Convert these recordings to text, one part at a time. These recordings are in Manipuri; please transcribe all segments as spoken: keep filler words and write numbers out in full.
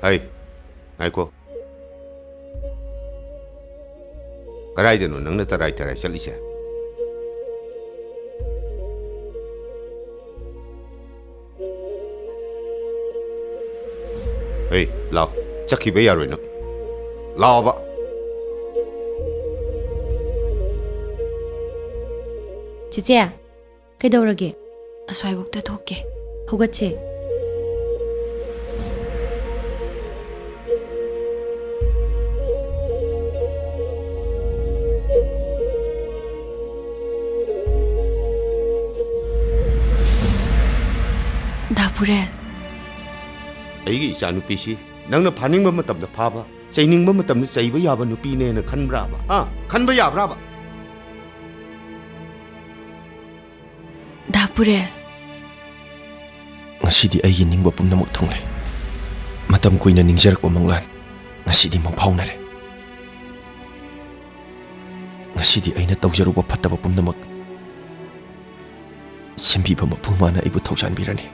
ꯍꯩ, ꯉꯥꯏꯈꯣ꯫ ꯀꯗꯥꯏꯗꯅꯣ ꯅꯪꯅ ꯇꯔꯥꯏ ꯇꯔꯥꯏ ꯆꯠꯂꯤꯁꯦ? ꯍꯩ, ꯂꯥꯎ꯫ ꯆꯠꯈꯤꯕ ꯌꯥꯔꯣꯏ ꯅꯪ꯫ ꯂꯥꯎꯕ꯫ ꯆꯤꯆꯦ, ꯀꯩꯗꯧꯔꯒꯦ? ꯑꯁ꯭ꯋꯥꯏꯕꯨꯛꯇ ꯊꯣꯛꯀꯦ꯫ ꯍꯧꯒꯠꯁꯦ꯫ ꯗꯥ ꯄꯨꯔꯦꯜ꯫ ꯑꯩꯒꯤ ꯏꯆꯥꯅꯨꯄꯤꯁꯤ ꯅꯪꯅ ꯐꯥꯅꯤꯡꯕ ꯃꯇꯝꯗ ꯐꯥꯕ, ꯆꯩꯅꯤꯡꯕ ꯃꯇꯝꯗ ꯆꯩꯕ ꯌꯥꯕ ꯅꯨꯄꯤꯅꯦꯅ ꯈꯟꯕ꯭ꯔꯥꯕ? ꯍꯥ? ꯈꯟꯕ ꯌꯥꯕ꯭ꯔꯥꯕ? ꯗꯥ ꯄꯨꯔꯦꯜ꯫ ꯉꯁꯤꯗꯤ ꯑꯩꯒꯤ ꯅꯤꯡꯕ ꯄꯨꯝꯅꯃꯛ ꯊꯨꯡꯂꯦ꯫ ꯃꯇꯝ ꯀꯨꯏꯅ ꯅꯤꯡꯖꯔꯛꯄ ꯃꯪꯂꯥꯟ ꯉꯁꯤꯗꯤ ꯃꯪꯐꯥꯎꯅꯔꯦ꯫ ꯉꯁꯤꯗꯤ ꯑꯩꯅ ꯇꯧꯖꯔꯨꯕ ꯐꯠꯇꯕ ꯄꯨꯝꯅꯃꯛ ꯁꯦꯝꯕꯤꯕ ꯃꯄꯨ ꯃꯥꯅ ꯑꯩꯕꯨ ꯊꯧꯖꯥꯟꯕꯤꯔꯅꯤ꯫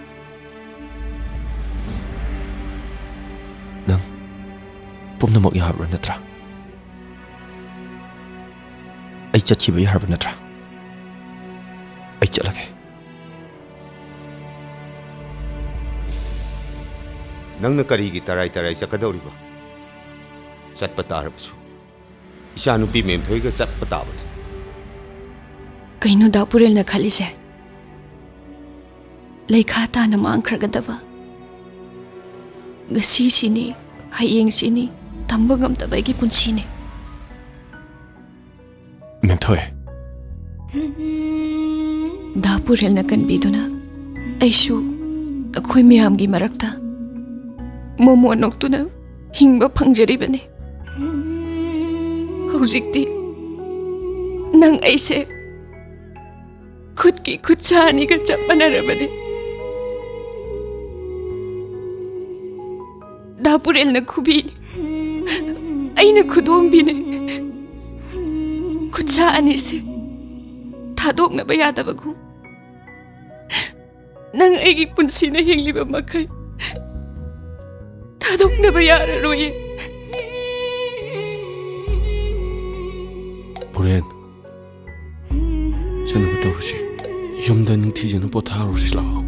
ꯅꯪ ꯄꯨꯝꯅꯃꯛ ꯌꯥꯔꯕ꯭ꯔꯥ ꯅꯠꯇ꯭ꯔꯥ? ꯑꯩ ꯆꯠꯈꯤꯕ ꯌꯥꯔꯕ ꯅꯠꯇ꯭ꯔꯥ? ꯑꯩ ꯆꯠꯂꯒꯦ꯫ ꯅꯪꯅ ꯀꯔꯤꯒꯤ ꯇꯔꯥꯏ ꯇꯔꯥꯏ ꯆꯠꯀꯗꯧꯔꯤꯕ? ꯆꯠꯄ ꯇꯥꯔꯕꯁꯨ, ꯏꯆꯥꯅꯨꯄꯤ ꯃꯦꯝꯊꯣꯏꯒ ꯆꯠꯄ ꯇꯥꯕꯅꯤ꯫ ꯀꯩꯅꯣ ꯗꯥ ꯄꯨꯔꯦꯜꯅ ꯈꯜꯂꯤꯁꯦ? ꯂꯩꯈꯥ ꯇꯥꯅ ꯃꯥꯡꯈ꯭ꯔꯒꯗꯕ ꯉꯁꯤꯁꯤꯅꯤ, ꯍꯌꯦꯡꯁꯤꯅꯤ, ꯇꯝꯕ ꯉꯝꯗꯕ ꯑꯩꯒꯤ ꯄꯨꯟꯁꯤꯅꯤ꯫ ꯃꯦꯝꯊꯣꯏ꯫ ꯗꯥ ꯄꯨꯔꯦꯜꯅ ꯀꯟꯕꯤꯗꯨꯅ ꯑꯩꯁꯨ ꯑꯩꯈꯣꯏ ꯃꯌꯥꯝꯒꯤ ꯃꯔꯛꯇ ꯃꯣꯃꯣꯟ ꯅꯣꯛꯇꯨꯅ ꯍꯤꯡꯕ ꯐꯪꯖꯔꯤꯕꯅꯤ꯫ ꯍꯧꯖꯤꯛꯇꯤ ꯅꯪ ꯑꯩꯁꯦ ꯈꯨꯠꯀꯤ ꯈꯨꯠꯁꯥ ꯑꯅꯤꯒ ꯆꯞ ꯃꯥꯟꯅꯔꯕꯅꯤ꯫ ꯗꯥ ꯄꯨꯔꯦꯜꯅ ꯈꯨꯕꯤꯅꯤ, ꯑꯩꯅ ꯈꯨꯗꯣꯝꯕꯤꯅꯤ꯫ ꯈꯨꯠꯁꯥ ꯑꯅꯤꯁꯦ ꯊꯥꯗꯣꯛꯅꯕ ꯌꯥꯗꯕꯒꯨꯝ, ꯅꯪ ꯑꯩꯒꯤ ꯄꯨꯟꯁꯤꯅ ꯍꯤꯡꯂꯤꯕ ꯃꯈꯩ ꯊꯥꯗꯣꯛꯅꯕ ꯌꯥꯔꯔꯣꯏꯌꯦ꯫ ꯄꯨꯔꯦꯟ, ꯆꯠꯅꯕ ꯇꯧꯔꯁꯤ꯫ ꯌꯨꯝꯗ ꯅꯤꯡꯊꯤꯖꯅ ꯄꯣꯊꯥꯔꯨꯔꯁꯤ ꯂꯥꯛꯑꯣ꯫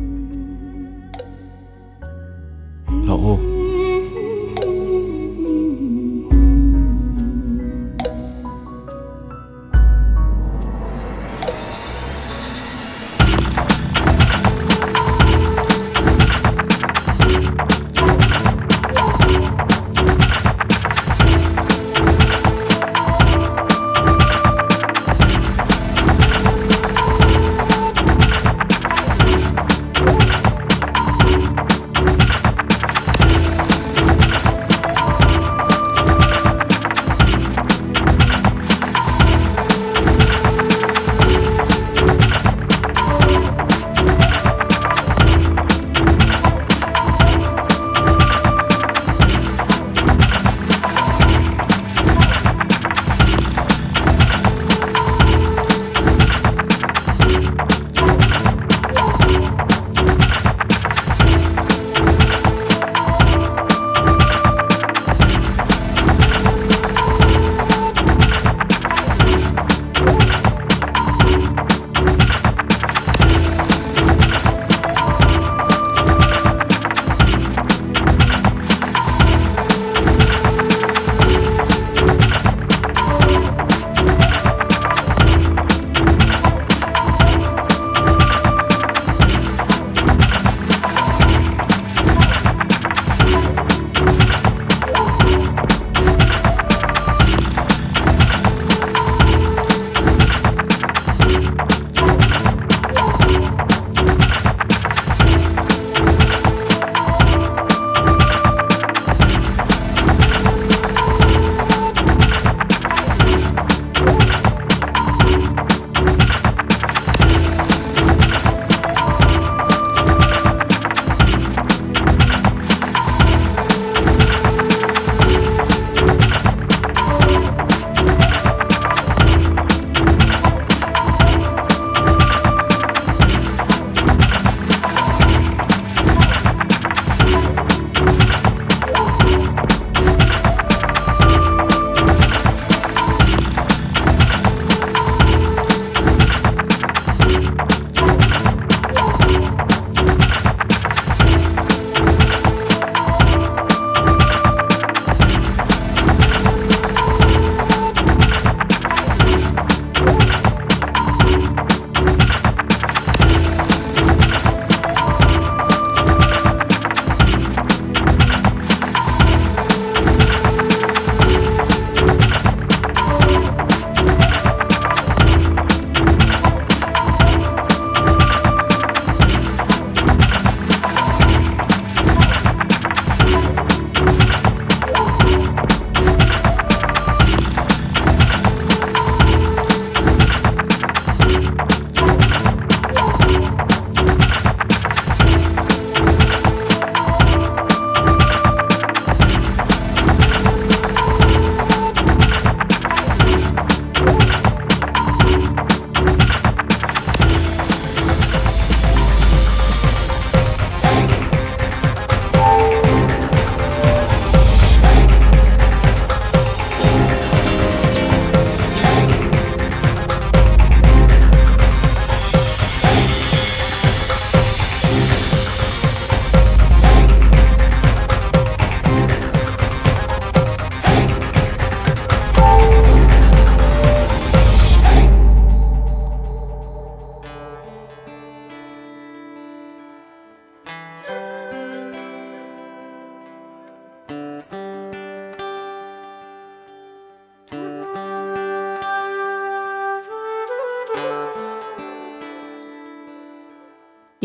ꯂꯥꯛꯑꯣ꯫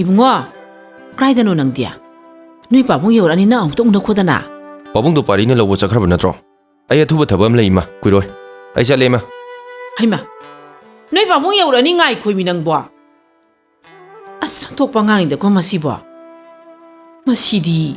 ꯏꯕꯨꯡꯉꯣ, ꯀꯗꯥꯏꯗꯅꯣ ꯅꯪꯗꯤ? ꯅꯣꯏ ꯄꯥꯕꯨꯡ ꯌꯧꯔꯛꯑꯅꯤ, ꯅꯪ ꯑꯃꯨꯛꯇ ꯎꯅꯈꯣꯗꯅ꯫ ꯄꯥꯕꯨꯡꯗꯣ ꯄꯥꯔꯤꯅ ꯂꯧꯕ ꯆꯠꯈ꯭ꯔꯕ ꯅꯠꯇ꯭ꯔꯣ? ꯑꯩ ꯑꯊꯨꯕ ꯊꯕꯛ ꯑꯃ ꯂꯩ, ꯏꯃꯥ, ꯀꯨꯏꯔꯣꯏ꯫ ꯑꯩ ꯆꯠꯂꯦ, ꯏꯃꯥ꯫ ꯍꯩꯃꯥ, ꯅꯣꯏ ꯄꯥꯕꯨꯡ ꯌꯧꯔꯛꯑꯅꯤ, ꯉꯥꯏꯈꯣꯃꯤ ꯅꯪꯕꯣ꯫ ꯑꯁ, ꯑꯣꯟꯊꯣꯛꯄ ꯑꯉꯥꯡꯅꯤꯗꯀꯣ ꯃꯁꯤꯕꯣ꯫ ꯃꯁꯤꯗꯤ꯫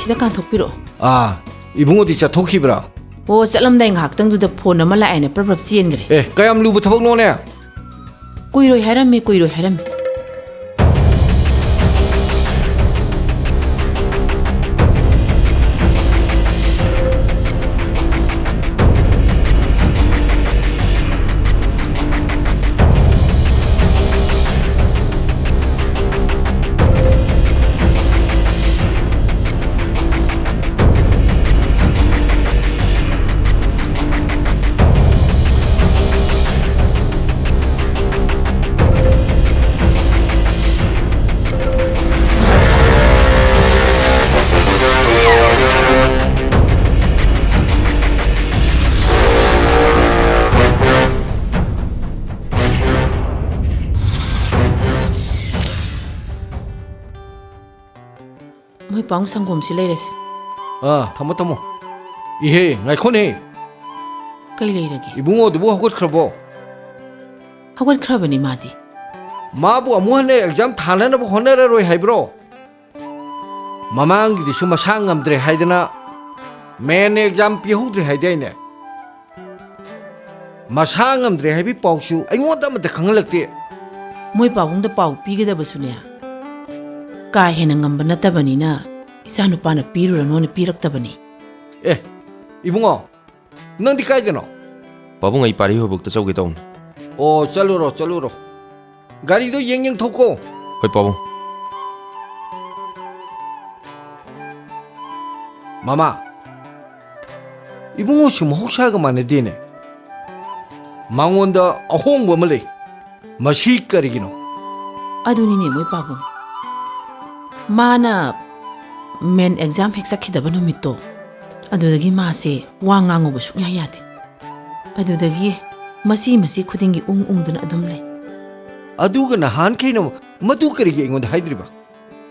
ꯁꯤꯗ ꯀꯥꯟꯊꯣꯛꯄꯤꯔꯛꯑꯣ꯫ ꯑꯥ, ꯏꯕꯨꯡꯉꯣꯗꯤ ꯆꯠꯊꯣꯛꯈꯤꯕ꯭ꯔꯥ? ꯑꯣ, ꯆꯠꯂꯝꯗꯥꯏ ꯉꯥꯏꯍꯥꯛꯇꯪꯗꯨꯗ ꯐꯣꯟ ꯑꯃ ꯂꯥꯛꯑꯦꯅ ꯄ꯭ꯔꯞ ꯄ꯭ꯔꯞ ꯆꯦꯟꯈ꯭ꯔꯦ꯫ ꯑꯦ, ꯀꯌꯥꯝ ꯂꯨꯕ ꯊꯕꯛꯅꯣꯅꯦ? ꯀꯨꯏꯔꯣꯏ ꯍꯥꯏꯔꯝꯃꯤ, ꯀꯨꯏꯔꯣꯏ ꯍꯥꯏꯔꯝꯃꯤ꯫ ꯃꯣꯏ ꯄꯥꯎꯡ ꯁꯪꯒꯣꯝꯁꯤ ꯂꯩꯔꯁꯤ꯫ ꯑꯥ, ꯊꯝꯃꯣ, ꯊꯝꯃꯣ꯫ ꯏꯍꯦ, ꯉꯥꯏꯈꯣꯅꯦ꯫ ꯀꯩ ꯂꯩꯔꯒꯦ? ꯏꯕꯨꯡꯉꯣꯗꯨꯕꯨ ꯍꯧꯒꯠꯈ꯭ꯔꯕꯣ? ꯍꯧꯒꯠꯈ꯭ꯔꯕꯅꯤ ꯃꯥꯗꯤ꯫ ꯃꯥꯕꯨ ꯑꯃꯨꯛ ꯍꯟꯅ ꯑꯦꯛꯖꯥꯝ ꯊꯥꯅꯅꯕ ꯍꯣꯠꯅꯔꯔꯣꯏ ꯍꯥꯏꯕ꯭ꯔꯣ? ꯃꯃꯥꯡꯒꯤꯗꯨꯁꯨ ꯃꯁꯥ ꯉꯝꯗ꯭ꯔꯦ ꯍꯥꯏꯗꯅ ꯃꯦꯟ ꯑꯦꯛꯖꯥꯝ ꯄꯤꯍꯧꯗ꯭ꯔꯦ ꯍꯥꯏꯗꯥꯏꯅꯦ? ꯃꯁꯥ ꯉꯝꯗ꯭ꯔꯦ ꯍꯥꯏꯕꯒꯤ ꯄꯥꯎꯁꯨ ꯑꯩꯉꯣꯟꯗ ꯑꯃꯠꯇ ꯈꯪꯍꯜꯂꯛꯇꯦ꯫ ꯃꯣꯏ ꯄꯥꯕꯨꯡꯗ ꯄꯥꯎ ꯄꯤꯒꯗꯕꯁꯨꯅꯦ, ꯀꯥ ꯍꯦꯟꯅ ꯉꯝꯕ ꯅꯠꯇꯕꯅꯤꯅ ꯏꯆꯥꯅꯨꯄꯥꯅ ꯄꯤꯔꯨꯔꯅꯣꯅ ꯄꯤꯔꯛꯇꯕꯅꯤ꯫ ꯑꯦ, ꯏꯕꯨꯡꯉꯣ, ꯅꯪꯗꯤ ꯀꯥꯏꯗꯅꯣ? ꯄꯥꯕꯨꯡ, ꯑꯩ ꯄꯥꯔꯤ ꯍꯣꯏꯕꯣꯛꯇ ꯆꯧꯒꯦ ꯇꯧꯅꯤ꯫ ꯑꯣ, ꯆꯠꯂꯨꯔꯣ, ꯆꯠꯂꯨꯔꯣ꯫ ꯒꯥꯔꯤꯗꯣ ꯌꯦꯡ ꯌꯦꯡ ꯊꯧꯀꯣ꯫ ꯍꯣꯏ, ꯄꯥꯕꯨꯡ꯫ ꯃꯃꯥ, ꯏꯕꯨꯡꯉꯣꯁꯨ ꯃꯍꯧꯁꯥꯒ ꯃꯥꯟꯅꯗꯦꯅꯦ꯫ ꯃꯉꯣꯟꯗ ꯑꯍꯣꯡꯕ ꯑꯃ ꯂꯩ꯫ ꯃꯁꯤ ꯀꯔꯤꯒꯤꯅꯣ? ꯑꯗꯨꯅꯤꯅꯦ ꯃꯣꯏ ꯄꯥꯕꯨꯡ꯫ ꯃꯥꯅ ꯃꯦꯟ ꯑꯦꯛꯖꯥꯝ ꯍꯦꯛ ꯆꯠꯈꯤꯗꯕ ꯅꯨꯃꯤꯠꯇꯣ, ꯑꯗꯨꯗꯒꯤ ꯃꯥꯁꯦ ꯋꯥ ꯉꯥꯡꯉꯨꯕ ꯁꯨꯡꯌꯥ ꯌꯥꯗꯦ꯫ ꯑꯗꯨꯗꯒꯤ ꯃꯁꯤ ꯃꯁꯤ ꯈꯨꯗꯤꯡꯒꯤ ꯎꯪ ꯎꯪꯗꯨꯅ ꯑꯗꯨꯝ ꯂꯩ꯫ ꯑꯗꯨꯒ ꯅꯍꯥꯟꯈꯩꯅ ꯃꯗꯨ ꯀꯔꯤꯒꯤ ꯑꯩꯉꯣꯟꯗ ꯍꯥꯏꯗ꯭ꯔꯤꯕ?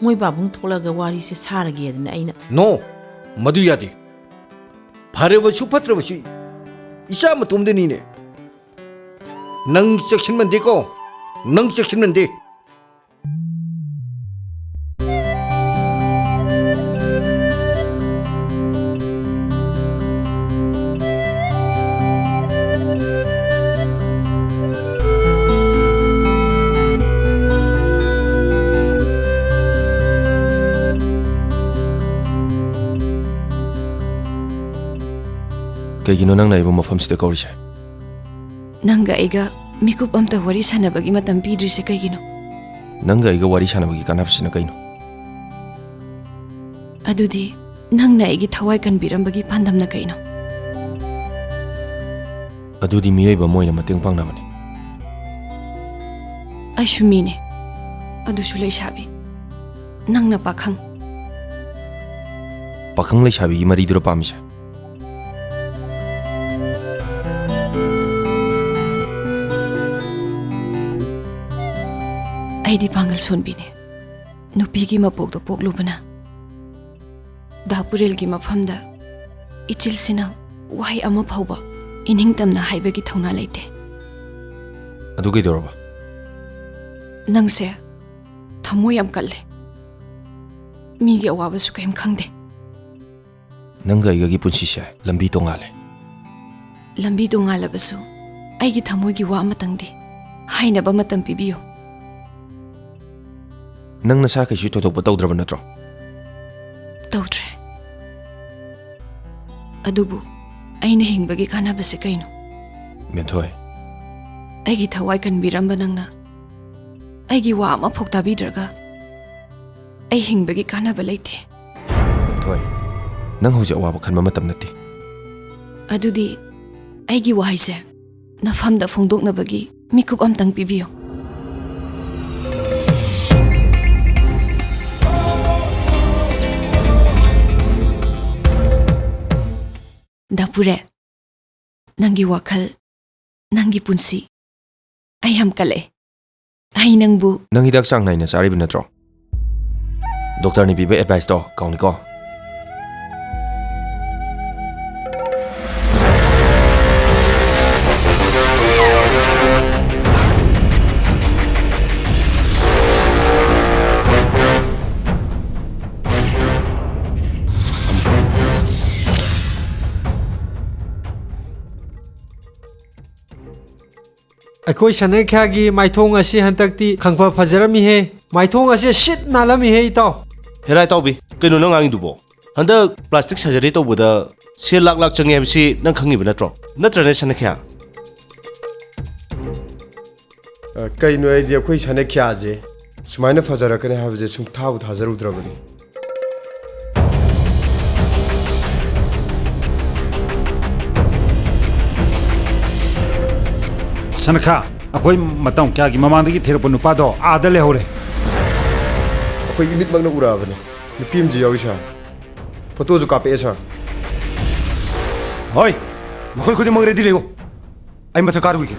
ꯃꯣꯏ ꯄꯥꯕꯨꯡ ꯊꯣꯛꯂꯒ ꯋꯥꯔꯤꯁꯦ ꯁꯥꯔꯒꯦꯗꯅ ꯑꯩꯅ꯫ ꯅꯣ, ꯃꯗꯨ ꯌꯥꯗꯦ꯫ ꯐꯔꯕꯁꯨ ꯐꯠꯇ꯭ꯔꯕꯁꯨ ꯏꯆꯥ ꯃꯇꯣꯝꯗꯅꯤꯅꯦ꯫ ꯅꯪ ꯆꯦꯛꯁꯤꯟꯃꯟꯗꯦꯀꯣ, ꯅꯪ ꯆꯦꯛꯁꯤꯟꯃꯟꯗꯦ꯫ ꯀꯩꯒꯤꯅꯣ ꯅꯪꯅ ꯑꯩꯕꯨ ꯃꯐꯝꯁꯤꯗ ꯀꯧꯔꯤꯁꯦ? ꯅꯪꯒ ꯑꯩꯒ ꯃꯤꯀꯨꯞ ꯑꯝꯇ ꯋꯥꯔꯤ ꯁꯥꯟꯅꯕꯒꯤ ꯃꯇꯝ ꯄꯤꯗ꯭ꯔꯤꯁꯦ ꯀꯩꯒꯤꯅꯣ? ꯅꯪꯒ ꯑꯩꯒ ꯋꯥꯔꯤ ꯁꯥꯟꯅꯕꯒꯤ ꯀꯥꯟꯅꯕꯁꯤꯅ ꯀꯩꯅꯣ? ꯑꯗꯨꯗꯤ ꯅꯪꯅ ꯑꯩꯒꯤ ꯊꯋꯥꯏ ꯀꯟꯕꯤꯔꯝꯕꯒꯤ ꯄꯥꯟꯗꯝꯅ ꯀꯩꯅꯣ? ꯑꯗꯨꯗꯤ ꯃꯤꯑꯣꯏꯕ ꯑꯃ ꯑꯣꯏꯅ ꯃꯇꯦꯡ ꯄꯥꯡꯅꯕꯅꯤ꯫ ꯑꯩꯁꯨ ꯃꯤꯅꯦ, ꯑꯗꯨꯁꯨ ꯂꯩꯁꯥꯕꯤ꯫ ꯅꯪꯅ ꯄꯥꯈꯪ꯫ ꯄꯥꯈꯪ ꯂꯩꯁꯥꯕꯤꯒꯤ ꯃꯔꯤꯗꯨꯔ ꯄꯥꯝꯃꯤꯁꯦ? ꯑꯩꯗꯤ ꯄꯥꯡꯒꯜ ꯁꯣꯟꯕꯤꯅꯦ꯫ ꯅꯨꯄꯤꯒꯤ ꯃꯄꯣꯛꯇ ꯄꯣꯛꯂꯨꯕꯅ꯫ ꯗꯥ ꯄꯨꯔꯦꯜꯒꯤ ꯃꯐꯝꯗ ꯏꯆꯤꯜꯁꯤꯅ ꯋꯥꯍꯩ ꯑꯃ ꯐꯥꯎꯕ ꯏꯅꯤꯡꯇꯝꯅ ꯍꯥꯏꯕꯒꯤ ꯊꯧꯅꯥ ꯂꯩꯇꯦ꯫ ꯑꯗꯨ ꯀꯩꯗꯧꯔꯕ? ꯅꯪꯁꯦ ꯊꯃꯣꯏ ꯌꯥꯝ ꯀꯜꯂꯦ꯫ ꯃꯤꯒꯤ ꯑꯋꯥꯕꯁꯨ ꯀꯔꯤꯝ ꯈꯪꯗꯦ꯫ ꯅꯪꯒ ꯑꯩꯒꯒꯤ ꯄꯨꯟꯁꯤꯁꯦ ꯂꯝꯕꯤ ꯇꯣꯉꯥꯜꯂꯦ꯫ ꯂꯝꯕꯤ ꯇꯣꯉꯥꯜꯂꯕꯁꯨ ꯑꯩꯒꯤ ꯊꯃꯣꯏꯒꯤ ꯋꯥ ꯑꯃꯇꯪꯗꯤ ꯍꯥꯏꯅꯕ ꯃꯇꯝ ꯄꯤꯕꯤꯌꯨ꯫ ꯅꯪ ꯅꯁꯥ ꯀꯩꯁꯨ ꯊꯣꯏꯗꯣꯛꯄ ꯇꯧꯗ꯭ꯔꯕ ꯅꯠꯇ꯭ꯔꯣ? ꯇꯧꯗ꯭ꯔꯦ꯫ ꯑꯗꯨꯕꯨ ꯑꯩꯅ ꯍꯤꯡꯕꯒꯤ ꯀꯥꯟꯅꯕꯁꯦ ꯀꯩꯅꯣ? ꯃꯦꯟꯊꯣꯏ꯫ ꯑꯩꯒꯤ ꯊꯋꯥꯏ ꯀꯟꯕꯤꯔꯝꯕ ꯅꯪꯅ ꯑꯩꯒꯤ ꯋꯥ ꯑꯃꯐꯥꯎ ꯇꯥꯕꯤꯗ꯭ꯔꯒ ꯑꯩ ꯍꯤꯡꯕꯒꯤ ꯀꯥꯟꯅꯕ ꯂꯩꯇꯦ꯫ ꯃꯦꯟꯊꯣꯏ, ꯅꯪ ꯍꯧꯖꯤꯛ ꯑꯋꯥꯕ ꯈꯟꯕ ꯃꯇꯝ ꯅꯠꯇꯦ꯫ ꯑꯗꯨꯗꯤ ꯑꯩꯒꯤ ꯋꯥꯍꯩꯁꯦ ꯅꯐꯝꯗ ꯐꯣꯡꯗꯣꯛꯅꯕꯒꯤ ꯃꯤꯀꯨꯞ ꯑꯝꯇꯪ ꯄꯤꯕꯤꯌꯨ꯫ ꯗꯥꯄꯨꯔꯦ, ꯅꯪꯒꯤ ꯋꯥꯈꯜ, ꯅꯪꯒꯤ ꯄꯨꯟꯁꯤ, ꯑꯩ ꯌꯥꯝ ꯀꯜꯂꯛꯑꯦ꯫ ꯑꯩ ꯅꯪꯕꯨ ꯅꯪ ꯍꯤꯗꯥꯛ ꯆꯥꯡ ꯅꯥꯏꯅ ꯆꯥꯔꯤꯕ ꯅꯠꯇ꯭ꯔꯣ? ꯗꯣꯛꯇꯔꯅ ꯄꯤꯕ ꯑꯦꯗꯚꯥꯏꯁꯇꯣ ꯀꯥꯎꯅꯤꯀꯣ꯫ ꯑꯩꯈꯣꯏ ꯁꯅꯩꯈ꯭ꯌꯥꯒꯤ ꯃꯥꯏꯊꯣꯡ ꯑꯁꯤ ꯍꯟꯗꯛꯇꯤ ꯈꯪꯐ ꯐꯖꯔꯝꯃꯤꯍꯦ꯫ ꯃꯥꯏꯊꯣꯡ ꯑꯁꯤ ꯁꯤꯠ ꯅꯥꯜꯂꯝꯃꯤꯍꯦ, ꯏꯇꯥꯎ꯫ ꯍꯦꯔꯥ ꯏꯇꯥꯎꯕꯤ, ꯀꯩꯅꯣ ꯅꯪ ꯉꯥꯡꯉꯤꯗꯨꯕꯣ? ꯍꯟꯗꯛ ꯄ꯭ꯂꯥꯁꯇꯤꯛ ꯁꯔꯖꯔꯤ ꯇꯧꯕꯗ ꯁꯦꯜ ꯂꯥꯛ ꯂꯥꯛ ꯆꯪꯉꯦ ꯍꯥꯏꯕꯁꯤ ꯅꯪ ꯈꯪꯉꯤꯕ ꯅꯠꯇ꯭ꯔꯣ? ꯅꯠꯇ꯭ꯔꯅꯦ ꯁꯅꯩꯈ꯭ꯌꯥ? ꯑ, ꯀꯩꯅꯣ, ꯑꯩꯗꯤ ꯑꯩꯈꯣꯏ ꯁꯅꯩꯈ꯭ꯌꯥꯁꯦ ꯁꯨꯃꯥꯏꯅ ꯐꯖꯔꯛꯀꯅꯤ ꯍꯥꯏꯕꯁꯦ ꯁꯨꯡꯊꯥꯕꯨ ꯊꯥꯖꯔꯨꯗ꯭ꯔꯕꯅꯤ꯫ ꯁꯅꯩꯈ꯭ꯌꯥ, ꯑꯩꯈꯣꯏ ꯃꯇꯝ ꯀꯌꯥꯒꯤ ꯃꯃꯥꯡꯗꯒꯤ ꯊꯤꯔꯛꯄ ꯅꯨꯄꯥꯗꯣ ꯑꯥꯗ ꯂꯩꯍꯧꯔꯦ꯫ ꯑꯩꯈꯣꯏ ꯏꯃꯤꯠꯃꯛꯅ ꯎꯔꯛꯑꯕꯅꯤ꯫ ꯅꯨꯄꯤ ꯑꯃꯁꯨ ꯌꯥꯎꯔꯤ, ꯁꯥꯔ꯫ ꯐꯣꯇꯣꯁꯨ ꯀꯥꯞꯄꯛꯑꯦ, ꯁꯥꯔ꯫ ꯍꯣꯏ, ꯃꯈꯣꯏ ꯈꯨꯗꯤꯡꯃꯛ ꯔꯦꯗꯤ ꯂꯩꯌꯨ꯫ ꯑꯩ ꯃꯊꯛ ꯀꯥꯔꯨꯈꯤꯒꯦ꯫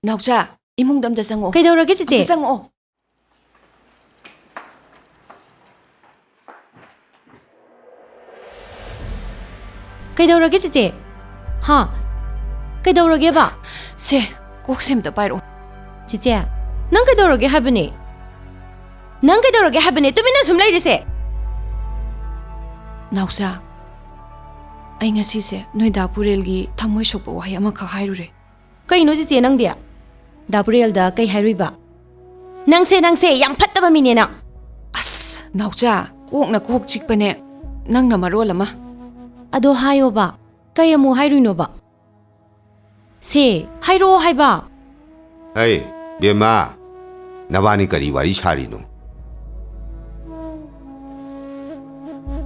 ꯅꯥꯎꯆꯥ, ꯏꯃꯨꯡꯗ ꯑꯝꯇ ꯆꯪꯉꯛꯑꯣ꯫ ꯀꯩꯗꯧꯔꯒꯦ, ꯆꯤꯆꯦ? ꯑꯝꯇ ꯆꯪꯉꯛꯑꯣ꯫ ꯀꯩꯗꯧꯔꯒꯦ, ꯆꯤꯆꯦ? ꯍꯥ? ꯀꯩꯗꯧꯔꯒꯦꯕ? ꯁꯦ, ꯀꯣꯛꯁꯦ ꯑꯝꯇ ꯄꯥꯏꯔꯛꯑꯣ꯫ ꯆꯤꯆꯦ, ꯅꯪ ꯀꯩꯗꯧꯔꯒꯦ ꯍꯥꯏꯕꯅꯦ? ꯅꯪ ꯀꯩꯗꯧꯔꯒꯦ ꯍꯥꯏꯕꯅꯦ? ꯇꯨꯃꯤꯟꯅ ꯁꯨꯝ ꯂꯩꯔꯤꯁꯦ꯫ ꯅꯥꯎꯆꯥ, ꯑꯩ ꯉꯁꯤꯁꯦ ꯅꯣꯏ ꯗꯥ ꯄꯨꯔꯦꯜꯒꯤ ꯊꯃꯣꯏ ꯁꯣꯛꯄ ꯋꯥꯍꯩ ꯑꯃꯈꯛ ꯍꯥꯏꯔꯨꯔꯦ꯫ ꯀꯩꯅꯣ ꯆꯤꯆꯦ ꯅꯪꯗꯤ? ꯗꯥ ꯄꯨꯔꯦꯜꯗ ꯀꯩ ꯍꯥꯏꯔꯨꯏꯕ? ꯅꯪꯁꯦ, ꯅꯪꯁꯦ ꯌꯥꯝ ꯐꯠꯇꯕ ꯃꯤꯅꯦ ꯅꯪ꯫ ꯑꯁ, ꯅꯥꯎꯆꯥ, ꯀꯣꯛꯅ ꯀꯣꯛ ꯆꯤꯛꯄꯅꯦ, ꯅꯪꯅ ꯃꯔꯣꯜ ꯑꯃ꯫ ꯑꯗꯣ ꯍꯥꯏꯌꯣꯕ, ꯀꯩ ꯑꯃꯨꯛ ꯍꯥꯏꯔꯨꯏꯅꯣꯕ? ꯁꯦ, ꯍꯥꯏꯔꯛꯑꯣ ꯍꯥꯏꯕ꯫ ꯍꯩ, ꯕꯦꯝꯃ, ꯅꯕꯥꯅꯤ ꯀꯔꯤ ꯋꯥꯔꯤ ꯁꯥꯔꯤꯅꯣ?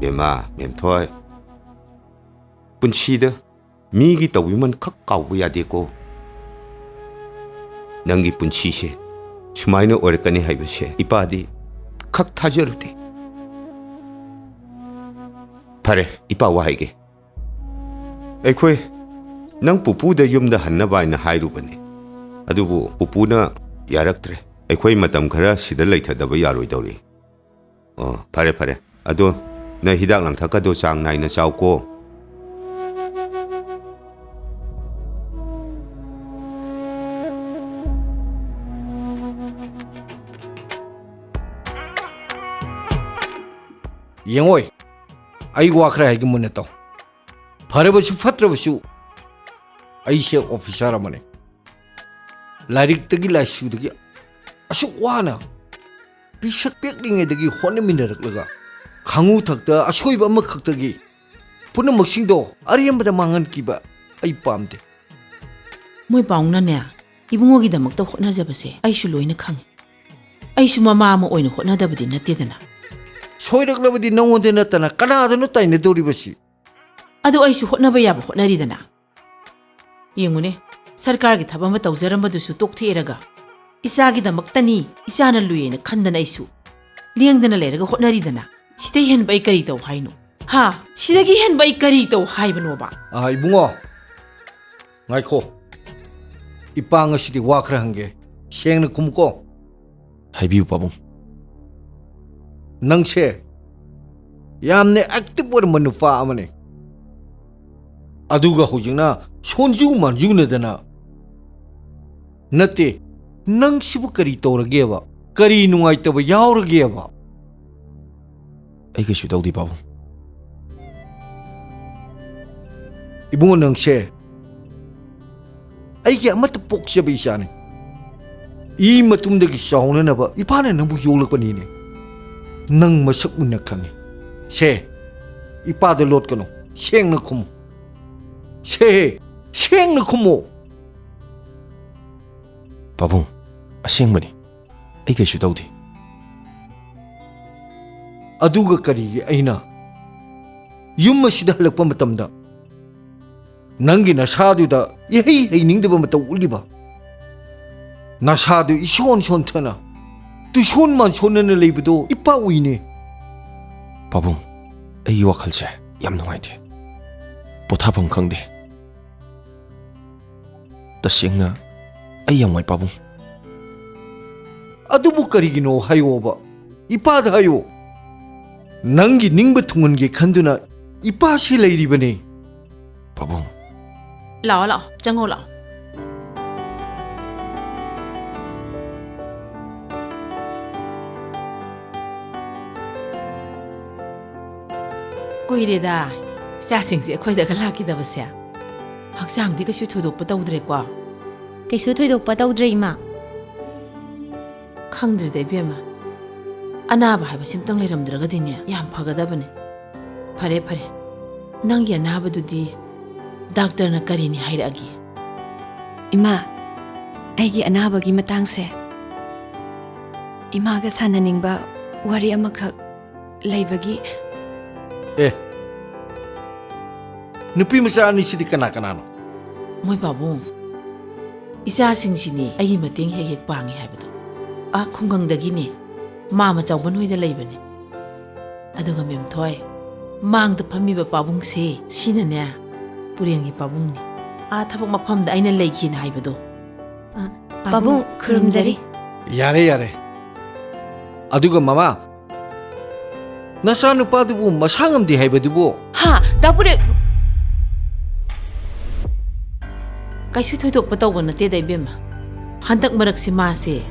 ꯕꯦꯝꯃ, ꯃꯦꯝꯊꯣꯏ, ꯄꯨꯟꯁꯤꯗ ꯃꯤꯒꯤ ꯇꯧꯕꯤꯃꯜ ꯈꯛ ꯀꯥꯎꯕ ꯌꯥꯗꯦꯀꯣ꯫ ꯅꯪꯒꯤ ꯄꯨꯟꯁꯤꯁꯦ ꯁꯨꯃꯥꯏꯅ ꯑꯣꯏꯔꯛꯀꯅꯤ ꯍꯥꯏꯕꯁꯦ ꯏꯄꯥꯗꯤ ꯈꯛ ꯊꯥꯖꯔꯨꯗꯦ꯫ ꯐꯔꯦ, ꯏꯄꯥ ꯋꯥ ꯍꯥꯏꯒꯦ꯫ ꯑꯩꯈꯣꯏ ꯅꯪ ꯄꯨꯄꯨꯗ ꯌꯨꯝꯗ ꯍꯟꯅꯕ ꯍꯥꯏꯅ ꯍꯥꯏꯔꯨꯕꯅꯤ, ꯑꯗꯨꯕꯨ ꯄꯨꯄꯨꯅ ꯌꯥꯔꯛꯇ꯭ꯔꯦ꯫ ꯑꯩꯈꯣꯏ ꯃꯇꯝ ꯈꯔ ꯁꯤꯗ ꯂꯩꯊꯗꯕ ꯌꯥꯔꯣꯏꯗꯧꯔꯤ꯫ ꯑꯣ, ꯐꯔꯦ, ꯐꯔꯦ꯫ ꯑꯗꯣ ꯅꯪ ꯍꯤꯗꯥꯛ ꯂꯥꯡꯊꯛꯀꯗꯣ ꯆꯥꯡ ꯅꯥꯏꯅ ꯆꯥꯎꯀꯣ꯫ ꯌꯦꯡꯉꯣꯏ, ꯑꯩ ꯋꯥ ꯈꯔ ꯍꯥꯏꯒꯦ ꯃꯨꯟꯅ ꯇꯥꯎ꯫ ꯐꯔꯕꯁꯨ ꯐꯠꯇ꯭ꯔꯕꯁꯨ ꯑꯩꯁꯦ ꯑꯣꯐꯤꯁꯥꯔ ꯑꯃꯅꯤ꯫ ꯂꯥꯏꯔꯤꯛꯇꯒꯤ ꯂꯥꯏꯁꯨꯗꯒꯤ ꯑꯁꯨꯛ ꯋꯥꯅ ꯄꯤꯁꯛ ꯄꯤꯛꯂꯤꯉꯩꯗꯒꯤ ꯍꯣꯠꯅꯃꯤꯟꯅꯔꯛꯂꯒ ꯈꯥꯉꯨ ꯊꯛꯇ ꯑꯁꯣꯏꯕ ꯑꯃꯈꯛꯇꯒꯤ ꯄꯨꯝꯅꯃꯛꯁꯤꯡꯗꯣ ꯑꯔꯦꯝꯕꯗ ꯃꯥꯡꯍꯟꯈꯤꯕ ꯑꯩ ꯄꯥꯝꯗꯦ꯫ ꯃꯣꯏ ꯄꯥꯎꯅꯅꯦ, ꯏꯕꯨꯡꯉꯣꯒꯤꯗꯃꯛꯇ ꯍꯣꯠꯅꯖꯕꯁꯦ ꯑꯩꯁꯨ ꯂꯣꯏꯅ ꯈꯪꯉꯤ꯫ ꯑꯩꯁꯨ ꯃꯃꯥ ꯑꯃ ꯑꯣꯏꯅ ꯍꯣꯠꯅꯗꯕꯗꯤ ꯅꯠꯇꯦꯗꯅ꯫ ꯁꯣꯏꯔꯛꯂꯕꯗꯤ ꯅꯉꯣꯟꯗ ꯅꯠꯇꯅ ꯀꯅꯥꯗꯅꯣ ꯇꯥꯏꯅꯗꯧꯔꯤꯕꯁꯤ? ꯑꯗꯨ ꯑꯩꯁꯨ ꯍꯣꯠꯅꯕ ꯌꯥꯕ ꯍꯣꯠꯅꯔꯤꯗꯅ꯫ ꯌꯦꯡꯉꯨꯅꯦ, ꯁꯔꯀꯥꯔꯒꯤ ꯊꯕꯛ ꯑꯃ ꯇꯧꯖꯔꯝꯕꯗꯨꯁꯨ ꯇꯣꯛꯊꯣꯛꯑꯦꯔꯒ, ꯏꯆꯥꯒꯤꯗꯃꯛꯇꯅꯤ, ꯏꯆꯥꯅ ꯂꯨꯏꯌꯦꯅ ꯈꯟꯗꯅ ꯑꯩꯁꯨ ꯂꯦꯡꯗꯅ ꯂꯩꯔꯒ ꯍꯣꯠꯅꯔꯤꯗꯅ꯫ ꯁꯤꯗꯩ ꯍꯦꯟꯕ ꯑꯩ ꯀꯔꯤ ꯇꯧ ꯍꯥꯏꯅꯣ? ꯍꯥ? ꯁꯤꯗꯒꯤ ꯍꯦꯟꯕ ꯑꯩ ꯀꯔꯤ ꯇꯧ ꯍꯥꯏꯕꯅꯣꯕ? ꯑꯥ, ꯏꯕꯨꯡꯉꯣ, ꯉꯥꯏꯈꯣ꯫ ꯏꯄꯥ, ꯉꯁꯤꯗꯤ ꯋꯥ ꯈꯔ ꯍꯪꯒꯦ, ꯁꯦꯡꯅ ꯈꯨꯝꯃꯨꯀꯣ꯫ ꯍꯥꯏꯕꯤꯌꯨ, ꯄꯥꯕꯨꯡ꯫ ꯅꯪꯁꯦ ꯌꯥꯝꯅ active ꯑꯣꯏꯔꯝꯕ ꯅꯨꯄꯥ ꯑꯃꯅꯤ, ꯑꯗꯨꯒ ꯍꯧꯖꯤꯛꯅ ꯁꯣꯟꯖꯨ ꯃꯥꯟꯖꯨꯅꯗꯅ꯫ ꯅꯠꯇꯦ, ꯅꯪꯁꯤꯕꯨ ꯀꯔꯤ ꯇꯧꯔꯒꯦꯕ? ꯀꯔꯤ ꯅꯨꯡꯉꯥꯏꯇꯕ ꯌꯥꯎꯔꯒꯦꯕ? ꯑꯩ ꯀꯩꯁꯨ ꯇꯧꯗꯦ, ꯄꯥꯕꯨꯡ꯫ ꯏꯕꯨꯡꯉꯣ, ꯅꯪꯁꯦ ꯑꯩꯒꯤ ꯑꯃꯠꯇ ꯄꯣꯛꯆꯕ ꯏꯆꯥꯅꯤ꯫ ꯏ ꯃꯇꯨꯝꯗꯒꯤ ꯆꯥꯎꯅꯅꯕ ꯏꯄꯥꯅ ꯅꯪꯕꯨ ꯌꯣꯛꯂꯛꯄꯅꯤꯅꯦ꯫ ꯅꯪ ꯃꯁꯛ ꯃꯨꯟꯅ ꯈꯪꯉꯤ꯫ ꯁꯦ, ꯏꯄꯥꯗ ꯂꯣꯠꯀꯅꯨ, ꯁꯦꯡꯅ ꯈꯨꯝꯃꯨ꯫ ꯁꯦ, ꯁꯦꯡꯅ ꯈꯨꯝꯃꯨ꯫ ꯄꯥꯕꯨꯡ, ꯑꯁꯦꯡꯕꯅꯤ, ꯑꯩ ꯀꯩꯁꯨ ꯇꯧꯗꯦ꯫ ꯑꯗꯨꯒ ꯀꯔꯤꯒꯤ ꯑꯩꯅ ꯌꯨꯝ ꯑꯁꯤꯗ ꯍꯜꯂꯛꯄ ꯃꯇꯝꯗ ꯅꯪꯒꯤ ꯅꯁꯥꯗꯨꯗ ꯏꯍꯩ ꯍꯩꯅꯤꯡꯗꯕ ꯃꯇꯧ ꯎꯠꯂꯤꯕ? ꯅꯁꯥꯗꯨ ꯏꯁꯣꯟ ꯁꯣꯟꯊꯅ, ꯇꯨꯁꯣꯟ ꯃꯥꯟꯁꯣꯟꯅꯅ ꯂꯩꯕꯗꯣ ꯏꯄꯥ ꯎꯏꯅꯦ꯫ ꯄꯥꯕꯨꯡ, ꯑꯩꯒꯤ ꯋꯥꯈꯜꯁꯦ ꯌꯥꯝ ꯅꯨꯡꯉꯥꯏꯇꯦ꯫ ꯄꯣꯊꯥꯐꯝ ꯈꯪꯗꯦ꯫ ꯇꯁꯦꯡꯅ ꯑꯩ ꯌꯥꯝ ꯋꯥꯏ, ꯄꯥꯕꯨꯡ꯫ ꯑꯗꯨꯕꯨ ꯀꯔꯤꯒꯤꯅꯣ ꯍꯥꯏꯌꯣꯕ? ꯏꯄꯥꯗ ꯍꯥꯏꯌꯣ꯫ ꯅꯪꯒꯤ ꯅꯤꯡꯕ ꯊꯨꯡꯍꯟꯒꯦ ꯈꯟꯗꯨꯅ ꯏꯄꯥꯁꯤ ꯂꯩꯔꯤꯕꯅꯦ꯫ ꯄꯥꯕꯨꯡ꯫ ꯂꯥꯛꯑꯣ, ꯂꯥꯛꯑꯣ, ꯆꯪꯉꯣ, ꯂꯥꯛꯑꯣ꯫ ꯀꯨꯏꯔꯦꯗ ꯏꯆꯥꯁꯤꯡꯁꯦ ꯑꯩꯈꯣꯏꯗꯒ ꯂꯥꯛꯈꯤꯗꯕꯁꯦ꯫ ꯍꯛꯆꯥꯡꯗꯤ ꯀꯩꯁꯨ ꯊꯣꯏꯗꯣꯛꯄ ꯇꯧꯗ꯭ꯔꯦꯀꯣ? ꯀꯩꯁꯨ ꯊꯣꯏꯗꯣꯛꯄ ꯇꯧꯗ꯭ꯔꯦ, ꯏꯃꯥ꯫ ꯈꯪꯗ꯭ꯔꯦꯗ, ꯏꯕꯦꯝꯃ꯫ ꯑꯅꯥꯕ ꯍꯥꯏꯕꯁꯤꯝꯇꯪ ꯂꯩꯔꯝꯗ꯭ꯔꯒꯗꯤꯅꯦ, ꯌꯥꯝ ꯐꯒꯗꯕꯅꯦ꯫ ꯐꯔꯦ, ꯐꯔꯦ꯫ ꯅꯪꯒꯤ ꯑꯅꯥꯕꯗꯨꯗꯤ ꯗꯥꯛꯇꯔꯅ ꯀꯔꯤꯅꯤ ꯍꯥꯏꯔꯛꯑꯒꯦ? ꯏꯃꯥ, ꯑꯩꯒꯤ ꯑꯅꯥꯕꯒꯤ ꯃꯇꯥꯡꯁꯦ ꯏꯃꯥꯒ ꯁꯥꯟꯅꯅꯤꯡꯕ ꯋꯥꯔꯤ ꯑꯃꯈꯛ ꯂꯩꯕꯒꯤ꯫ ꯑꯦ, ꯅꯨꯄꯤ ꯃꯆꯥ ꯑꯅꯤꯁꯤꯗꯤ ꯀꯅꯥ ꯀꯅꯥꯅꯣ? ꯃꯣꯏ ꯄꯥꯕꯨꯡ, ꯏꯆꯥꯁꯤꯡꯁꯤꯅꯤ ꯑꯩꯒꯤ ꯃꯇꯦꯡ ꯍꯦꯛ ꯍꯦꯛ ꯄꯥꯡꯉꯤ ꯍꯥꯏꯕꯗꯣ꯫ ꯑꯥ ꯈꯨꯡꯒꯪꯗꯒꯤꯅꯤ, ꯃꯥꯃ ꯆꯥꯎꯕ ꯅꯣꯏꯗ ꯂꯩꯕꯅꯤ꯫ ꯑꯗꯨꯒ ꯃꯦꯝꯊꯣꯏ, ꯃꯥꯡꯗ ꯐꯝꯃꯤꯕ ꯄꯥꯕꯨꯡꯁꯦ, ꯁꯤꯅꯅꯦ ꯄꯨꯔꯦꯟꯒꯤ ꯄꯥꯕꯨꯡꯅꯤ꯫ ꯑꯥ ꯊꯕꯛ ꯃꯐꯝꯗ ꯑꯩꯅ ꯂꯩꯈꯤꯅ ꯍꯥꯏꯕꯗꯣ, ꯄꯥꯕꯨꯡ, ꯈꯨꯔꯨꯝꯖꯔꯤ꯫ ꯌꯥꯔꯦ, ꯌꯥꯔꯦ꯫ ꯑꯗꯨꯒ ꯃꯃꯥ, ꯅꯆꯥꯅꯨꯄꯥꯗꯨꯕꯨ ꯃꯁꯥ ꯉꯝꯗꯦ ꯍꯥꯏꯕꯗꯨꯕꯨ? ꯍꯥ, ꯗꯥ ꯄꯨꯔꯦ꯫ ꯀꯩꯁꯨ ꯊꯣꯏꯗꯣꯛꯄ ꯇꯧꯕ ꯅꯠꯇꯦꯗ, ꯏꯕꯦꯝꯃ꯫ ꯍꯟꯗꯛ ꯃꯔꯛꯁꯤ ꯃꯥꯁꯦ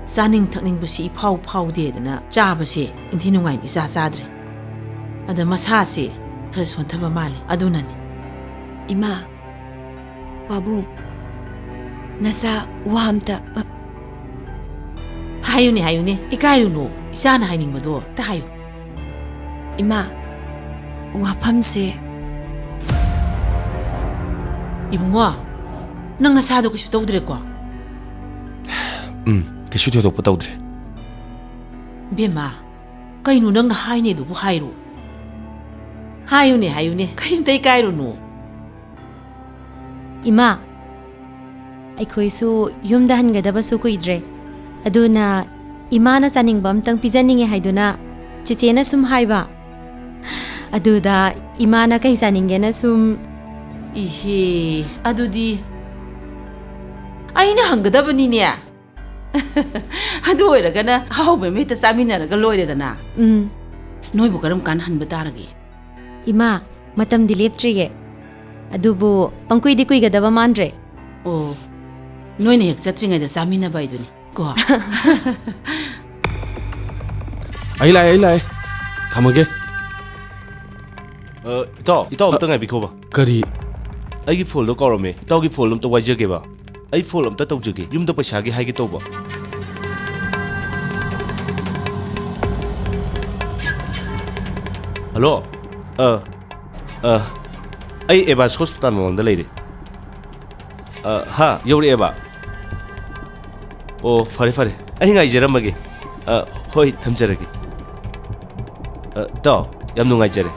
ꯆꯥꯅꯤꯡ ꯊꯛꯅꯤꯡꯕꯁꯤ ꯏꯐꯥꯎ ꯐꯥꯎꯗꯦꯗꯅ ꯆꯥꯕꯁꯦ ꯏꯟꯊꯤ ꯅꯨꯡꯉꯥꯏꯅ ꯏꯆꯥ ꯆꯥꯗ꯭ꯔꯦ꯫ ꯑꯗ ꯃꯁꯥꯁꯦ ꯈꯔ ꯁꯣꯟꯊꯕ ꯃꯥꯜꯂꯦ, ꯑꯗꯨꯅꯅꯤ꯫ ꯏꯃꯥ, ꯄꯥꯕꯨꯡ, ꯅꯆꯥ ꯋꯥ ꯑꯝꯇ, ꯑ, ꯍꯥꯏꯌꯨꯅꯦ, ꯍꯥꯏꯌꯨꯅꯦ, ꯏꯀꯥꯏꯔꯨꯅꯨ, ꯏꯆꯥꯅ ꯍꯥꯏꯅꯤꯡꯕꯗꯣ ꯑꯝꯇ ꯍꯥꯏꯌꯨ꯫ ꯏꯃꯥ, ꯋꯥꯐꯝꯁꯦ꯫ ꯏꯕꯨꯡꯉꯣ, ꯅꯪ ꯅꯁꯥꯗꯣ ꯀꯩꯁꯨ ꯇꯧꯗ꯭ꯔꯦꯀꯣ? ꯎꯝ, ꯀꯩꯁꯨ ꯊꯣꯏꯗꯣꯛꯄ ꯇꯧꯗ꯭ꯔꯦ꯫ ꯕꯦꯝꯃ, ꯀꯩꯅꯣ ꯅꯪꯅ ꯍꯥꯏꯅꯦꯗꯨꯕꯨ ꯍꯥꯏꯔꯣ꯫ ꯍꯥꯏꯌꯨꯅꯦ, ꯍꯥꯏꯌꯨꯅꯦ, ꯀꯔꯤꯝꯇ ꯏꯀꯥꯏꯔꯨꯅꯨ꯫ ꯏꯃꯥ, ꯑꯩꯈꯣꯏꯁꯨ ꯌꯨꯝꯗ ꯍꯟꯒꯗꯕꯁꯨ ꯀꯨꯏꯗ꯭ꯔꯦ꯫ ꯑꯗꯨꯅ ꯏꯃꯥꯅ ꯆꯥꯅꯤꯡꯕ ꯑꯝꯇꯪ ꯄꯤꯖꯅꯤꯡꯉꯦ ꯍꯥꯏꯗꯨꯅ ꯆꯦꯆꯦꯅ ꯁꯨꯝ ꯍꯥꯏꯕ꯫ ꯑꯗꯨꯗ ꯏꯃꯥꯅ ꯀꯩ ꯆꯥꯅꯤꯡꯒꯦꯅ ꯁꯨꯝ ꯏꯍꯦ, ꯑꯗꯨꯗꯤ ꯑꯩꯅ ꯍꯪꯒꯗꯕꯅꯤꯅꯦ꯫ ꯑꯗꯨ ꯑꯣꯏꯔꯒꯅ ꯑꯍꯥꯎꯕ ꯑꯃ ꯍꯦꯛꯇ ꯆꯥꯃꯤꯟꯅꯔꯒ ꯂꯣꯏꯔꯦꯗꯅ꯫ ꯎꯝ꯫ ꯅꯣꯏꯕꯨ ꯀꯔꯝ ꯀꯥꯟꯗ ꯍꯟꯕ ꯇꯥꯔꯒꯦ? ꯏꯃꯥ, ꯃꯇꯝꯗꯤ ꯂꯦꯞꯇ꯭ꯔꯤꯌꯦ꯫ ꯑꯗꯨꯕꯨ ꯄꯪꯀꯨꯏꯗꯤ ꯀꯨꯏꯒꯗꯕ ꯃꯥꯟꯗ꯭ꯔꯦ꯫ ꯑꯣ, ꯅꯣꯏꯅ ꯍꯦꯛ ꯆꯠꯇ꯭ꯔꯤꯉꯩꯗ ꯆꯥꯃꯤꯟꯅꯕ ꯍꯥꯏꯗꯨꯅꯤ ꯀꯣ꯫ ꯑꯩ ꯂꯥꯛꯑꯦ, ꯑꯩ ꯂꯥꯛꯑꯦ꯫ ꯊꯝꯃꯒꯦ꯫ ꯑ, ꯏꯇꯥꯎ, ꯏꯇꯥꯎ, ꯑꯝꯇ ꯉꯥꯏꯕꯤꯈꯣꯕ꯫ ꯀꯔꯤ? ꯑꯩꯒꯤ ꯐꯣꯟꯗꯣ ꯀꯥꯎꯔꯝꯃꯦ꯫ ꯏꯇꯥꯎꯒꯤ ꯐꯣꯟ ꯑꯝꯇ ꯋꯥꯏꯖꯒꯦꯕ꯫ ꯑꯩ ꯐꯣꯟ ꯑꯝꯇ ꯇꯧꯖꯒꯦ꯫ ꯌꯨꯝꯗ ꯄꯩꯁꯥꯒꯤ ꯍꯥꯏꯒꯦ ꯇꯧꯕ꯫ ꯍꯜꯂꯣ꯫ ꯑ, ꯑ, ꯑꯩ ꯑꯦꯕꯥꯁ ꯍꯣꯁꯄꯤꯇꯥꯜ ꯃꯃꯥꯡꯗ ꯂꯩꯔꯦ꯫ ꯑ, ꯍꯥ, ꯌꯧꯔꯛꯑꯦꯕ? ꯑꯣ, ꯐꯔꯦ, ꯐꯔꯦ꯫ ꯑꯩ ꯉꯥꯏꯖꯔꯝꯃꯒꯦ꯫ ꯑ, ꯍꯣꯏ, ꯊꯝꯖꯔꯒꯦ꯫ ꯑ, ꯏꯇꯥꯎ, ꯌꯥꯝ ꯅꯨꯡꯉꯥꯏꯖꯔꯦ꯫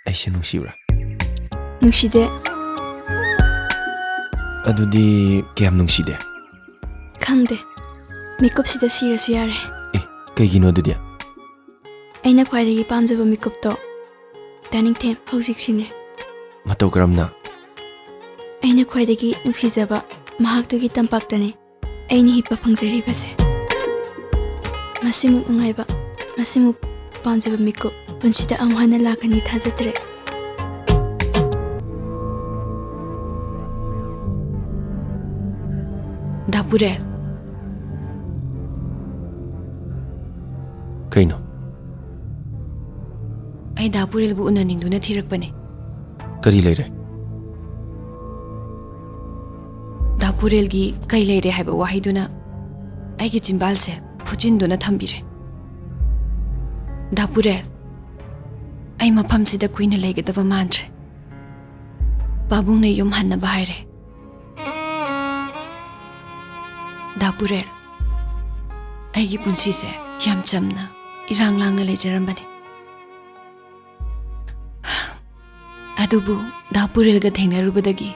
ꯑꯩꯁꯦ ꯅꯨꯡꯁꯤꯕ꯭ꯔꯥ? ꯅꯨꯡꯁꯤꯗꯦ꯫ ꯑꯗꯨꯗꯤ ꯀꯌꯥꯝ ꯅꯨꯡꯁꯤꯗꯦ? ꯈꯪꯗꯦ꯫ ꯃꯤꯀꯨꯞꯁꯤꯗ ꯁꯤꯔꯁꯨ ꯌꯥꯔꯦ꯫ ꯑꯦ, ꯀꯩꯒꯤꯅꯣ ꯑꯗꯨꯗꯤ? ꯑꯩꯅ ꯈ꯭ꯋꯥꯏꯗꯒꯤ ꯄꯥꯝꯖꯕ ꯃꯤꯀꯨꯞꯇꯣ ꯗꯥꯏꯅꯤꯡꯊꯦꯝ ꯍꯧꯖꯤꯛꯁꯤꯅꯦ꯫ ꯃꯇꯧ ꯀꯔꯝꯅ? ꯑꯩꯅ ꯈ꯭ꯋꯥꯏꯗꯒꯤ ꯅꯨꯡꯁꯤꯖꯕ ꯃꯍꯥꯛꯇꯨꯒꯤ ꯇꯝꯄꯥꯛꯇꯅꯦ ꯑꯩꯅ ꯍꯤꯞꯄ ꯐꯪꯖꯔꯤꯕꯁꯦ꯫ ꯃꯁꯤꯃꯨꯛ ꯅꯨꯡꯉꯥꯏꯕ, ꯃꯁꯤꯃꯨꯛ ꯄꯥꯝꯖꯕ ꯃꯤꯀꯨꯞ ꯄꯨꯟꯁꯤꯗ ꯑꯃꯨꯛ ꯍꯟꯅ ꯂꯥꯛꯀꯅꯤ ꯊꯥꯖꯗ꯭ꯔꯦ꯫ ꯗꯥ ꯄꯨꯔꯦꯜ꯫ ꯀꯩꯅꯣ? ꯑꯩ ꯗꯥ ꯄꯨꯔꯦꯜꯕꯨ ꯎꯅꯅꯤꯡꯗꯨꯅ ꯊꯤꯔꯛꯄꯅꯦ꯫ ꯀꯔꯤ ꯂꯩꯔꯦ? ꯗꯥ ꯄꯨꯔꯦꯜꯒꯤ "ꯀꯩ ꯂꯩꯔꯦ?" ꯍꯥꯏꯕ ꯋꯥꯍꯩꯗꯨꯅ ꯑꯩꯒꯤ ꯆꯤꯝꯕꯥꯜꯁꯦ ꯐꯨꯖꯤꯟꯗꯨꯅ ꯊꯝꯕꯤꯔꯦ꯫ ꯗꯥ ꯄꯨꯔꯦꯜ, ꯑꯩ ꯃꯐꯝꯁꯤꯗ ꯀꯨꯏꯅ ꯂꯩꯒꯗꯕ ꯃꯥꯟꯗ꯭ꯔꯦ꯫ ꯄꯥꯕꯨꯡꯅ ꯌꯨꯝ ꯍꯟꯅꯕ ꯍꯥꯏꯔꯦ꯫ ꯗꯥ ꯄꯨꯔꯦꯜ, ꯑꯩꯒꯤ ꯄꯨꯟꯁꯤꯁꯦ ꯌꯥꯝ ꯆꯝꯅ, ꯏꯔꯥꯡ ꯂꯥꯡꯅ ꯂꯩꯖꯔꯝꯕꯅꯤ꯫ ꯑꯗꯨꯕꯨ ꯗꯥ ꯄꯨꯔꯦꯜꯒ ꯊꯦꯡꯅꯔꯨꯕꯗꯒꯤ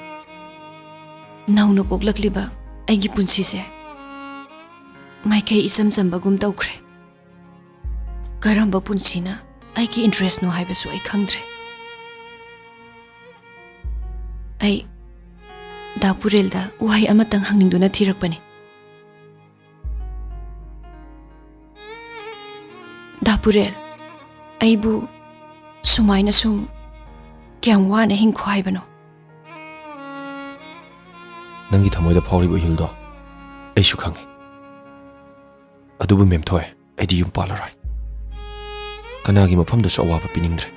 ꯅꯧꯅ ꯄꯣꯛꯂꯛꯂꯤꯕ ꯑꯩꯒꯤ ꯄꯨꯟꯁꯤꯁꯦ ꯃꯥꯏꯀꯩ ꯏꯆꯝ ꯆꯝꯕꯒꯨꯝ ꯇꯧꯈ꯭ꯔꯦ꯫ ꯀꯔꯝꯕ ꯄꯨꯟꯁꯤꯅ ꯑꯩꯒꯤ ꯏꯟꯇꯔꯦꯁꯅꯣ ꯍꯥꯏꯕꯁꯨ ꯑꯩ ꯈꯪꯗ꯭ꯔꯦ꯫ ꯑꯩ ꯗꯥ ꯄꯨꯔꯦꯜꯗ ꯋꯥꯍꯩ ꯑꯃꯇꯪ ꯍꯪꯅꯤꯡꯗꯨꯅ ꯊꯤꯔꯛꯄꯅꯤ꯫ ꯗꯥ ꯄꯨꯔꯦꯜ, ꯑꯩꯕꯨ ꯁꯨꯃꯥꯏꯅ ꯁꯨꯝ ꯀꯌꯥꯝ ꯋꯥꯅ ꯍꯤꯡꯈꯣ ꯍꯥꯏꯕꯅꯣ? ꯅꯪꯒꯤ ꯊꯃꯣꯏꯗ ꯐꯥꯎꯔꯤꯕ ꯏꯍꯨꯜꯗꯣ ꯑꯩꯁꯨ ꯈꯪꯉꯤ꯫ ꯑꯗꯨꯕꯨ ꯃꯦꯝꯊꯣꯏ, ꯑꯩꯗꯤ ꯌꯨꯝ ꯄꯥꯜꯂꯔꯣꯏ꯫ ꯀꯅꯥꯒꯤ ꯃꯐꯝꯗꯁꯨ ꯑꯋꯥꯕ ꯄꯤꯅꯤꯡꯗ꯭ꯔꯦ꯫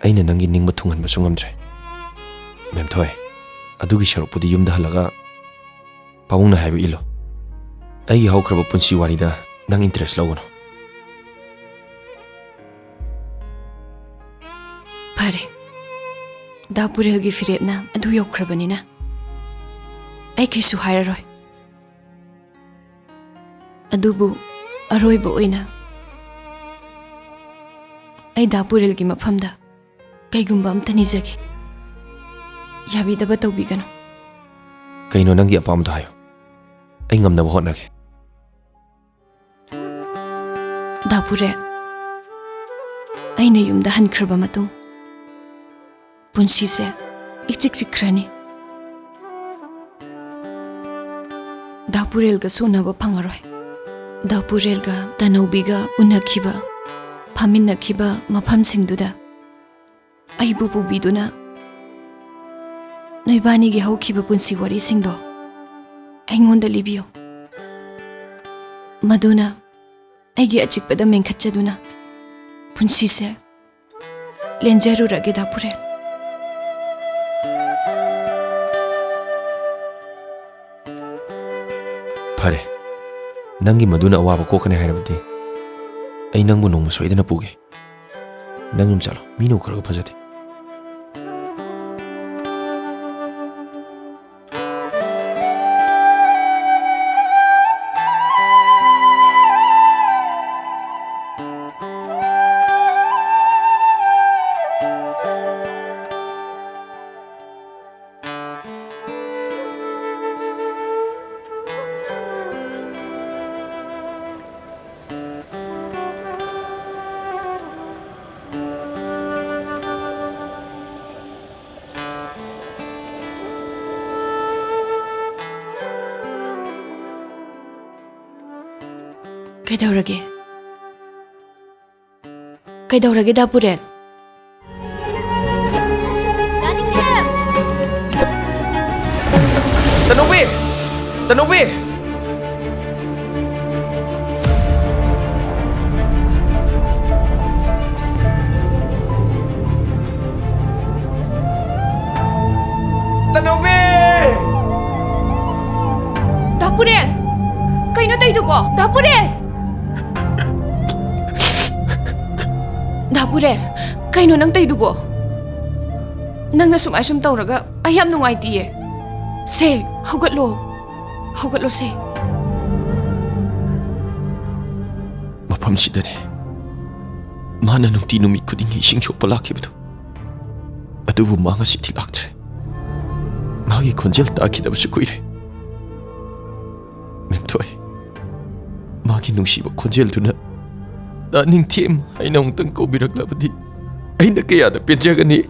ꯑꯩꯅ ꯅꯪꯒꯤ ꯅꯤꯡꯕ ꯊꯨꯡꯍꯟꯕꯁꯨ ꯉꯝꯗ꯭ꯔꯦ꯫ ꯃꯦꯝꯊꯣꯏ, ꯑꯗꯨꯒꯤ ꯁꯔꯨꯛꯄꯨꯗꯤ ꯌꯨꯝꯗ ꯍꯜꯂꯒ ꯄꯥꯕꯨꯡꯅ ꯍꯥꯏꯕ ꯏꯜꯂꯣ꯫ ꯑꯩꯒꯤ ꯍꯧꯈ꯭ꯔꯕ ꯄꯨꯟꯁꯤ ꯋꯥꯔꯤꯗ ꯅꯪ ꯏꯟꯇꯔꯦꯁ ꯂꯧꯒꯅꯨ꯫ ꯐꯔꯦ, ꯗꯥ ꯄꯨꯔꯦꯜꯒꯤ ꯐꯤꯔꯦꯞꯅ ꯑꯗꯨ ꯌꯧꯈ꯭ꯔꯕꯅꯤꯅ ꯑꯩ ꯀꯩꯁꯨ ꯍꯥꯏꯔꯔꯣꯏ꯫ ꯑꯗꯨꯕꯨ ꯑꯔꯣꯏꯕ ꯑꯣꯏꯅ ꯑꯩ ꯗꯥ ꯄꯨꯔꯦꯜꯒꯤ ꯃꯐꯝꯗ ꯀꯩꯒꯨꯝꯕ ꯑꯝꯇ ꯅꯤꯖꯒꯦ꯫ ꯌꯥꯕꯤꯗꯕ ꯇꯧꯕꯤꯒꯅꯨ꯫ ꯀꯩꯅꯣ ꯅꯪꯒꯤ ꯑꯄꯥꯝꯕꯗꯣ ꯍꯥꯏꯌꯨ꯫ ꯑꯩ ꯉꯝꯅꯕ ꯍꯣꯠꯅꯒꯦ꯫ ꯗꯥ ꯄꯨꯔꯦꯜ, ꯑꯩꯅ ꯌꯨꯝꯗ ꯍꯟꯈ꯭ꯔꯕ ꯃꯇꯨꯡ ꯄꯨꯟꯁꯤꯁꯦ ꯏꯆꯤꯛ ꯆꯤꯛꯈ꯭ꯔꯅꯤ꯫ ꯗꯥ ꯄꯨꯔꯦꯜꯒꯁꯨ ꯎꯅꯕ ꯐꯪꯉꯔꯣꯏ꯫ ꯗꯥ ꯄꯨꯔꯦꯜꯒ ꯇꯅꯧꯕꯤꯒ ꯎꯅꯈꯤꯕ, ꯐꯝꯃꯤꯟꯅꯈꯤꯕ ꯃꯐꯝꯁꯤꯡꯗꯨꯗ ꯑꯩꯕꯨ ꯄꯨꯕꯤꯗꯨꯅ ꯅꯣꯏꯕꯥꯅꯤꯒꯤ ꯍꯧꯈꯤꯕ ꯄꯨꯟꯁꯤ ꯋꯥꯔꯤꯁꯤꯡꯗꯣ ꯑꯩꯉꯣꯟꯗ ꯂꯤꯕꯤꯌꯨ꯫ ꯃꯗꯨꯅ ꯑꯩꯒꯤ ꯑꯆꯤꯛꯄꯗ ꯃꯦꯟꯈꯠꯆꯗꯨꯅ ꯄꯨꯟꯁꯤꯁꯦ ꯂꯦꯟꯖꯔꯨꯔꯒꯦ, ꯗꯥ ꯄꯨꯔꯦꯜ꯫ ꯐꯔꯦ, ꯅꯪꯒꯤ ꯃꯗꯨꯅ ꯑꯋꯥꯕ ꯀꯣꯛꯀꯅꯤ ꯍꯥꯏꯔꯕꯗꯤ ꯑꯩ ꯅꯪꯕꯨ ꯅꯣꯡꯃ ꯁꯣꯏꯗꯅ ꯄꯨꯒꯦ꯫ ꯅꯪ ꯌꯨꯝ ꯆꯠꯂꯣ, ꯃꯤꯅ ꯎꯈ꯭ꯔꯒ ꯐꯖꯗꯦ꯫ ꯀꯩꯗꯧꯔꯒꯦ? ꯀꯩꯗꯧꯔꯒꯦ, ꯗꯥ ꯄꯨꯔꯦꯜ? ꯗꯥ ꯅꯤꯡꯊꯦꯝ! ꯇꯅꯧꯕꯤ! ꯇꯅꯧꯕꯤ! ꯇꯅꯧꯕꯤ! ꯗꯥ ꯄꯨꯔꯦꯜ! ꯀꯩꯅꯣ ꯇꯧꯏꯗꯨꯕꯣ? ꯗꯥ ꯄꯨꯔꯦꯜ! ꯗꯥ ꯄꯨꯔꯦꯜ, ꯀꯩꯅꯣ ꯅꯪ ꯇꯧꯏꯗꯨꯕꯣ? ꯅꯪꯅ ꯁꯨꯃꯥꯏ ꯁꯨꯝ ꯇꯧꯔꯒ ꯑꯩ ꯌꯥꯝ ꯅꯨꯡꯉꯥꯏꯇꯤꯌꯦ꯫ ꯁꯦ, ꯍꯧꯒꯠꯂꯣ꯫ ꯍꯧꯒꯠꯂꯣ ꯁꯦ꯫ ꯃꯐꯝꯁꯤꯗꯅꯦ ꯃꯥꯅ ꯅꯨꯡꯇꯤ ꯅꯨꯃꯤꯠ ꯈꯨꯗꯤꯡꯒꯤ ꯏꯁꯤꯡ ꯁꯣꯛꯄ ꯂꯥꯛꯈꯤꯕꯗꯣ, ꯑꯗꯨꯕꯨ ꯃꯥ ꯉꯁꯤꯗꯤ ꯂꯥꯛꯇ꯭ꯔꯦ꯫ ꯃꯥꯒꯤ ꯈꯣꯟꯖꯦꯜ ꯇꯥꯈꯤꯗꯕꯁꯨ ꯀꯨꯏꯔꯦ꯫ ꯃꯦꯝꯊꯣꯏ, ꯃꯥꯒꯤ ꯅꯨꯡꯁꯤꯕ ꯈꯣꯟꯖꯦꯜꯗꯨꯅ "ꯗꯥ ꯅꯤꯡꯊꯦꯝ" ꯍꯥꯏꯅ ꯑꯃꯨꯛꯇꯪ ꯀꯧꯕꯤꯔꯛꯂꯕꯗꯤ ꯑꯩꯅ ꯀꯌꯥꯗ ꯄꯦꯟꯖꯒꯅꯤ꯫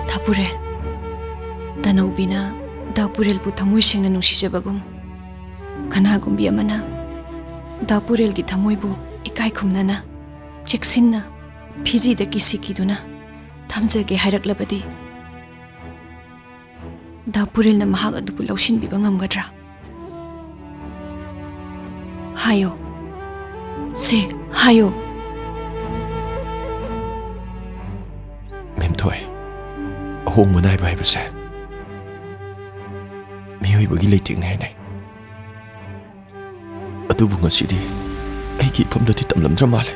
ꯊꯥꯄꯨꯔꯦꯜ, ꯇꯅꯧꯕꯤꯅ ꯗꯥ ꯄꯨꯔꯦꯜꯕꯨ ꯊꯃꯣꯏ ꯁꯦꯡꯅ ꯅꯨꯡꯁꯤꯖꯕꯒꯨꯝ, ꯀꯅꯥꯒꯨꯝꯕꯤ ꯑꯃꯅ ꯗꯥ ꯄꯨꯔꯦꯜꯒꯤ ꯊꯃꯣꯏꯕꯨ ꯏꯀꯥꯏ ꯈꯨꯝꯅꯅ, ꯆꯦꯛꯁꯤꯟꯅ, ꯐꯤꯖꯤꯗ ꯀꯤꯁꯤ ꯀꯤꯗꯨꯅ ꯊꯝꯖꯒꯦ ꯍꯥꯏꯔꯛꯂꯕꯗꯤ, ꯗꯥ ꯄꯨꯔꯦꯜꯅ ꯃꯍꯥꯛ ꯑꯗꯨꯕꯨ ꯂꯧꯁꯤꯟꯕꯤꯕ ꯉꯝꯒꯗ꯭ꯔꯥ? ꯍꯥꯏꯌꯣ꯫ ꯁꯦ, ꯍꯥꯏꯌꯣ꯫ ꯃꯦꯝꯊꯣꯏ, ꯑꯍꯣꯡꯕ ꯅꯥꯏꯕ ꯍꯥꯏꯕꯁꯦ ꯃꯤꯑꯣꯏꯕꯒꯤ ꯂꯩꯇꯦꯡꯅꯦ ꯍꯥꯏꯅꯩ꯫ ꯑꯗꯨꯕꯨ ꯉꯁꯤꯗꯤ ꯑꯩꯒꯤ ꯏꯐꯝꯗꯗꯤ ꯇꯝꯂꯝꯗ꯭ꯔ ꯃꯥꯜꯂꯦ꯫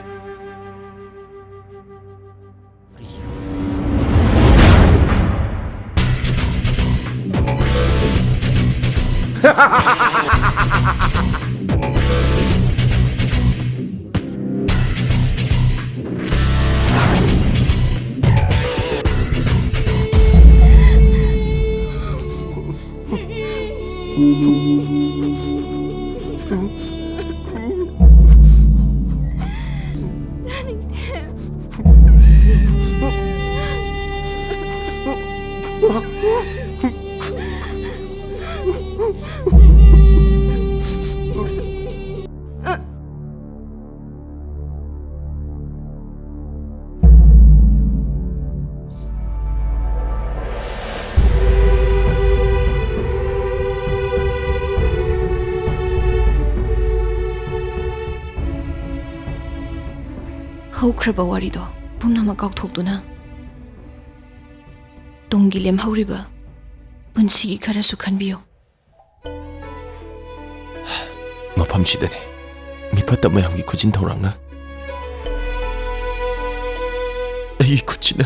ꯍꯧꯈ꯭ꯔꯕ ꯋꯥꯔꯤꯗꯣ ꯄꯨꯝꯅꯃꯛ ꯀꯥꯎꯊꯣꯛꯇꯨꯅ, ꯇꯨꯡꯒꯤ ꯂꯦꯝꯍꯧꯔꯤꯕ ꯄꯨꯟꯁꯤꯒꯤ ꯈꯔꯁꯨ ꯈꯟꯕꯤꯌꯨ꯫ ꯃꯐꯝꯁꯤꯗꯅꯤ ꯃꯤꯐꯠꯇ ꯃꯌꯥꯝꯒꯤ ꯈꯨꯖꯤꯟ ꯊꯧꯔꯥꯡꯅ ꯑꯩꯒꯤ ꯈꯨꯠꯁꯤꯅ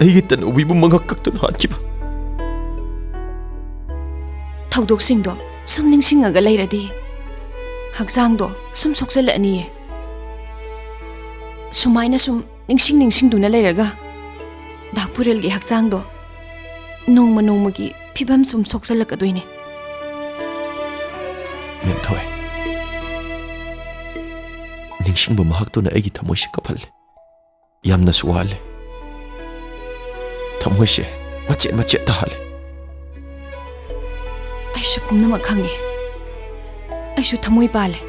ꯑꯩꯒꯤ ꯇꯅꯧꯕꯤꯕꯨ ꯃꯉꯛ ꯀꯛꯇꯨꯅ ꯍꯥꯠꯈꯤꯕ꯫ ꯊꯧꯗꯣꯛꯁꯤꯡꯗꯣ ꯁꯨꯝ ꯅꯤꯡꯁꯤꯡꯉꯒ ꯂꯩꯔꯗꯤ ꯍꯛꯆꯥꯡꯗꯣ ꯁꯨꯝ ꯁꯣꯛꯆꯜꯂꯛꯑꯅꯤꯌꯦ꯫ ꯁꯨꯃꯥꯏꯅ ꯁꯨꯝ ꯅꯤꯡꯁꯤꯡ ꯅꯤꯡꯁꯤꯡꯗꯨꯅ ꯂꯩꯔꯒ ꯗꯥ ꯄꯨꯔꯦꯜꯒꯤ ꯍꯛꯆꯥꯡꯗꯣ ꯅꯣꯡꯃ ꯅꯣꯡꯃꯒꯤ ꯐꯤꯕꯝ ꯁꯨꯝ ꯁꯣꯛꯆꯜꯂꯛꯀꯗꯣꯏꯅꯦ꯫ ꯃꯦꯝꯊꯣꯏ, ꯅꯤꯡꯁꯤꯡꯕ ꯃꯍꯥꯛꯇꯨꯅ ꯑꯩꯒꯤ ꯊꯃꯣꯏꯁꯦ ꯀꯞꯍꯜꯂꯦ꯫ ꯌꯥꯝꯅꯁꯨ ꯋꯥꯍꯜꯂꯦ꯫ ꯊꯃꯣꯏꯁꯦ ꯃꯆꯦꯠ ꯃꯆꯦꯠ ꯇꯥꯍꯜꯂꯦ꯫ ꯑꯩꯁꯨ ꯄꯨꯝꯅꯃꯛ ꯈꯪꯉꯦ꯫ ꯑꯩꯁꯨ ꯊꯃꯣꯏ ꯄꯥꯜꯂꯦ꯫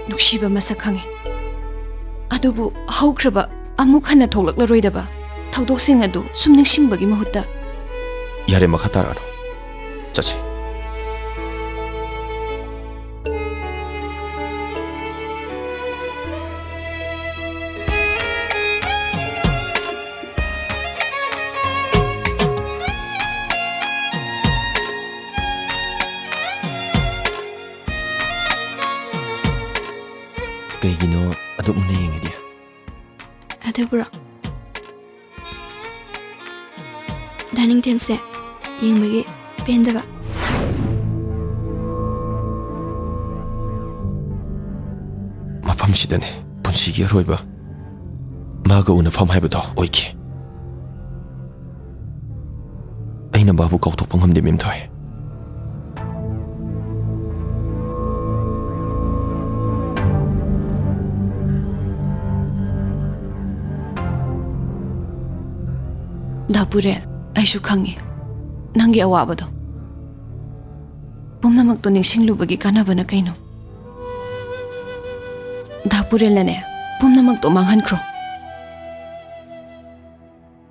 ꯅꯨꯡꯁꯤꯕ ꯃꯁꯛ ꯈꯪꯉꯦ꯫ ꯑꯗꯨꯕꯨ ꯍꯧꯈ꯭ꯔꯕ, ꯑꯃꯨꯛ ꯍꯟꯅ ꯊꯣꯛꯂꯛꯂꯔꯣꯏꯗꯕ ꯊꯧꯗꯣꯛꯁꯤꯡ ꯑꯗꯨ ꯁꯨꯝ ꯅꯤꯡꯁꯤꯡꯕꯒꯤ ꯃꯍꯨꯠꯇ꯫ ꯌꯥꯔꯦ, ꯃꯈꯥ ꯇꯥꯔꯛꯑꯅꯨ꯫ ꯆꯠꯁꯤ꯫ ꯀꯩꯒꯤꯅꯣ ꯑꯗꯨꯛ ꯃꯨꯟꯅ ꯌꯦꯡꯉꯤꯗꯤ? ꯑꯗꯨꯕꯨꯔꯣ? ꯗꯥꯏꯅꯤꯡ ꯇꯦꯕꯜꯁꯦ ꯌꯦꯡꯕꯒꯤ ꯄꯦꯟꯗꯕ꯫ ꯃꯐꯝꯁꯤꯗꯅꯦ ꯄꯨꯟꯁꯤꯒꯤ ꯑꯔꯣꯏꯕ ꯃꯥꯒ ꯎꯅꯐꯝ ꯍꯥꯏꯕꯗꯣ ꯑꯣꯏꯈꯤ꯫ ꯑꯩꯅ ꯃꯥꯕꯨ ꯀꯥꯎꯊꯣꯛꯄ ꯉꯝꯗꯦ, ꯃꯦꯝꯊꯣꯏ꯫ ꯗꯥ ꯄꯨꯔꯦꯜ, ꯑꯩꯁꯨ ꯈꯪꯉꯤ ꯅꯪꯒꯤ ꯑꯋꯥꯕꯗꯣ꯫ ꯄꯨꯝꯅꯃꯛꯇꯣ ꯅꯤꯡꯁꯤꯡꯂꯨꯕꯒꯤ ꯀꯥꯟꯅꯕꯅ ꯀꯩꯅꯣ? ꯗꯥ ꯄꯨꯔꯦꯜꯅꯅꯦ, ꯄꯨꯝꯅꯃꯛꯇꯣ ꯃꯥꯡꯍꯟꯈ꯭ꯔꯣ꯫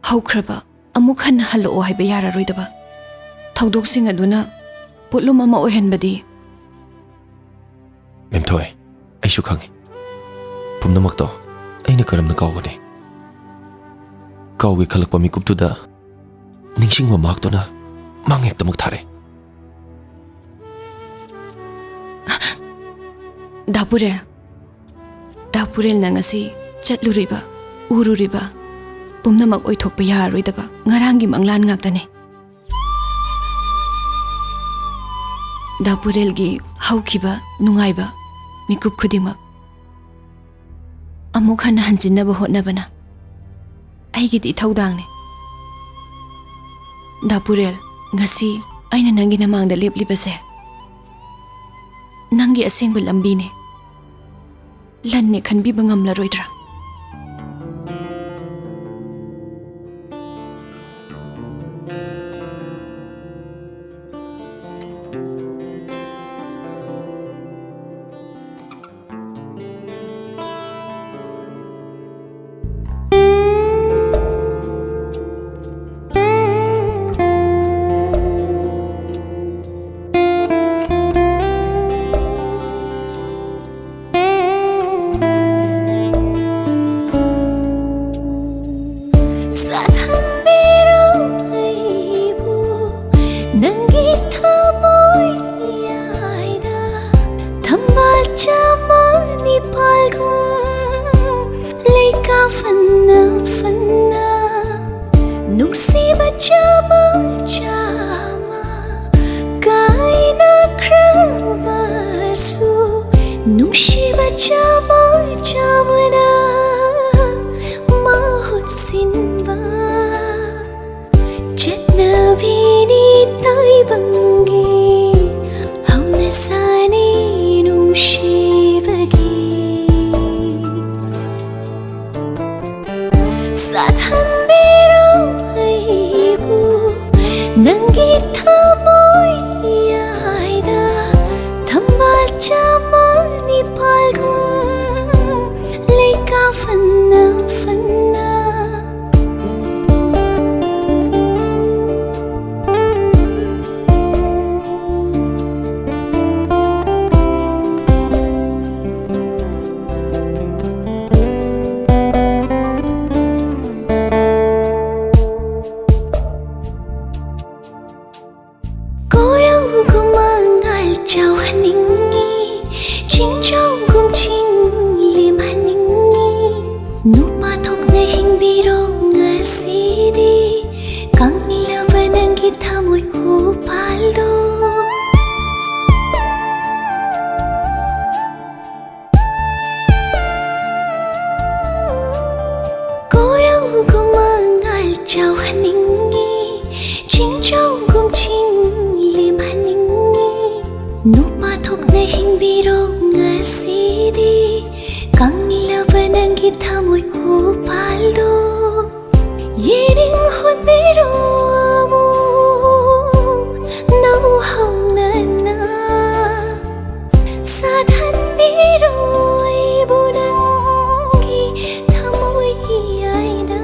ꯍꯧꯈ꯭ꯔꯕ ꯑꯃꯨꯛ ꯍꯟꯅ ꯍꯜꯂꯛꯑꯣ ꯍꯥꯏꯕ ꯌꯥꯔꯔꯣꯏꯗꯕ ꯊꯧꯗꯣꯛꯁꯤꯡ ꯑꯗꯨꯅ ꯄꯣꯠꯂꯨꯝ ꯑꯃ ꯑꯣꯏꯍꯟꯕꯗꯤ꯫ ꯃꯦꯝꯊꯣꯏ, ꯑꯩꯁꯨ ꯈꯪꯉꯤ꯫ ꯄꯨꯝꯅꯃꯛꯇꯣ ꯑꯩꯅ ꯀꯔꯝꯅ ꯀꯥꯎꯒꯅꯤ? ꯀꯥꯎꯒꯦ ꯈꯜꯂꯛꯄ ꯃꯤꯀꯨꯞꯇꯨꯗ ꯅꯤꯡꯁꯤꯡꯕ ꯃꯍꯥꯛꯇꯨꯅ ꯃꯥꯡ ꯍꯦꯛꯇꯃꯛ ꯊꯥꯔꯦ꯫ ꯗꯥ ꯄꯨꯔꯦꯜ, ꯗꯥ ꯄꯨꯔꯦꯜꯅ ꯉꯁꯤ ꯆꯠꯂꯨꯔꯤꯕ, ꯎꯔꯨꯔꯤꯕ ꯄꯨꯝꯅꯃꯛ ꯑꯣꯏꯊꯣꯛꯄ ꯌꯥꯔꯔꯣꯏꯗꯕ ꯉꯔꯥꯡꯒꯤ ꯃꯪꯂꯥꯟ ꯉꯥꯛꯇꯅꯤ꯫ ꯗꯥ ꯄꯨꯔꯦꯜꯒꯤ ꯍꯧꯈꯤꯕ ꯅꯨꯡꯉꯥꯏꯕ ꯃꯤꯀꯨꯞ ꯈꯨꯗꯤꯡꯃꯛ ꯑꯃꯨꯛ ꯍꯟꯅ ꯍꯟꯖꯤꯟꯅꯕ ꯍꯣꯠꯅꯕꯅ ꯑꯩꯒꯤꯗꯤ ꯏꯊꯧꯗꯥꯡꯅꯤ꯫ ꯗꯥ ꯄꯨꯔꯦꯜ, ꯉꯁꯤ ꯑꯩꯅ ꯅꯪꯒꯤ ꯅꯃꯥꯡꯗ ꯂꯦꯞꯂꯤꯕꯁꯦ ꯅꯪꯒꯤ ꯑꯁꯦꯡꯕ ꯂꯝꯕꯤꯅꯤ꯫ ꯂꯟꯅꯦ ꯈꯟꯕꯤꯕ ꯉꯝꯂꯔꯣꯏꯗ꯭ꯔꯥ? ꯁꯥꯊꯝꯕꯤꯔꯣ ꯑꯩꯕꯨ ꯅꯪꯒꯤ ꯊꯃꯣꯏ ꯌꯥꯏꯗ, ꯊꯝꯕꯥꯜ ꯆꯥꯃ ꯅꯤꯄꯥꯜꯒꯨꯝ ꯂꯩꯀꯥ ꯐꯅ ꯐꯅ, ꯅꯨꯡꯁꯤꯕ ꯆꯥꯃ ꯆꯥꯃ ꯀꯥꯏꯅꯈ꯭ꯔꯕꯁꯨ, ꯅꯨꯡꯁꯤꯕ ꯆꯥꯃ ꯆꯥꯃꯅ ꯃꯍꯨꯠ ꯁꯤꯟꯕ ꯆꯠꯅꯕꯤꯅꯤ ꯇꯥꯏꯕꯪꯒꯤ ꯍꯧꯅꯁꯥꯅꯤ ꯅꯨꯡꯁꯤꯕꯒꯤ꯫ ꯁꯥꯊꯝꯕꯤꯔꯣ ꯑꯩꯕꯨ ꯅꯪꯒꯤ ꯊꯃꯣꯏ ꯌꯥꯏꯗ, ꯊꯝꯕꯥꯜ ꯆꯥꯃ ꯅꯤꯄꯥꯜꯒꯨꯝ ꯂꯩꯀꯥ ꯐꯅ ꯐꯅ꯫ ꯀꯣꯔꯧꯒꯨꯝ ꯃꯉꯥꯜ ꯆꯥꯎꯍꯟꯅꯤꯡꯉꯤ, ꯆꯤꯡꯖꯥꯎꯒꯨꯝ ꯆꯤꯡ ꯂꯦꯝꯍꯟꯅꯤꯡꯉꯤ꯫ ꯅꯨꯄꯥ ꯊꯣꯛꯅ ꯍꯤꯡꯕꯤꯔꯣ ꯉꯁꯤꯗꯤ, ꯀꯪꯂꯕ ꯅꯪꯒꯤ ꯊꯃꯣꯏ ꯎꯄꯥꯜꯗꯣ꯫ ꯍꯤꯡꯕꯤꯔꯣ ꯉꯁꯤꯗꯤ, ꯀꯪꯂꯕ ꯅꯪꯒꯤ ꯊꯃꯣꯏ ꯎꯄꯥꯜꯗꯣ꯫ ꯌꯦꯅꯤꯡ ꯍꯨꯟꯕꯤꯔꯣ ꯑꯃꯨꯛ ꯅꯧꯍꯧꯅꯅ꯫ ꯁꯥꯊꯟꯕꯤꯔꯣ ꯑꯩꯕꯨ ꯅꯪꯒꯤ ꯊꯃꯣꯏ ꯏꯌꯥꯏꯗ꯫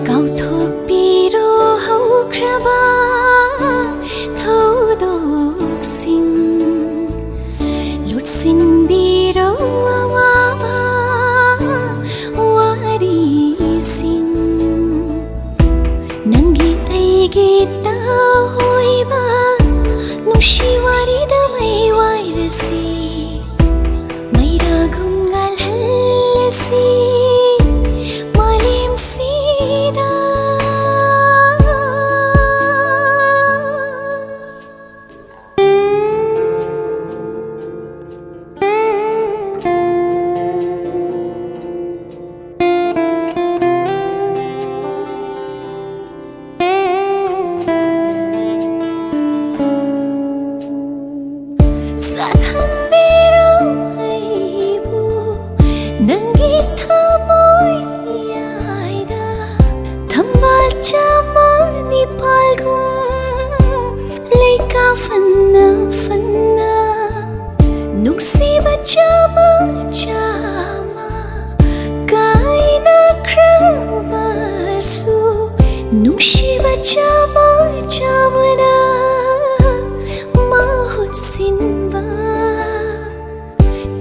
ꯀꯥꯎꯊꯣꯛꯄꯤꯔꯣ ꯍꯧꯈ꯭ꯔꯕ ꯊꯧꯗꯣꯛꯁꯤꯡ, ꯂꯣꯠꯁꯤꯟꯕꯤꯔꯣ ꯑꯋꯥꯕ ꯋꯥꯔꯤꯁꯤꯡ꯫ ꯅꯪꯒꯤ ꯑꯩꯒꯤ ꯇꯧꯍꯣꯏꯕ ꯅꯨꯡꯁꯤ ꯋꯥꯔꯤꯗ ꯃꯩ ꯋꯥꯏꯔꯁꯤ꯫ ꯃꯩꯔꯥꯒꯨꯝ ꯉꯥꯜꯍꯜꯂꯁꯤ ꯃꯥꯂꯦꯝꯁꯤꯗ꯫ ꯁꯥꯊꯟꯕꯤꯔꯣ ꯑꯩꯕꯨ ꯅꯪꯒꯤ ꯊꯃꯣꯏ ꯌꯥꯏꯗ꯫ ꯊꯝꯕꯥꯜ ꯆꯥꯝꯃ ꯅꯤꯄꯥꯜꯒꯨꯝ ꯂꯩꯀꯥ ꯐꯅ ꯐꯅ, ꯅꯨꯡꯁꯤꯕ ꯆꯥꯝꯃ ꯆꯥꯝꯃ ꯀꯥꯏꯅꯈ꯭ꯔꯕꯁꯨ, ꯅꯨꯡꯁꯤꯕ ꯆꯥꯝꯃ ꯆꯥꯝꯃꯅ ꯃꯍꯨꯠ ꯁꯤꯟꯕ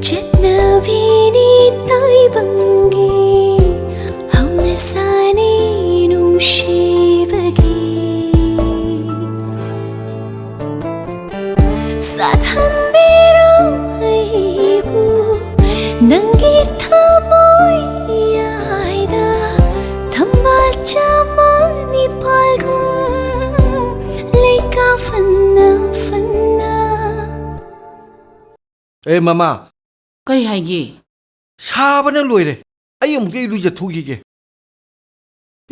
ꯆꯠꯅꯕꯤꯅꯤ ꯇꯥꯏꯕꯪꯒꯤ ꯍꯧꯅꯁꯥꯅꯤ ꯅꯨꯡꯁꯤꯕꯒꯤ꯫ ꯁꯥꯊꯟꯕꯤꯔꯣ ꯑꯩꯕꯨ ꯅꯪꯒꯤ ꯊꯃꯣꯏ ꯌꯥꯏꯗ꯫ ꯊꯝꯕꯥꯜ ꯆꯥꯝꯃ ꯅꯤꯄꯥꯜ ꯑꯦ ꯃꯃꯥ, ꯀꯔꯤ ꯍꯥꯏꯒꯦ? ꯁꯥꯕꯅ ꯂꯣꯏꯔꯦ꯫ ꯑꯩ ꯑꯃꯨꯛꯇ ꯏꯔꯨꯖꯊꯣꯛꯈꯤꯒꯦ꯫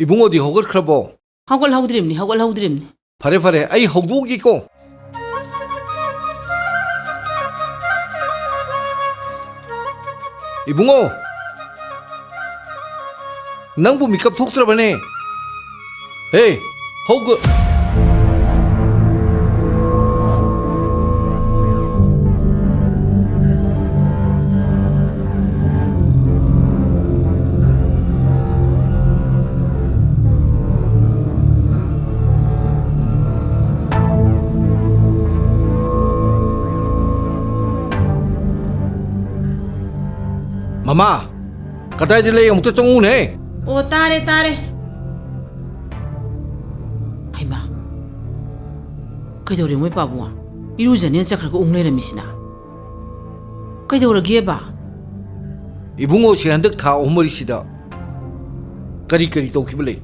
ꯏꯕꯨꯡꯉꯣꯗꯤ ꯍꯧꯒꯠꯈ꯭ꯔꯕꯣ? ꯍꯧꯒꯠꯍꯧꯗ꯭ꯔꯤꯕꯅꯤ, ꯍꯧꯒꯠꯍꯧꯗ꯭ꯔꯤꯕꯅꯤ꯫ ꯐꯔꯦ, ꯐꯔꯦ, ꯑꯩ ꯍꯧꯗꯣꯛꯎꯒꯦꯀꯣ꯫ ꯏꯕꯨꯡꯉꯣ, ꯅꯪꯕꯨ ꯃꯤꯀꯞ ꯊꯣꯛꯇ꯭ꯔꯕꯅꯦ? ꯍꯦ, ꯍꯧꯒ- ꯃꯃꯥ, ꯀꯗꯥꯏꯗ ꯂꯩ? ꯑꯃꯨꯛꯇ ꯆꯪꯉꯨꯅꯦ꯫ ꯑꯣ, ꯇꯥꯔꯦ, ꯇꯥꯔꯦ꯫ ꯍꯩꯃꯥ, ꯀꯩꯗꯧꯔꯦ ꯃꯣꯏ ꯄꯥꯕꯨꯡ? ꯏꯔꯨꯖꯅꯦꯅ ꯆꯠꯈ꯭ꯔꯒ ꯎꯪ ꯂꯩꯔꯝꯃꯤꯁꯤꯅ? ꯀꯩꯗꯧꯔꯒꯦꯕ? ꯏꯕꯨꯡꯉꯣꯁꯦ ꯍꯟꯗꯛ ꯊꯥ ꯑꯍꯨꯝ ꯃꯔꯤꯁꯤꯗ ꯀꯔꯤ ꯀꯔꯤ ꯇꯧꯈꯤꯕ ꯂꯩ?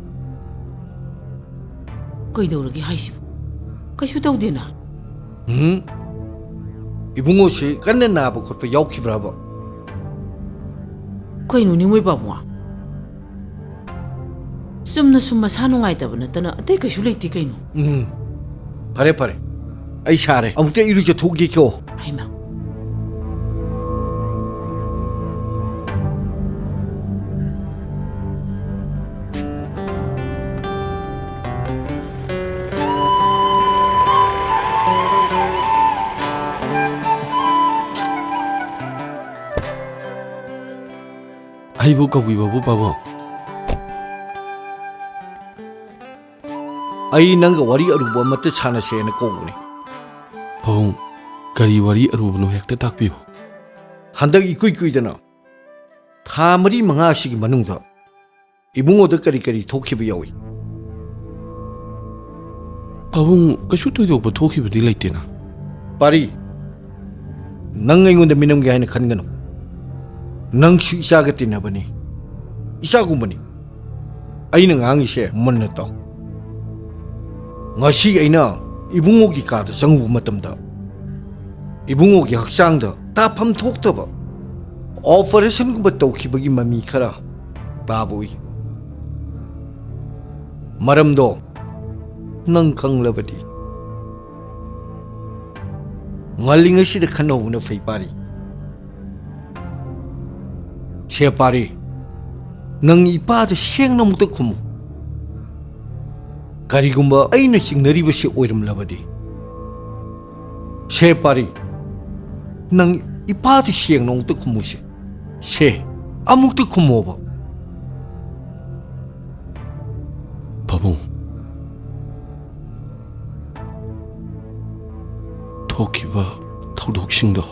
ꯀꯩꯗꯧꯔꯒꯦ ꯍꯥꯏꯁꯤꯕꯨ? ꯀꯩꯁꯨ ꯇꯧꯗꯦꯅ꯫ ꯎꯝ? ꯏꯕꯨꯡꯉꯣꯁꯦ ꯀꯟꯅ ꯅꯥꯕ ꯈꯣꯠꯄ ꯌꯥꯎꯈꯤꯕ꯭ꯔꯕ? ꯀꯩꯅꯣꯅꯦ ꯃꯣꯏ ꯄꯥꯕꯨꯡ? ꯆꯨꯝꯅ ꯁꯨꯝ ꯃꯁꯥ ꯅꯨꯡꯉꯥꯏꯇꯕ ꯅꯠꯇꯅ ꯑꯇꯩ ꯀꯩꯁꯨ ꯂꯩꯇꯦ ꯀꯩꯅꯣ꯫ ꯎꯝ꯫ ꯐꯔꯦ, ꯐꯔꯦ꯫ ꯑꯩ ꯁꯥꯔꯦ꯫ ꯑꯃꯨꯛꯇ ꯏꯔꯨꯖꯊꯣꯛꯈꯤꯀꯣ꯫ ꯍꯩꯃꯥ꯫ ꯑꯩꯕꯨ ꯀꯧꯕꯤꯕꯕꯨ ꯄꯥꯕꯨꯡ? ꯑꯩ ꯅꯪꯒ ꯋꯥꯔꯤ ꯑꯔꯨꯕ ꯑꯃꯠꯇ ꯁꯥꯟꯅꯁꯦꯅ ꯀꯧꯕꯅꯤ꯫ ꯄꯥꯕꯨꯡ, ꯀꯔꯤ ꯋꯥꯔꯤ ꯑꯔꯨꯕꯅꯣ ꯍꯦꯛꯇ ꯇꯥꯛꯄꯤꯌꯨ꯫ ꯍꯟꯗꯛ ꯏꯀꯨꯏ ꯀꯨꯏꯗꯅ ꯊꯥ ꯃꯔꯤ ꯃꯉꯥ ꯑꯁꯤꯒꯤ ꯃꯅꯨꯡꯗ ꯏꯕꯨꯡꯉꯣꯗ ꯀꯔꯤ ꯀꯔꯤ ꯊꯣꯛꯈꯤꯕ ꯌꯥꯎꯏ? ꯄꯥꯕꯨꯡ, ꯀꯩꯁꯨ ꯊꯣꯏꯗꯣꯛꯄ ꯊꯣꯛꯈꯤꯕꯗꯤ ꯂꯩꯇꯦꯅ꯫ ꯄꯥꯔꯤ, ꯅꯪ ꯑꯩꯉꯣꯟꯗ ꯃꯤꯅꯝꯒꯦ ꯍꯥꯏꯅ ꯈꯟꯒꯅꯨ꯫ ꯅꯪꯁꯨ ꯏꯆꯥꯒ ꯇꯤꯟꯅꯕꯅꯤ, ꯏꯆꯥꯒꯨꯝꯕꯅꯤ꯫ ꯑꯩꯅ ꯉꯥꯡꯉꯤꯁꯦ ꯃꯨꯟꯅ ꯇꯥꯎ꯫ ꯉꯁꯤ ꯑꯩꯅ ꯏꯕꯨꯡꯉꯣꯒꯤ ꯀꯥꯗ ꯆꯪꯉꯨꯕ ꯃꯇꯝꯗ, ꯏꯕꯨꯡꯉꯣꯒꯤ ꯍꯛꯆꯥꯡꯗ ꯇꯥꯐꯝ ꯊꯣꯛꯇꯕ ꯑꯣꯄꯔꯦꯁꯟꯒꯨꯝꯕ ꯇꯧꯈꯤꯕꯒꯤ ꯃꯃꯤ ꯈꯔ ꯇꯥꯕ ꯎꯏ꯫ ꯃꯔꯝꯗꯣ ꯅꯪ ꯈꯪꯂꯕꯗꯤ ꯉꯜꯂꯤꯉꯩꯁꯤꯗ ꯈꯟꯅꯍꯧꯕꯅ ꯐꯩ, ꯄꯥꯔꯤ꯫ ꯁꯦ ꯄꯥꯔꯤ, ꯅꯪ ꯏꯄꯥꯗ ꯁꯦꯡꯅ ꯑꯃꯨꯛꯇ ꯈꯨꯝꯃꯨ꯫ ꯀꯔꯤꯒꯨꯝꯕ ꯑꯩꯅ ꯆꯤꯡꯅꯔꯤꯕꯁꯤ ꯑꯣꯏꯔꯝꯂꯕꯗꯤ, ꯁꯦ ꯄꯥꯔꯤ, ꯅꯪ ꯏꯄꯥꯗ ꯁꯦꯡꯅ ꯑꯃꯨꯛꯇ ꯈꯨꯝꯃꯨꯁꯦ꯫ ꯁꯦ, ꯑꯃꯨꯛꯇ ꯈꯨꯝꯃꯣꯕ꯫ ꯄꯥꯕꯨꯡ, ꯊꯣꯛꯈꯤꯕ ꯊꯧꯗꯣꯛꯁꯤꯡꯗꯣ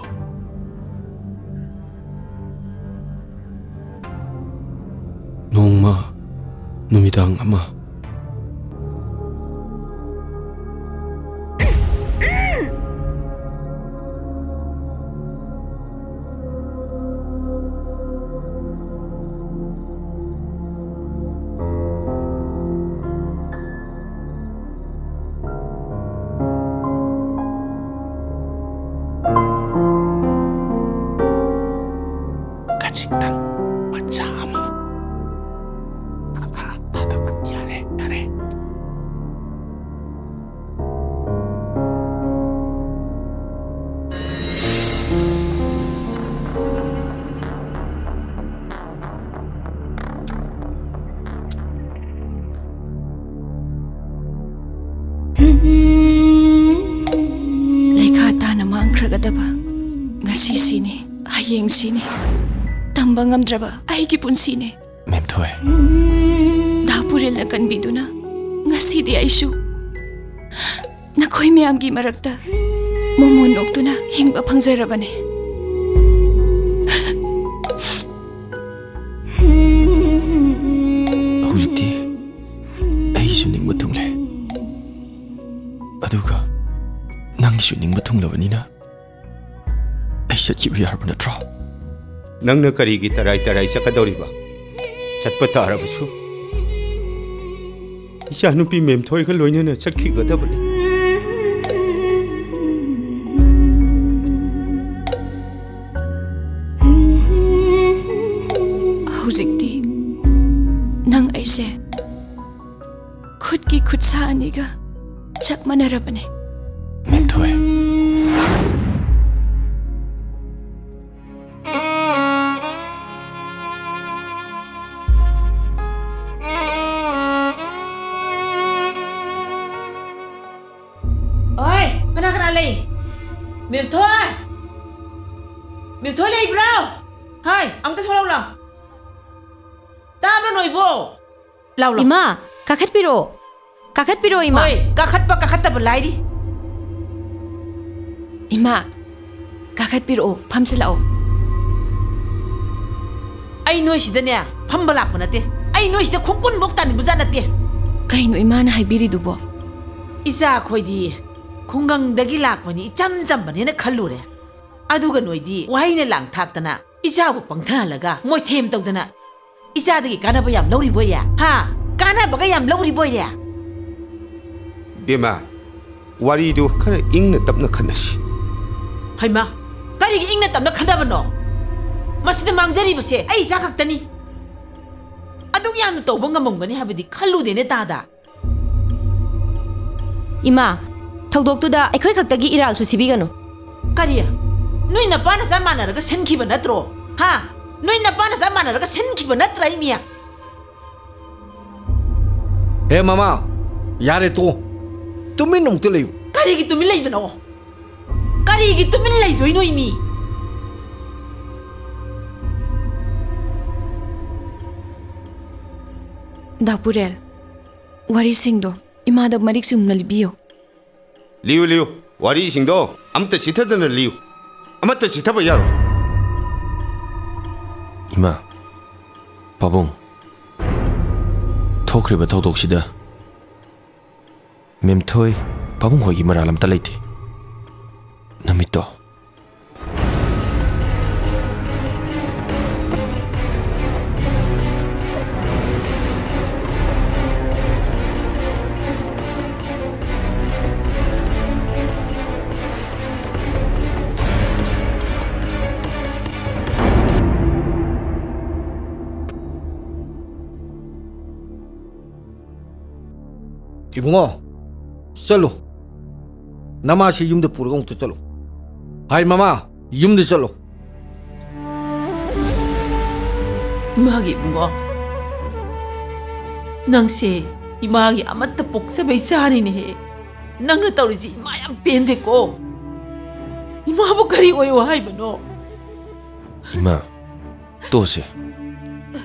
ꯅꯣꯡꯃ ꯅꯨꯃꯤꯗꯥꯡ ꯑꯃ꯫ ꯈꯖꯤꯛꯇꯪ ꯃꯆꯥ ꯑꯃ꯫ ꯑ, ꯑ, ꯊꯥꯗꯕ ꯌꯥꯔꯦ, ꯌꯥꯔꯦ꯫ ꯂꯩꯈꯥ ꯇꯥꯅ ꯃꯥꯡꯈ꯭ꯔꯒꯗꯕ ꯉꯁꯤꯁꯤꯅꯤ, ꯍꯌꯦꯡꯁꯤꯅꯤ, ꯇꯝꯕ ꯉꯝꯗ꯭ꯔꯕ ꯑꯩꯒꯤ ꯄꯨꯟꯁꯤꯅꯤ꯫ ꯃꯦꯝꯊꯣꯏ꯫ ꯗꯥ ꯄꯨꯔꯦꯜꯅ ꯀꯟꯕꯤꯗꯨꯅ ꯉꯁꯤꯗꯤ ꯑꯩꯁꯨ ꯅꯈꯣꯏ ꯃꯌꯥꯝꯒꯤ ꯃꯔꯛꯇ ꯃꯣꯃꯣꯟ ꯅꯣꯛꯇꯨꯅ ꯍꯤꯡꯕ ꯐꯪꯖꯔꯕꯅꯤ꯫ ꯍꯧꯖꯤꯛꯇꯤ ꯑꯩꯁꯨ ꯅꯤꯡꯕ ꯊꯨꯡꯂꯦ, ꯑꯗꯨꯒ ꯅꯪꯒꯤꯁꯨ ꯅꯤꯡꯕ ꯊꯨꯡꯂꯕꯅꯤꯅ ꯑꯩ ꯆꯠꯈꯤꯕ ꯌꯥꯔꯕ ꯅꯠꯇ꯭ꯔꯣ? ꯅꯪꯅ ꯀꯔꯤꯒꯤ ꯇꯔꯥꯏ ꯇꯔꯥꯏ ꯆꯠꯀꯗꯧꯔꯤꯕ? ꯆꯠꯄ ꯇꯥꯔꯕꯁꯨ ꯏꯆꯥꯅꯨꯄꯤ ꯃꯦꯝꯊꯣꯏꯒ ꯂꯣꯏꯅꯅ ꯆꯠꯈꯤꯒꯗꯕꯅꯤ꯫ ꯑꯅꯤꯒ ꯆꯞ ꯃꯥꯟꯅꯔꯕꯅꯦ꯫ ꯃꯦꯝꯊꯣꯏ꯫ ꯑꯣꯏ, ꯀꯅꯥ ꯀꯅꯥ ꯂꯩ? ꯃꯦꯝꯊꯣꯏ! ꯃꯦꯝꯊꯣꯏ ꯂꯩꯕ꯭ꯔꯣ? ꯍꯥꯏ, ꯑꯃꯨꯛꯇ ꯊꯣꯛꯂꯛꯎ ꯂꯥꯎ꯫ ꯇꯥꯕ꯭ꯔꯣ ꯅꯣꯏꯕꯣ? ꯂꯥꯎ, ꯂꯥꯎ꯫ ꯏꯃꯥ, ꯀꯥꯈꯠꯄꯤꯔꯛꯑꯣ꯫ ꯀꯥꯈꯠꯄꯤꯔꯛꯑꯣ, ꯏꯃꯥ꯫ ꯍꯣꯏ, ꯀꯥꯈꯠꯄ ꯀꯥꯈꯠꯇꯕ ꯂꯥꯏꯔꯤ꯫ ꯏꯃꯥ, ꯀꯥꯈꯠꯄꯤꯔꯛꯑꯣ, ꯐꯝꯁꯤꯜꯂꯛꯑꯣ꯫ ꯑꯩ ꯅꯣꯏꯁꯤꯗꯅꯦ ꯐꯝꯕ ꯂꯥꯛꯄ ꯅꯠꯇꯦ꯫ ꯑꯩ ꯅꯣꯏꯁꯤꯗ ꯈꯣꯡꯀꯨꯟꯕꯣꯛ ꯇꯥꯅꯤꯡꯕꯖꯥꯠ ꯅꯠꯇꯦ꯫ ꯀꯩꯅꯣ ꯏꯃꯥꯅ ꯍꯥꯏꯕꯤꯔꯤꯗꯨꯕꯣ? ꯏꯆꯥ ꯑꯩꯈꯣꯏꯗꯤ ꯈꯨꯡꯒꯪꯗꯒꯤ ꯂꯥꯛꯄꯅꯤ, ꯏꯆꯝ ꯆꯝꯕꯅꯦꯅ ꯈꯜꯂꯨꯔꯦ꯫ ꯑꯗꯨꯒ ꯅꯣꯏꯗꯤ ꯋꯥꯍꯩꯅ ꯂꯥꯡ ꯊꯥꯛꯇꯅ, ꯏꯆꯥꯕꯨ ꯄꯪꯊꯍꯜꯂꯒ ꯃꯣꯏꯊꯦꯝ ꯇꯧꯗꯅ, ꯏꯆꯥꯗꯒꯤ ꯀꯥꯟꯅꯕ ꯌꯥꯝ ꯂꯧꯔꯤꯕꯣꯏꯔꯦ? ꯍꯥ? ꯀꯥꯟꯅꯕꯒ ꯌꯥꯝ ꯂꯧꯔꯤꯕꯣꯏꯔꯦ? ꯕꯦꯝꯃ, ꯋꯥꯔꯤꯗꯨ ꯈꯔ ꯏꯪꯅ ꯇꯞꯅ ꯈꯟꯅꯁꯤ꯫ ꯍꯩꯃꯥ, ꯀꯔꯤꯒꯤ ꯏꯪꯅ ꯇꯞꯅ ꯈꯟꯅꯕꯅꯣ? ꯃꯁꯤꯗ ꯃꯥꯡꯖꯔꯤꯕꯁꯦ ꯑꯩ ꯏꯆꯥ ꯈꯛꯇꯅꯤ꯫ ꯑꯗꯨꯛ ꯌꯥꯝꯅ ꯇꯧꯕ ꯉꯝꯃꯝꯒꯅꯤ ꯍꯥꯏꯕꯗꯤ ꯈꯜꯂꯨꯗꯦꯅꯦ, ꯇꯥꯗ꯫ ꯏꯃꯥ, ꯊꯧꯗꯣꯛꯇꯨꯗ ꯑꯩꯈꯣꯏ ꯈꯛꯇꯒꯤ ꯏꯔꯥꯜꯁꯨ ꯁꯤꯕꯤꯒꯅꯨ꯫ ꯀꯔꯤ? ꯅꯣꯏ ꯅꯄꯥ ꯅꯆꯥ ꯃꯥꯟꯅꯔꯒ ꯁꯤꯟꯈꯤꯕ ꯅꯠꯇ꯭ꯔꯣ? ꯍꯥ? ꯅꯣꯏ ꯅꯄꯥ ꯅꯆꯥ ꯃꯥꯟꯅꯔꯒ ꯁꯤꯟꯈꯤꯕ ꯅꯠꯇ꯭ꯔꯥ, ꯏꯃꯤ? ꯍꯦ ꯃꯃꯥ, ꯌꯥꯔꯦ ꯇꯣꯛꯑꯣ꯫ ꯇꯨꯃꯤꯟ ꯑꯃꯨꯛꯇ ꯂꯩꯌꯨ꯫ ꯀꯔꯤꯒꯤ ꯇꯨꯃꯤꯟ ꯂꯩꯕꯅꯣ? ꯀꯔꯤꯒꯤ ꯇꯨꯃꯤꯟ ꯂꯩꯗꯣꯏꯅꯣ, ꯏꯃꯤ? ꯗꯥ ꯄꯨꯔꯦꯜ, ꯋꯥꯔꯤꯁꯤꯡꯗꯣ ꯏꯃꯥꯗ ꯃꯔꯤꯛ ꯆꯨꯝꯅ ꯂꯤꯕꯤꯌꯨ꯫ ꯂꯤꯌꯨ, ꯂꯤꯌꯨ꯫ ꯋꯥꯔꯤꯁꯤꯡꯗꯣ ꯑꯃꯠꯇ ꯆꯤꯠꯊꯗꯅ ꯂꯤꯌꯨ꯫ ꯑꯃꯠꯇ ꯆꯤꯠꯊꯕ ꯌꯥꯔꯣꯏ꯫ ꯏꯃꯥ, ꯄꯥꯕꯨꯡ, ꯊꯣꯛꯈ꯭ꯔꯤꯕ ꯊꯧꯗꯣꯛꯁꯤꯗ ꯃꯦꯝꯊꯣꯏ, ꯄꯥꯕꯨꯡ ꯈꯣꯏꯒꯤ ꯃꯔꯥꯜ ꯑꯝꯇ ꯂꯩꯇꯦ꯫ ꯅꯨꯃꯤꯠꯇꯣ ꯏꯕꯨꯡꯉꯣ, ꯆꯠꯂꯨ꯫ ꯅꯃꯥꯁꯤ ꯌꯨꯝꯗ ꯄꯨꯔꯒ ꯑꯃꯨꯛꯇ ꯆꯠꯂꯨ꯫ ꯍꯥꯏ ꯃꯃꯥ, ꯌꯨꯝꯗ ꯆꯠꯂꯨ꯫ ꯏꯃꯥꯒꯤ ꯏꯕꯨꯡꯉꯣ, ꯅꯪꯁꯦ ꯏꯃꯥꯒꯤ ꯑꯃꯠꯇ ꯄꯣꯛꯆꯕ ꯏꯆꯥꯅꯤꯅꯦꯍꯦ꯫ ꯅꯪꯅ ꯇꯧꯔꯤꯁꯤ ꯏꯃꯥ ꯌꯥꯝ ꯄꯦꯟꯗꯦꯀꯣ꯫ ꯏꯃꯥꯕꯨ ꯀꯔꯤ ꯑꯣꯏꯌꯣ ꯍꯥꯏꯕꯅꯣ? ꯏꯃꯥ, ꯇꯣꯛꯑꯁꯦ꯫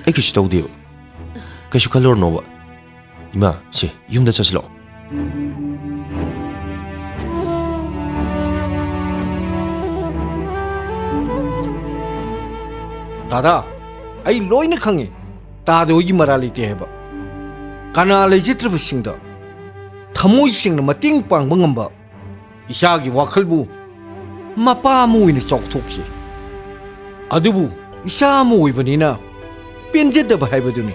ꯑꯩ ꯀꯩꯁꯨ ꯇꯧꯗꯦꯕ꯫ ꯀꯩꯁꯨ ꯈꯜꯂꯨꯔꯅꯣꯕ꯫ ꯏꯃꯥ, ꯁꯦ, ꯌꯨꯝꯗ ꯆꯠꯁꯤꯜꯂꯛꯑꯣ꯫ ꯗꯥꯗꯥ, ꯑꯩ ꯂꯣꯏꯅ ꯈꯪꯉꯤ꯫ ꯇꯥꯗ ꯍꯣꯏꯒꯤ ꯃꯔꯥꯜ ꯂꯩꯇꯦ ꯍꯥꯏꯕ꯫ ꯀꯅꯥ ꯂꯩꯖꯗ꯭ꯔꯕꯁꯤꯡꯗ ꯊꯃꯣꯏ ꯁꯦꯡꯅ ꯃꯇꯦꯡ ꯄꯥꯡꯕ ꯉꯝꯕ ꯏꯆꯥꯒꯤ ꯋꯥꯈꯜꯕꯨ ꯃꯄꯥ ꯑꯃ ꯑꯣꯏꯅ ꯆꯥꯎꯊꯣꯛꯆꯩ꯫ ꯑꯗꯨꯕꯨ ꯏꯆꯥ ꯑꯃ ꯑꯣꯏꯕꯅꯤꯅ ꯄꯦꯟꯖꯗꯕ ꯍꯥꯏꯕꯗꯨꯅꯤ꯫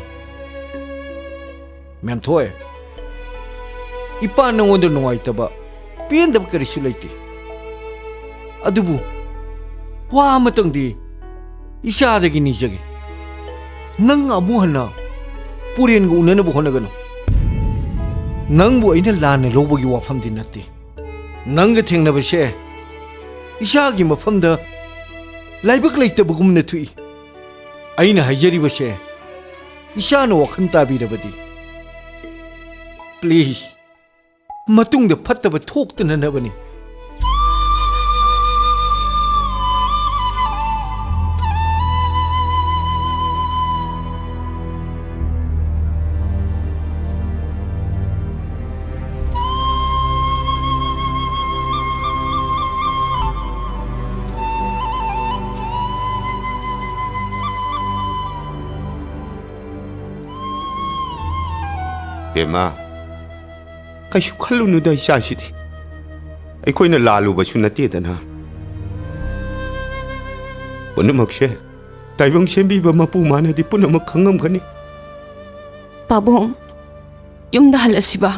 ꯃꯦꯝꯊꯣꯏ, ꯏꯄꯥ ꯅꯉꯣꯟꯗ ꯅꯨꯡꯉꯥꯏꯇꯕ, ꯄꯦꯟꯗꯕ ꯀꯔꯤꯁꯨ ꯂꯩꯇꯦ꯫ ꯑꯗꯨꯕꯨ ꯋꯥ ꯑꯃꯇꯪꯗꯤ ꯏꯆꯥꯗꯒꯤ ꯅꯤꯖꯒꯦ꯫ ꯅꯪ ꯑꯃꯨꯛ ꯍꯟꯅ ꯄꯨꯔꯦꯟꯒ ꯎꯅꯅꯕ ꯍꯣꯠꯅꯒꯅꯨ꯫ ꯅꯪꯕꯨ ꯑꯩꯅ ꯂꯥꯟꯅ ꯂꯧꯕꯒꯤ ꯋꯥꯐꯝꯗꯤ ꯅꯠꯇꯦ꯫ ꯅꯪꯒ ꯊꯦꯡꯅꯕꯁꯦ ꯏꯆꯥꯒꯤ ꯃꯐꯝꯗ ꯂꯥꯏꯕꯛ ꯂꯩꯇꯕꯒꯨꯝꯅ ꯊꯣꯛꯏ꯫ ꯑꯩꯅ ꯍꯥꯏꯖꯔꯤꯕꯁꯦ ꯏꯆꯥꯅ ꯋꯥꯈꯜ ꯇꯥꯕꯤꯔꯕꯗꯤ, please, ꯃꯇꯨꯡꯗ ꯐꯠꯇꯕ ꯊꯣꯛꯇꯅꯅꯕꯅꯤ꯫ ꯕꯦꯝꯃ, ꯀꯩꯁꯨ ꯈꯜꯂꯨꯅꯨꯗ ꯏꯆꯥꯁꯤꯗꯤ꯫ ꯑꯩꯈꯣꯏꯅ ꯂꯥꯜꯂꯨꯕꯁꯨ ꯅꯠꯇꯦꯗꯅ꯫ ꯄꯨꯝꯅꯃꯛꯁꯦ ꯇꯥꯏꯕꯪ ꯁꯦꯝꯕꯤꯕ ꯃꯄꯨ ꯃꯥꯅꯗꯤ ꯄꯨꯝꯅꯃꯛ ꯈꯪꯉꯝꯒꯅꯤ꯫ ꯄꯥꯕꯨꯡ, ꯌꯨꯝꯗ ꯍꯜꯂꯁꯤꯕ꯫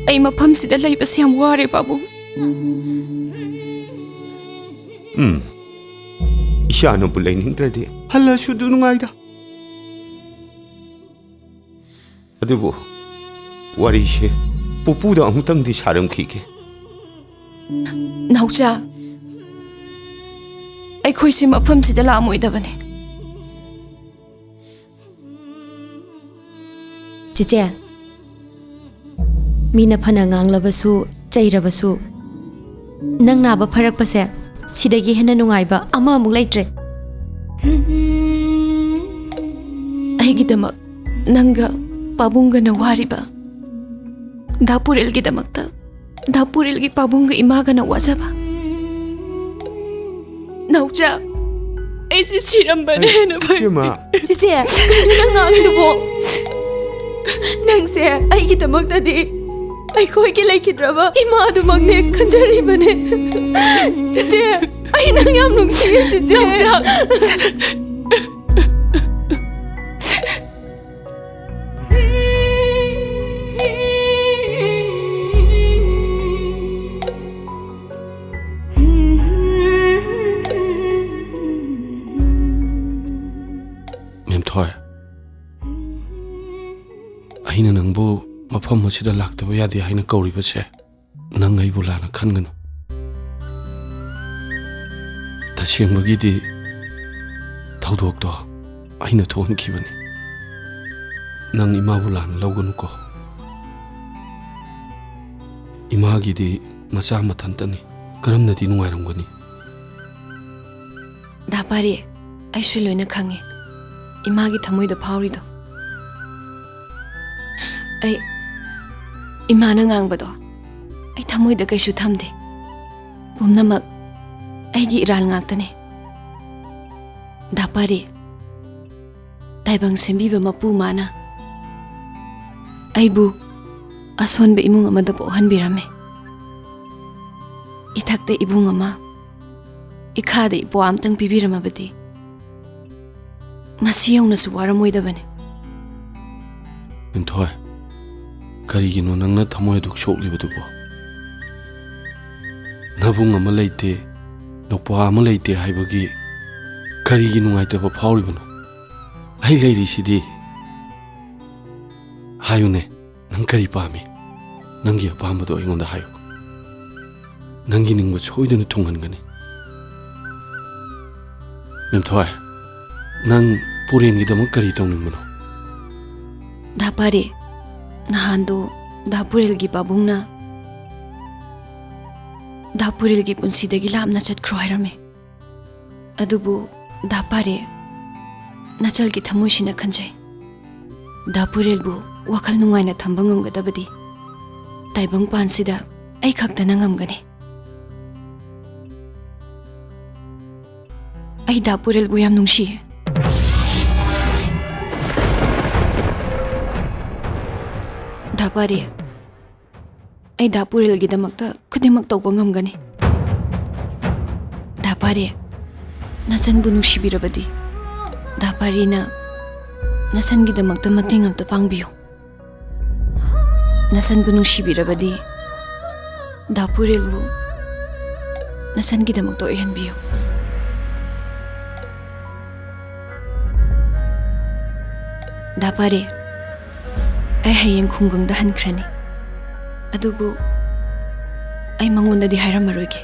ꯑꯩ ꯃꯐꯝꯁꯤꯗ ꯂꯩꯕꯁꯦ ꯌꯥꯝ ꯋꯥꯔꯦ, ꯄꯥꯕꯨꯡ꯫ ꯎꯝ꯫ ꯏꯆꯥꯅꯕꯨ ꯂꯩꯅꯤꯡꯗ꯭ꯔꯗꯤ ꯍꯜꯂꯁꯨ ꯑꯗꯨ ꯅꯨꯡꯉꯥꯏꯗ꯫ ꯑꯗꯨꯕꯨ ꯋꯥꯔꯤꯁꯦ ꯄꯨꯄꯨꯗ ꯑꯃꯨꯛꯇꯪꯗꯤ ꯁꯥꯔꯝꯈꯤꯒꯦ꯫ ꯅꯥꯎꯆꯥ, ꯑꯩꯈꯣꯏꯁꯦ ꯃꯐꯝꯁꯤꯗ ꯂꯥꯛꯑꯝꯃꯣꯏꯗꯕꯅꯤ꯫ ꯆꯦꯆꯦ, ꯃꯤꯅ ꯐꯅ ꯉꯥꯡꯂꯕꯁꯨ, ꯆꯩꯔꯕꯁꯨ, ꯅꯪ ꯅꯥꯕ ꯐꯔꯛꯄꯁꯦ ꯁꯤꯗꯒꯤ ꯍꯦꯟꯅ ꯅꯨꯡꯉꯥꯏꯕ ꯑꯃꯃꯨꯛ ꯂꯩꯇ꯭ꯔꯦ꯫ ꯑꯩꯒꯤꯗꯃꯛ ꯅꯪꯒ ꯄꯥꯕꯨꯡꯒꯅ ꯋꯥꯔꯤꯕ ꯗꯥ ꯄꯨꯔꯦꯜꯒꯤꯗꯃꯛꯇ ꯗꯥ ꯄꯨꯔꯦꯜꯒꯤ ꯄꯥꯕꯨꯡꯒ ꯏꯃꯥꯒꯅ ꯋꯥꯖꯕ꯫ ꯅꯥꯎꯆꯥ, ꯑꯩꯁꯦ ꯁꯤꯔꯝꯕꯅ ꯍꯦꯟꯅ ꯐꯩ꯫ ꯏꯕꯦꯝꯃ꯫ ꯆꯦꯆꯦ, ꯀꯔꯤꯅꯣ ꯅꯪ ꯉꯥꯡꯉꯤꯗꯨꯕꯣ? ꯅꯪꯁꯦ ꯑꯩꯒꯤꯗꯃꯛꯇꯗꯤ ꯑꯩꯈꯣꯏꯒꯤ ꯂꯩꯈꯤꯗ꯭ꯔꯕ ꯏꯃꯥꯗꯨꯃꯛꯅꯦ ꯈꯟꯖꯔꯤꯕꯅꯦ꯫ ꯆꯦꯆꯦ, ꯑꯩ ꯅꯪ ꯌꯥꯝ ꯅꯨꯡꯁꯤꯌꯦ, ꯆꯦꯆꯦ꯫ ꯅꯥꯎꯆꯥ꯫ ꯃꯦꯝꯊꯣꯏ, ꯑꯩꯅ ꯅꯪꯕꯨ ꯃꯐꯝ ꯑꯁꯤꯗ ꯂꯥꯛꯇꯕ ꯌꯥꯗꯦ ꯍꯥꯏꯅ ꯀꯧꯔꯤꯕꯁꯦ ꯅꯪ ꯑꯩꯕꯨ ꯂꯥꯟꯅ ꯈꯟꯒꯅꯨ꯫ ꯇꯁꯦꯡꯕꯒꯤꯗꯤ ꯊꯧꯗꯣꯛꯇꯣ ꯑꯩꯅ ꯊꯣꯛꯍꯟꯈꯤꯕꯅꯤ꯫ ꯅꯪ ꯏꯃꯥꯕꯨ ꯂꯥꯟꯅ ꯂꯧꯒꯅꯨꯀꯣ꯫ ꯏꯃꯥꯒꯤꯗꯤ ꯃꯆꯥ ꯃꯊꯟꯇꯅꯤ, ꯀꯔꯝꯅꯗꯤ ꯅꯨꯡꯉꯥꯏꯔꯝꯒꯅꯤ? ꯗꯥ ꯄꯥꯔꯤ, ꯑꯩꯁꯨ ꯂꯣꯏꯅ ꯈꯪꯉꯤ ꯏꯃꯥꯒꯤ ꯊꯃꯣꯏꯗ ꯐꯥꯎꯔꯤꯗꯣ꯫ ꯑꯩ, ꯏꯃꯥꯅ ꯉꯥꯡꯕꯗꯣ ꯑꯩ ꯊꯃꯣꯏꯗ ꯀꯩꯁꯨ ꯊꯝꯗꯦ꯫ ꯄꯨꯝꯅꯃꯛ ꯑꯩꯒꯤ ꯏꯔꯥꯜ ꯉꯥꯛꯇꯅꯦ꯫ ꯗꯥ ꯄꯥꯔꯤ, ꯇꯥꯏꯕꯪ ꯁꯦꯝꯕꯤꯕ ꯃꯄꯨ ꯃꯥꯅ ꯑꯩꯕꯨ ꯑꯁꯣꯟꯕ ꯏꯃꯨꯡ ꯑꯃꯗ ꯄꯣꯛꯍꯟꯕꯤꯔꯝꯃꯦ꯫ ꯏꯊꯛꯇ ꯏꯕꯨꯡ ꯑꯃ, ꯏꯈꯥꯗ ꯏꯄ꯭ꯋꯥ ꯑꯝꯇꯪ ꯄꯤꯕꯤꯔꯝꯃꯕꯗꯤ ꯃꯁꯤ ꯌꯧꯅꯁꯨ ꯋꯥꯔꯝꯃꯣꯏꯗꯕꯅꯤ꯫ ꯃꯦꯝꯊꯣꯏ, ꯀꯔꯤꯒꯤꯅꯣ ꯅꯪꯅ ꯊꯃꯣꯏ ꯑꯗꯨꯛ ꯁꯣꯛꯂꯤꯕꯗꯨꯕꯣ? ꯅꯕꯨꯡ ꯑꯃ ꯂꯩꯇꯦ, ꯅꯨꯄꯥ ꯑꯃ ꯂꯩꯇꯦ ꯍꯥꯏꯕꯒꯤ ꯀꯔꯤꯒꯤ ꯅꯨꯡꯉꯥꯏꯇꯕ ꯐꯥꯎꯔꯤꯕꯅꯣ? ꯑꯩ ꯂꯩꯔꯤꯁꯤꯗꯤ꯫ ꯍꯥꯏꯌꯨꯅꯦ, ꯅꯪ ꯀꯔꯤ ꯄꯥꯝꯃꯤ? ꯅꯪꯒꯤ ꯑꯄꯥꯝꯕꯗꯣ ꯑꯩꯉꯣꯟꯗ ꯍꯥꯏꯌꯨ꯫ ꯅꯪꯒꯤ ꯅꯤꯡꯕ ꯁꯣꯏꯗꯅ ꯊꯨꯡꯍꯟꯒꯅꯤ꯫ ꯃꯦꯝꯊꯣꯏ, ꯅꯪ ꯄꯨꯔꯦꯟꯒꯤꯗꯃꯛ ꯀꯔꯤ ꯇꯧꯅꯤꯡꯕꯅꯣ? ꯗꯥ ꯄꯥꯔꯦ, ꯅꯍꯥꯟꯗꯣ ꯗꯥ ꯄꯨꯔꯦꯜꯒꯤ ꯄꯥꯕꯨꯡꯅ ꯗꯥ ꯄꯨꯔꯦꯜꯒꯤ ꯄꯨꯟꯁꯤꯗꯒꯤ ꯂꯥꯞꯅ ꯆꯠꯈ꯭ꯔꯣ ꯍꯥꯏꯔꯝꯃꯤ꯫ ꯑꯗꯨꯕꯨ ꯗꯥ ꯄꯥꯔꯦ, ꯅꯆꯜꯒꯤ ꯊꯃꯣꯏꯁꯤꯅ ꯈꯟꯖꯩ꯫ ꯗꯥ ꯄꯨꯔꯦꯜꯕꯨ ꯋꯥꯈꯜ ꯅꯨꯡꯉꯥꯏꯅ ꯊꯝꯕ ꯉꯝꯒꯗꯕꯗꯤ ꯇꯥꯏꯕꯪꯄꯥꯟꯁꯤꯗ ꯑꯩ ꯈꯛꯇꯅ ꯉꯝꯒꯅꯤ꯫ ꯑꯩ ꯗꯥ ꯄꯨꯔꯦꯜꯕꯨ ꯌꯥꯝ ꯅꯨꯡꯁꯤꯌꯦ꯫ ꯗꯥ ꯄꯥꯔꯦ, ꯑꯩ ꯗꯥ ꯄꯨꯔꯦꯜꯒꯤꯗꯃꯛꯇ ꯈꯨꯗꯤꯡꯃꯛ ꯇꯧꯕ ꯉꯝꯒꯅꯤ꯫ ꯗꯥ ꯄꯥꯔꯦ, ꯅꯆꯟꯕꯨ ꯅꯨꯡꯁꯤꯕꯤꯔꯕꯗꯤ ꯗꯥ ꯄꯥꯔꯦꯅ ꯅꯆꯟꯒꯤꯗꯃꯛꯇ ꯃꯇꯦꯡ ꯑꯝꯇ ꯄꯥꯡꯕꯤꯌꯨ꯫ ꯅꯆꯟꯕꯨ ꯅꯨꯡꯁꯤꯕꯤꯔꯕꯗꯤ ꯗꯥ ꯄꯨꯔꯦꯜꯕꯨ ꯅꯆꯟꯒꯤꯗꯃꯛꯇ ꯑꯣꯏꯍꯟꯕꯤꯌꯨ꯫ ꯗꯥ ꯄꯥꯔꯦ, ꯑꯩ ꯍꯌꯦꯡ ꯈꯨꯡꯒꯪꯗ ꯍꯟꯈ꯭ꯔꯅꯤ꯫ ꯑꯗꯨꯕꯨ ꯑꯩ ꯃꯉꯣꯟꯗꯗꯤ ꯍꯥꯏꯔꯝꯃꯔꯣꯏꯒꯦ꯫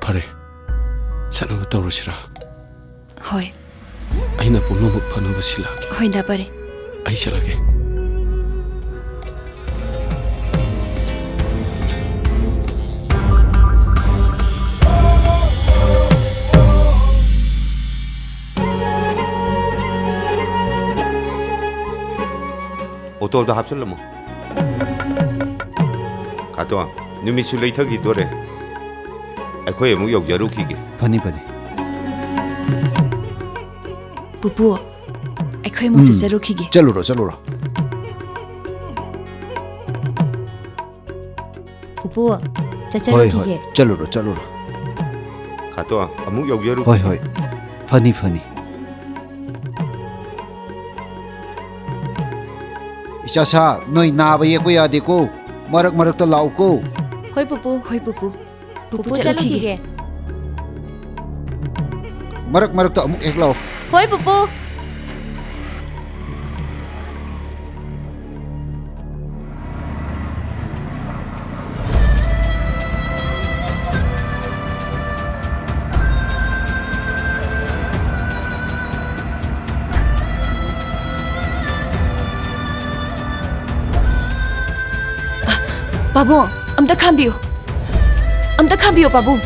ꯐꯔꯦ, ꯆꯠꯅꯕ ꯇꯧꯔꯁꯤꯔꯥ? ꯍꯣꯏ꯫ ꯑꯩꯅ ꯄꯨꯝꯅꯃꯛ ꯐꯅꯕ ꯁꯤꯜꯂꯛꯑꯒꯦ꯫ ꯍꯣꯏ, ꯗꯥ ꯄꯥꯔꯦ꯫ ꯑꯩ ꯆꯠꯂꯒꯦ꯫ ꯑꯣꯇꯣꯗ ꯍꯥꯞꯆꯤꯜꯂꯝꯃꯣ꯫ ꯀꯥꯇꯣ, ꯅꯨꯃꯤꯠꯁꯨ ꯂꯩꯊꯈꯤꯗꯣꯔꯦ꯫ ꯑꯩꯈꯣꯏ ꯑꯃꯨꯛ ꯌꯧꯖꯔꯨꯈꯤꯒꯦ꯫ ꯐꯅꯤ, ꯐꯅꯤ꯫ ꯄꯨꯄꯨ, ꯑꯩꯈꯣꯏ ꯑꯃꯨꯛ ꯎꯝ꯫ ꯆꯠꯆꯔꯨꯈꯤꯒꯦ꯫ ꯆꯠꯂꯨꯔꯣ, ꯆꯠꯂꯨꯔꯣ꯫ ꯄꯨꯄꯨ, ꯍꯣꯏ, ꯍꯣꯏ, ꯆꯠꯆꯔꯨꯈꯤꯒꯦ꯫ ꯆꯠꯂꯨꯔꯣ, ꯆꯠꯂꯨꯔꯣ꯫ ꯀꯥꯇꯣ, ꯑꯃꯨꯛ ꯌꯧꯖꯔꯨ꯫ ꯍꯣꯏ, ꯍꯣꯏ꯫ ꯐꯅꯤ, ꯐꯅꯤ꯫ ꯏꯆꯥꯁꯥ, ꯅꯣꯏ ꯅꯥꯕ ꯌꯦꯛꯄ ꯌꯥꯗꯦꯀꯣ꯫ ꯃꯔꯛ ꯃꯔꯛꯇ ꯂꯥꯛꯎꯀꯣ꯫ ꯍꯣꯏ, ꯄꯨꯄꯨ꯫ ꯍꯣꯏ, ꯄꯨꯄꯨ꯫ ꯄꯨꯄꯨ ꯄꯨꯄꯨ ꯆꯠꯂꯨꯈꯤꯒꯦ꯫ ꯆꯠꯂꯨꯈꯤꯒꯦ꯫ ꯃꯔꯛ ꯃꯔꯛꯇ ꯑꯃꯨꯛ ꯍꯦꯛ ꯂꯥꯛꯑꯣ꯫ ꯍꯣꯏ, ꯄꯨꯄꯨ꯫ ꯄꯥꯕꯨꯡ, ꯑꯝꯇ ꯈꯥꯝꯕꯤꯌꯨ꯫ ꯑꯝꯇ ꯈꯥꯝꯕꯤꯌꯨ, ꯄꯥꯕꯨꯡ꯫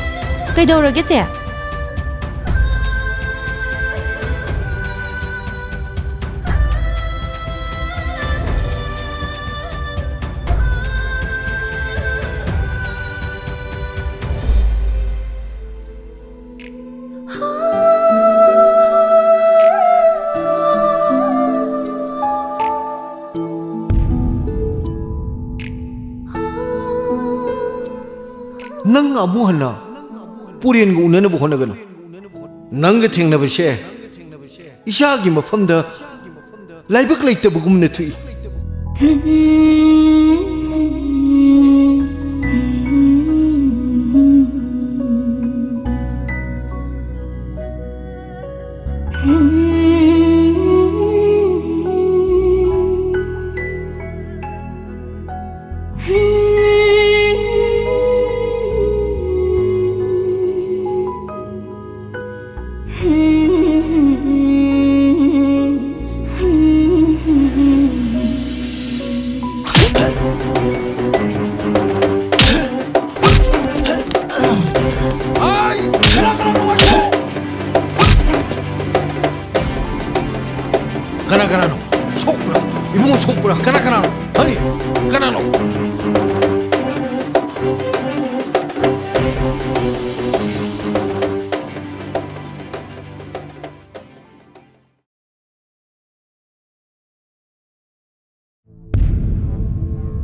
ꯀꯩꯗꯧꯔꯒꯦ, ꯆꯦ? ꯅꯪ ꯑꯃꯨꯛ ꯍꯟꯅ ꯄꯨꯔꯦꯟꯒ ꯎꯅꯅꯕ ꯍꯣꯠꯅꯒꯅꯨ꯫ ꯅꯪꯒ ꯊꯦꯡꯅꯕꯁꯦ ꯏꯁꯥꯒꯤ ꯃꯐꯝꯗ ꯂꯥꯏꯕꯛ ꯂꯩꯇꯕꯒꯨꯝꯅ ꯊꯣꯛꯏ꯫ ꯀꯅꯥ ꯀꯅꯥꯅꯣ? ꯁꯣꯛꯄ꯭ꯔꯥ? ꯏꯕꯨꯡꯉꯣ, ꯁꯣꯛꯄ꯭ꯔꯥ? ꯀꯅꯥ ꯀꯅꯥꯅꯣ? ꯍꯅꯤ, ꯀꯅꯥꯅꯣ?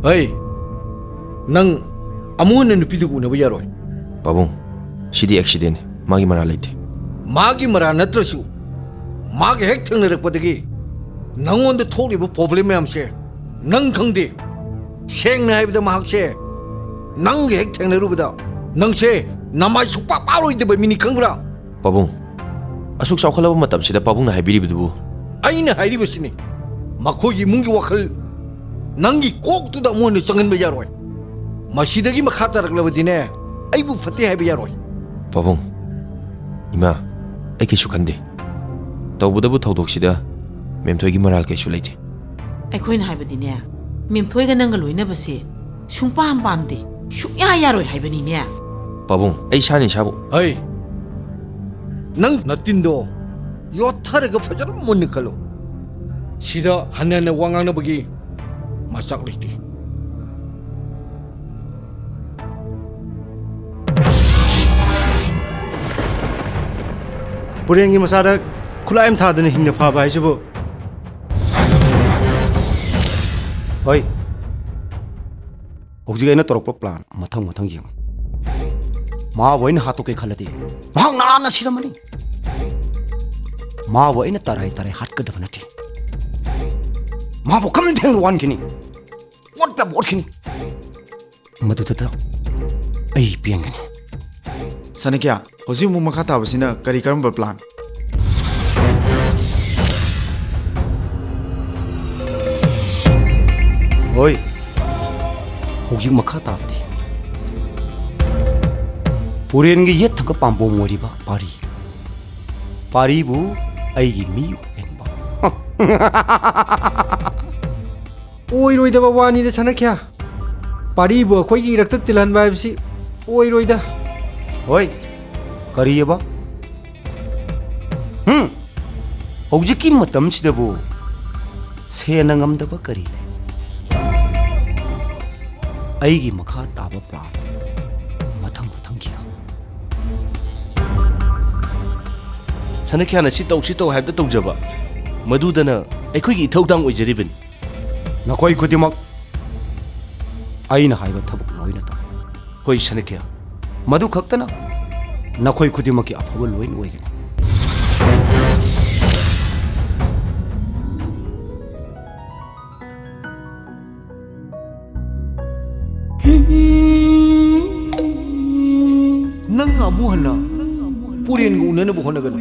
ꯑꯩ, ꯅꯪ ꯑꯃꯨꯛ ꯍꯟꯅ ꯅꯨꯄꯤꯗꯨꯒ ꯎꯅꯕ ꯌꯥꯔꯣꯏ꯫ ꯄꯥꯕꯨꯡ, ꯁꯤꯗꯤ ꯑꯦꯛꯁꯤꯗꯦꯟꯅꯤ, ꯃꯥꯒꯤ ꯃꯔꯥꯜ ꯂꯩꯇꯦ꯫ ꯃꯥꯒꯤ ꯃꯔꯥꯜ ꯅꯠꯇ꯭ꯔꯁꯨ, ꯃꯥꯒ ꯍꯦꯛ ꯊꯦꯡꯅꯔꯛꯄꯗꯒꯤ ꯅꯪꯉꯣꯟꯗ ꯊꯣꯛꯂꯤꯕ ꯄ꯭ꯔꯣꯕ꯭ꯂꯦꯝ ꯃꯌꯥꯝꯁꯦ ꯅꯪ ꯈꯪꯗꯦ꯫ ꯁꯦꯡꯅ ꯍꯥꯏꯕꯗ, ꯃꯍꯥꯛꯁꯦ ꯅꯪꯒ ꯍꯦꯛ ꯊꯦꯡꯅꯔꯨꯕꯗ ꯅꯪꯁꯦ ꯅꯃꯥꯏ ꯁꯨꯛꯄꯥ ꯄꯥꯔꯣꯏꯗꯕ ꯃꯤꯅꯤ, ꯈꯪꯕ꯭ꯔꯥ? ꯄꯥꯕꯨꯡ, ꯑꯁꯨꯛ ꯆꯥꯎꯈꯠꯂꯕ ꯃꯇꯝꯁꯤꯗ ꯄꯥꯕꯨꯡꯅ ꯍꯥꯏꯕꯤꯔꯤꯕꯗꯨꯕꯨ? ꯑꯩꯅ ꯍꯥꯏꯔꯤꯕꯁꯤꯅꯤ, ꯃꯈꯣꯏꯒꯤ ꯏꯃꯨꯡꯒꯤ ꯋꯥꯈꯜ ꯅꯪꯒꯤ ꯀꯣꯛꯇꯨꯗ ꯑꯃꯨꯛ ꯍꯟꯅ ꯆꯪꯍꯟꯕ ꯌꯥꯔꯣꯏ꯫ ꯃꯁꯤꯗꯒꯤ ꯃꯈꯥ ꯇꯥꯔꯛꯂꯕꯗꯤꯅꯦ, ꯑꯩꯕꯨ ꯐꯠꯇꯦ ꯍꯥꯏꯕ ꯌꯥꯔꯣꯏ꯫ ꯄꯥꯕꯨꯡ, ꯏꯃꯥ, ꯑꯩ ꯀꯩꯁꯨ ꯈꯟꯗꯦ꯫ ꯇꯧꯕꯇꯕꯨ ꯊꯧꯗꯣꯛꯁꯤꯗ ꯃꯦꯝꯊꯣꯏꯒꯤ ꯃꯔꯥꯜ ꯀꯩꯁꯨ ꯂꯩꯇꯦ꯫ ꯑꯩꯈꯣꯏꯅ ꯍꯥꯏꯕꯗꯤꯅꯦ, ꯃꯦꯝꯊꯣꯏꯒ ꯅꯪꯒ ꯂꯣꯏꯅꯕꯁꯦ ꯁꯨꯡꯄꯥꯝ ꯄꯥꯝꯗꯦ꯫ ꯁꯨꯡꯌꯥ ꯌꯥꯔꯣꯏ ꯍꯥꯏꯕꯅꯤꯅꯦ꯫ ꯄꯥꯕꯨꯡ, ꯑꯩ ꯏꯁꯥꯅ ꯏꯁꯥꯕꯨ ꯍꯩ! ꯅꯪ ꯅꯇꯤꯟꯗꯣ ꯌꯣꯠꯊꯔꯒ ꯐꯖꯅ ꯃꯨꯟꯅ ꯈꯜꯂꯨ꯫ ꯁꯤꯗ ꯍꯟꯅ ꯍꯟꯅ ꯋꯥ ꯉꯥꯡꯅꯕꯒꯤ ꯃꯆꯥꯛ ꯂꯩꯇꯦ꯫ ꯄꯨꯔꯦꯟꯒꯤ ꯃꯆꯥꯗ ꯈꯨꯠꯂꯥꯏ ꯑꯃ ꯊꯥꯗꯅ ꯍꯤꯡꯅ ꯐꯥꯕ ꯍꯥꯏꯁꯤꯕꯨ? ꯍꯣꯏ꯫ ꯍꯧꯖꯤꯛ ꯑꯩꯅ ꯇꯧꯔꯛꯄ plan ꯃꯊꯪ ꯃꯊꯪ ꯌꯦꯡꯉꯨ꯫ ꯃꯥꯕꯨ ꯑꯩꯅ ꯍꯥꯠꯇꯣꯛꯀꯦ ꯈꯜꯂꯗꯤ ꯃꯍꯥꯛ ꯅꯍꯥꯟꯅ ꯁꯤꯔꯝꯃꯅꯤ꯫ ꯃꯥꯕꯨ ꯑꯩꯅ ꯇꯔꯥꯏ ꯇꯔꯥꯏ ꯍꯥꯠꯀꯗꯕ ꯅꯠꯇꯦ꯫ ꯃꯥꯕꯨ ꯈꯝ ꯊꯦꯡꯅ ꯋꯥꯟꯈꯤꯅꯤ꯫ ꯑꯣꯠꯄ ꯑꯣꯠꯈꯤꯅꯤ꯫ ꯃꯗꯨꯗ ꯑꯩ ꯄꯦꯟꯒꯅꯤ꯫ ꯁꯅꯤꯀ꯭ꯌꯥ, ꯍꯧꯖꯤꯛ ꯑꯃꯨꯛ ꯃꯈꯥ ꯇꯥꯕꯁꯤꯅ ꯀꯔꯤ ꯀꯔꯝꯕ plan? ꯍꯣꯏ, ꯍꯧꯖꯤꯛ ꯃꯈꯥ ꯇꯥꯕꯗꯤ ꯄꯨꯔꯦꯟꯒꯤ ꯌꯦꯠ ꯊꯪꯒ ꯄꯥꯝꯕꯣꯝ ꯑꯣꯏꯔꯤꯕ ꯄꯥꯔꯤ, ꯄꯥꯔꯤꯕꯨ ꯑꯩꯒꯤ ꯃꯤ ꯑꯣꯏꯍꯟꯕ꯫ ꯑꯣꯏꯔꯣꯏꯗꯕ ꯋꯥꯅꯤꯗ ꯁꯅꯈ꯭ꯌꯥ꯫ ꯄꯥꯔꯤꯕꯨ ꯑꯩꯈꯣꯏꯒꯤ ꯏꯔꯛꯇ ꯇꯤꯜꯍꯟꯕ ꯍꯥꯏꯕꯁꯤ ꯑꯣꯏꯔꯣꯏꯗ꯫ ꯍꯣꯏ, ꯀꯔꯤꯑꯕ? ꯍꯨꯝ? ꯍꯧꯖꯤꯛꯀꯤ ꯃꯇꯝꯁꯤꯗꯕꯨ ꯁꯦꯟꯅ ꯉꯝꯗꯕ ꯀꯔꯤ ꯂꯩ? ꯑꯩꯒꯤ ꯃꯈꯥ ꯇꯥꯕ plan ꯃꯊꯪ ꯃꯊꯪ ꯌꯦꯡꯉꯨ꯫ ꯁꯅꯈ꯭ꯌꯥꯅ ꯁꯤ ꯇꯧ, ꯁꯤ ꯇꯧ ꯍꯥꯏꯕꯗ ꯇꯧꯖꯕ, ꯃꯗꯨꯗꯅ ꯑꯩꯈꯣꯏꯒꯤ ꯏꯊꯧꯗꯥꯡ ꯑꯣꯏꯖꯔꯤꯕꯅꯤ꯫ ꯅꯈꯣꯏ ꯈꯨꯗꯤꯡꯃꯛ ꯑꯩꯅ ꯍꯥꯏꯕ ꯊꯕꯛ ꯂꯣꯏꯅ ꯇꯧ꯫ ꯍꯣꯏ, ꯁꯅꯈ꯭ꯌꯥ꯫ ꯃꯗꯨ ꯈꯛꯇꯅ ꯅꯈꯣꯏ ꯈꯨꯗꯤꯡꯃꯛꯀꯤ ꯑꯐꯕ ꯂꯣꯏꯅ ꯑꯣꯏꯒꯅꯤ꯫ ꯅꯪ ꯑꯃꯨꯛ ꯍꯟꯅ ꯄꯨꯔꯦꯟꯒ ꯎꯅꯅꯕ ꯍꯣꯠꯅꯒꯅꯨ꯫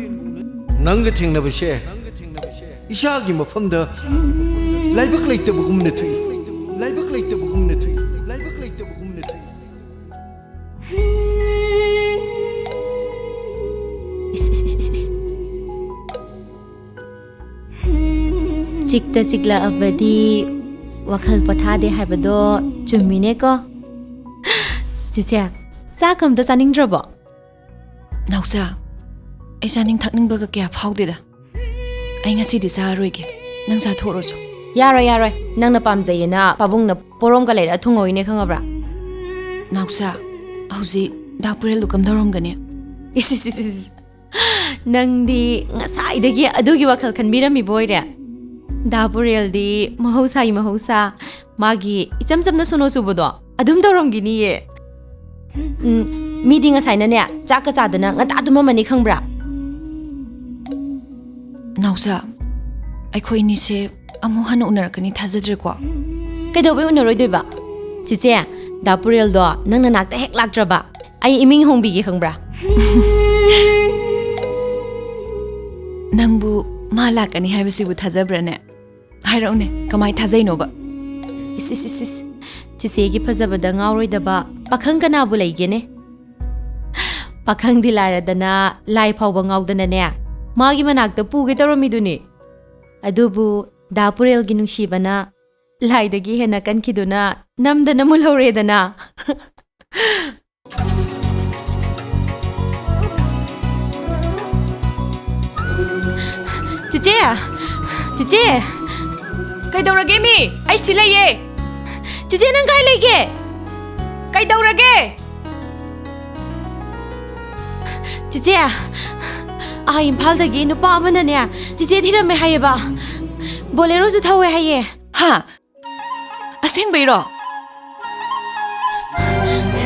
ꯅꯪꯒ ꯊꯦꯡꯅꯕꯁꯦ ꯏꯁꯥꯒꯤ ꯃꯐꯝꯗ ꯂꯥꯏꯕꯛ ꯂꯩꯇꯕꯒꯨꯝꯅ ꯊꯣꯛꯏ꯫ ꯂꯥꯏꯕꯛ ꯂꯩꯇꯕꯒꯨꯝꯅ ꯊꯣꯛꯏ꯫ ꯂꯥꯏꯕꯛ ꯂꯩꯇꯕꯒꯨꯝꯅ ꯊꯣꯛꯏ꯫ ꯏꯁ, ꯏꯁ, ꯏꯁ, ꯏꯁ, ꯏꯁ꯫ ꯆꯤꯛꯇ ꯆꯤꯛꯂꯛꯑꯕꯗꯤ ꯋꯥꯈꯜ ꯄꯣꯊꯥꯗꯦ ꯍꯥꯏꯕꯗꯣ ꯆꯨꯝꯃꯤꯅꯦꯀꯣ꯫ ꯆꯤꯆꯦ, ꯆꯥꯛ ꯑꯝꯇ ꯆꯥꯅꯤꯡꯗ꯭ꯔꯕꯣ? ꯅꯥꯎꯆꯥ, ꯑꯩ ꯆꯥꯅꯤꯡ ꯊꯛꯅꯤꯡꯕꯒ ꯀꯌꯥ ꯐꯥꯎꯗꯦꯗ꯫ ꯑꯩ ꯉꯁꯤꯗꯤ ꯆꯥꯔꯔꯣꯏꯒꯦ꯫ ꯅꯪ ꯆꯥꯊꯣꯛꯎꯔꯣ ꯆꯣ꯫ ꯌꯥꯔꯣꯏ, ꯌꯥꯔꯣꯏ꯫ ꯅꯪꯅ ꯄꯥꯝꯖꯩꯌꯦꯅ ꯄꯥꯕꯨꯡꯅ ꯄꯣꯔꯣꯝꯒ ꯂꯩꯔꯛꯑ ꯊꯨꯡꯉꯧꯏꯅꯦ, ꯈꯪꯉꯕ꯭ꯔꯥ? ꯅꯥꯎꯆꯥ, ꯍꯧꯖꯤꯛ ꯗꯥ ꯄꯨꯔꯦꯜꯗꯨ ꯀꯝꯗꯧꯔꯝꯒꯅꯤ? ꯏꯁ, ꯏꯁ, ꯏꯁ, ꯏꯁ꯫ ꯅꯪꯗꯤ ꯉꯁꯥꯏꯗꯒꯤ ꯑꯗꯨꯒꯤ ꯋꯥꯈꯜ ꯈꯟꯕꯤꯔꯝꯃꯤꯕ ꯑꯣꯏꯔꯦ꯫ ꯗꯥ ꯄꯨꯔꯦꯜꯗꯤ ꯃꯍꯧꯁꯥꯒꯤ ꯃꯍꯧꯁꯥ, ꯃꯥꯒꯤ ꯏꯆꯝ ꯆꯝꯅ ꯁꯣꯅꯣ ꯆꯨꯕꯗꯣ ꯑꯗꯨꯝ ꯇꯧꯔꯝꯒꯤꯅꯤꯌꯦ꯫ ꯎꯝ, ꯃꯤꯗꯤ ꯉꯁꯥꯏꯅꯅꯦ, ꯆꯥꯛꯀ ꯆꯥꯗꯅ ꯉꯟꯇꯥ ꯇꯨꯝꯃꯝꯃꯅꯤ, ꯈꯪꯕ꯭ꯔꯥ? ꯅꯥꯎꯆꯥ, ꯑꯩꯈꯣꯏ ꯑꯅꯤꯁꯦ ꯑꯃꯨꯛ ꯍꯟꯅ ꯎꯅꯔꯛꯀꯅꯤ ꯊꯥꯖꯗ꯭ꯔꯦꯀꯣ꯫ ꯀꯩꯗꯧꯕꯩ ꯎꯅꯔꯣꯏꯗꯣꯏꯕ? ꯆꯤꯆꯦ, ꯗꯥ ꯄꯨꯔꯦꯜꯗꯣ ꯅꯪ ꯅꯅꯥꯛꯇ ꯍꯦꯛ ꯂꯥꯛꯇ꯭ꯔꯕ, ꯑꯩ ꯏꯃꯤꯡ ꯍꯣꯡꯕꯤꯒꯦ, ꯈꯪꯕ꯭ꯔꯥ? ꯅꯪꯕꯨ ꯃꯥ ꯂꯥꯛꯀꯅꯤ ꯍꯥꯏꯕꯁꯤꯕꯨ ꯊꯥꯖꯕ꯭ꯔꯥꯅꯦ? ꯍꯥꯏꯔꯛꯎꯅꯦ, ꯀꯃꯥꯏ ꯊꯥꯖꯩꯅꯣꯕ? ꯏꯁ, ꯏꯁ, ꯏꯁ, ꯏꯁ꯫ ꯆꯤꯆꯦꯒꯤ ꯐꯖꯕꯗ ꯉꯥꯎꯔꯣꯏꯗꯕ ꯄꯥꯈꯪ ꯀꯅꯥꯕꯨ ꯂꯩꯒꯦꯅꯦ? ꯄꯥꯈꯪꯗꯤ ꯂꯥꯏꯔꯗꯅ, ꯂꯥꯏ ꯐꯥꯎꯕ ꯉꯥꯎꯗꯅꯅꯦ, ꯃꯥꯒꯤ ꯃꯅꯥꯛꯇ ꯄꯨꯒꯦ ꯇꯧꯔꯝꯃꯤꯗꯨꯅꯤ꯫ ꯑꯗꯨꯕꯨ ꯗꯥ ꯄꯨꯔꯦꯜꯒꯤ ꯅꯨꯡꯁꯤꯕꯅ ꯂꯥꯏꯗꯒꯤ ꯍꯦꯟꯅ ꯀꯟꯈꯤꯗꯨꯅ ꯅꯝꯗꯅ ꯃꯨꯜꯍꯧꯔꯦꯗꯅ꯫ ꯆꯤꯆꯦ! ꯆꯤꯆꯦ! ꯀꯩꯗꯧꯔꯒꯦ ꯃꯤ? ꯑꯩ ꯁꯤ ꯂꯩꯌꯦ꯫ ꯆꯤꯆꯦ, ꯅꯪ ꯀꯥꯏ ꯂꯩꯒꯦ? ꯀꯩꯗꯧꯔꯒꯦ? ꯆꯤꯆꯦ, ꯑꯥ ꯏꯝꯐꯥꯜꯗꯒꯤ ꯅꯨꯄꯥ ꯑꯃꯅꯅꯦ, ꯆꯤꯆꯦ ꯊꯤꯔꯝꯃꯦ ꯍꯥꯏꯌꯦꯕ꯫ ꯕꯣꯂꯦꯔꯣꯁꯨ ꯊꯧꯋꯦ ꯍꯥꯏꯌꯦ꯫ ꯍꯥ? ꯑꯁꯦꯡꯕꯩꯔꯣ?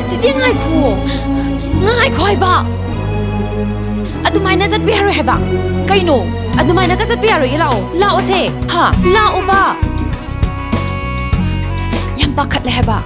ꯆꯤꯆꯦ, ꯉꯥꯏꯈꯣ꯫ ꯉꯥꯏꯈꯣ ꯍꯥꯏꯕ꯫ ꯑꯗꯨꯃꯥꯏꯅ ꯆꯠꯄ ꯌꯥꯔꯣꯏ ꯍꯥꯏꯕ꯫ ꯀꯩꯅꯣ? ꯑꯗꯨꯃꯥꯏꯅꯒ ꯆꯠꯄ ꯌꯥꯔꯣꯏꯌꯦ, ꯂꯥꯛꯑꯣ꯫ ꯂꯥꯛꯑꯣꯁꯦ꯫ ꯍꯥ? ꯂꯥꯛꯑꯣꯕ꯫ ꯌꯥꯝ ꯄꯥꯈꯠꯂꯦ ꯍꯥꯏꯕ꯫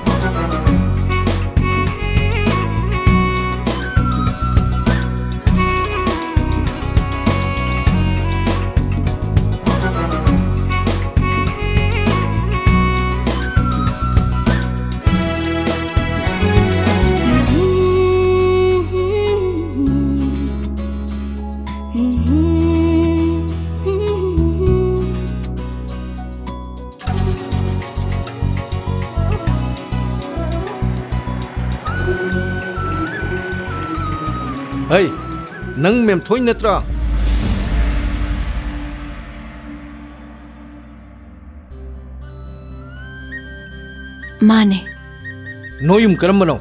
ꯍꯩ, ꯅꯪ ꯃꯦꯝꯊꯣꯏ ꯅꯠꯇ꯭ꯔꯥ? ꯃꯥꯅꯦ꯫ ꯅꯣꯏ ꯌꯨꯝ ꯀꯔꯝꯕꯅꯣ?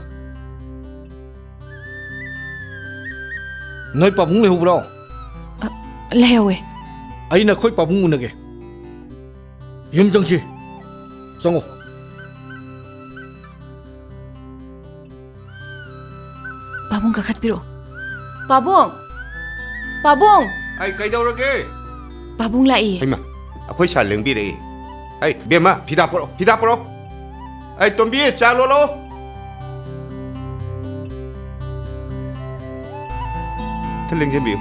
ꯅꯣꯏ ꯄꯥꯕꯨꯡ ꯂꯩꯍꯧꯕ꯭ꯔꯣ? ꯑ, ꯂꯩꯍꯧꯋꯦ꯫ ꯑꯩ ꯅꯈꯣꯏ ꯄꯥꯕꯨꯡ ꯎꯅꯒꯦ꯫ ꯌꯨꯝ ꯆꯪꯁꯤ꯫ ꯆꯪꯉꯣ꯫ ꯄꯥꯕꯨꯡ ꯀꯥꯈꯠꯄꯤꯔꯛꯑꯣ꯫ ꯄꯥꯕꯨꯡ! ꯄꯥꯕꯨꯡ! ꯑꯩ ꯀꯩꯗꯧꯔꯒꯦ? ꯄꯥꯕꯨꯡ ꯂꯥꯛꯏꯌꯦ꯫ ꯍꯩꯃꯥ, ꯑꯩꯈꯣꯏ ꯁꯥꯔ ꯂꯦꯡꯕꯤꯔꯛꯏ꯫ ꯑꯩ, ꯕꯦꯝꯃ, ꯐꯤꯗꯥ ꯄꯣꯔꯛꯑꯣ, ꯐꯤꯗꯥ ꯄꯣꯔꯛꯑꯣ꯫ ꯑꯩ, ꯇꯣꯝꯕꯤ, ꯆꯥ ꯂꯣꯜꯂꯛꯑꯣ꯫ ꯈꯤꯇ ꯂꯦꯡꯁꯤꯟꯕꯤꯌꯨ꯫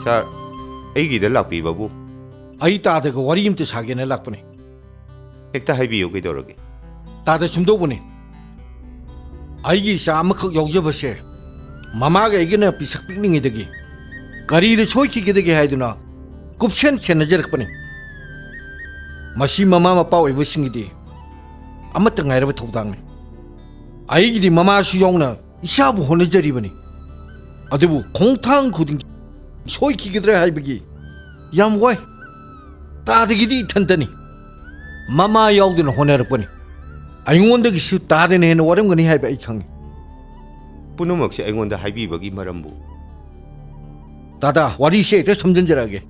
ꯁꯥꯔ, ꯑꯩꯒꯤꯗ ꯂꯥꯛꯄꯤꯕꯕꯨ? ꯑꯩ ꯇꯥꯗꯒ ꯋꯥꯔꯤ ꯑꯝꯇ ꯁꯥꯒꯦꯅ ꯂꯥꯛꯄꯅꯤ꯫ ꯍꯦꯛꯇ ꯍꯥꯏꯕꯤꯌꯨ, ꯀꯩꯗꯧꯔꯒꯦ? ꯇꯥꯗ, ꯁꯨꯝꯗꯧꯕꯅꯤ꯫ ꯑꯩꯒꯤ ꯏꯆꯥ ꯑꯃꯈꯛ ꯌꯥꯎꯖꯕꯁꯦ ꯃꯃꯥꯒ ꯑꯩꯒꯅ ꯄꯤꯁꯛ ꯄꯤꯛꯂꯤꯉꯩꯗꯒꯤ ꯀꯔꯤꯗ ꯁꯣꯏꯈꯤꯒꯗꯒꯦ ꯍꯥꯏꯗꯨꯅ ꯀꯨꯞꯁꯦꯟ ꯁꯦꯟꯅꯖꯔꯛꯄꯅꯤ꯫ ꯃꯁꯤ ꯃꯃꯥ ꯃꯄꯥ ꯑꯣꯏꯕꯁꯤꯡꯒꯤꯗꯤ ꯑꯃꯠꯇ ꯉꯥꯏꯔꯕ ꯊꯧꯗꯥꯡꯅꯤ꯫ ꯑꯩꯒꯤꯗꯤ ꯃꯃꯥꯁꯨ ꯌꯥꯎꯅ ꯏꯆꯥꯕꯨ ꯍꯣꯠꯅꯖꯔꯤꯕꯅꯤ꯫ ꯑꯗꯨꯕꯨ ꯈꯣꯡꯊꯥꯡ ꯈꯨꯗꯤꯡ ꯁꯣꯏꯈꯤꯒꯗ꯭ꯔꯥ ꯍꯥꯏꯕꯒꯤ ꯌꯥꯝ ꯋꯥꯏ꯫ ꯇꯥꯗꯒꯤꯗꯤ ꯏꯊꯟꯇꯅꯤ꯫ ꯃꯃꯥ ꯌꯥꯎꯗꯅ ꯍꯣꯠꯅꯔꯛꯄꯅꯤ꯫ ꯑꯩꯉꯣꯟꯗꯒꯤꯁꯨ ꯇꯥꯗꯅ ꯍꯦꯟꯅ ꯋꯥꯔꯝꯒꯅꯤ ꯍꯥꯏꯕ ꯑꯩ ꯈꯪꯏ꯫ ꯄꯨꯝꯅꯃꯛꯁꯦ ꯑꯩꯉꯣꯟꯗ ꯍꯥꯏꯕꯤꯕꯒꯤ ꯃꯔꯝꯕꯨ? ꯇꯥꯗ, ꯋꯥꯔꯤꯁꯦ ꯍꯦꯛꯇ ꯁꯝꯖꯤꯟꯖꯔꯛꯑꯒꯦ꯫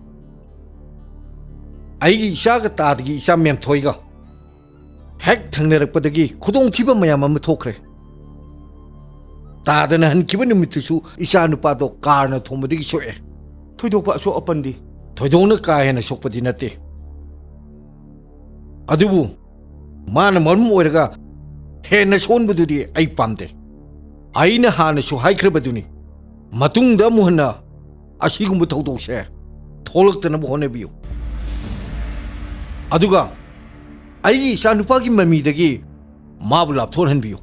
ꯑꯩꯒꯤ ꯏꯆꯥꯒ ꯇꯥꯗꯒꯤ ꯏꯆꯥ ꯃꯦꯝꯊꯣꯏꯒ ꯍꯦꯛ ꯊꯦꯡꯅꯔꯛꯄꯗꯒꯤ ꯈꯨꯗꯣꯡꯊꯤꯕ ꯃꯌꯥꯝ ꯑꯃ ꯊꯣꯛꯈ꯭ꯔꯦ꯫ ꯇꯥꯗꯅ ꯍꯟꯈꯤꯕ ꯅꯨꯃꯤꯠꯇꯨꯁꯨ ꯏꯆꯥ ꯅꯨꯄꯥꯗꯣ ꯀꯥꯔꯅ ꯊꯣꯝꯕꯗꯒꯤ ꯁꯣꯛꯑꯦ꯫ ꯊꯣꯏꯗꯣꯛꯄ ꯑꯁꯣꯛ ꯑꯄꯟꯗꯤ? ꯊꯣꯏꯗꯣꯛꯅ ꯀꯥ ꯍꯦꯟꯅ ꯁꯣꯛꯄꯗꯤ ꯅꯠꯇꯦ꯫ ꯑꯗꯨꯕꯨ ꯃꯥꯅ ꯃꯔꯝ ꯑꯣꯏꯔꯒ ꯍꯦꯟꯅ ꯁꯣꯛꯍꯟꯕꯗꯨꯗꯤ ꯑꯩ ꯄꯥꯝꯗꯦ꯫ ꯑꯩꯅ ꯍꯥꯟꯅꯁꯨ ꯍꯥꯏꯈ꯭ꯔꯕꯗꯨꯅꯤ, ꯃꯇꯨꯡꯗ ꯑꯃꯨꯛ ꯍꯟꯅ ꯑꯁꯤꯒꯨꯝꯕ ꯊꯧꯗꯣꯛꯁꯦ ꯊꯣꯛꯂꯛꯇꯅꯕ ꯍꯣꯠꯅꯕꯤꯌꯨ꯫ ꯑꯗꯨꯒ ꯑꯩꯒꯤ ꯏꯆꯥꯅꯨꯄꯥꯒꯤ ꯃꯃꯤꯗꯒꯤ ꯃꯥꯕꯨ ꯂꯥꯞꯊꯣꯛꯍꯟꯕꯤꯌꯨ꯫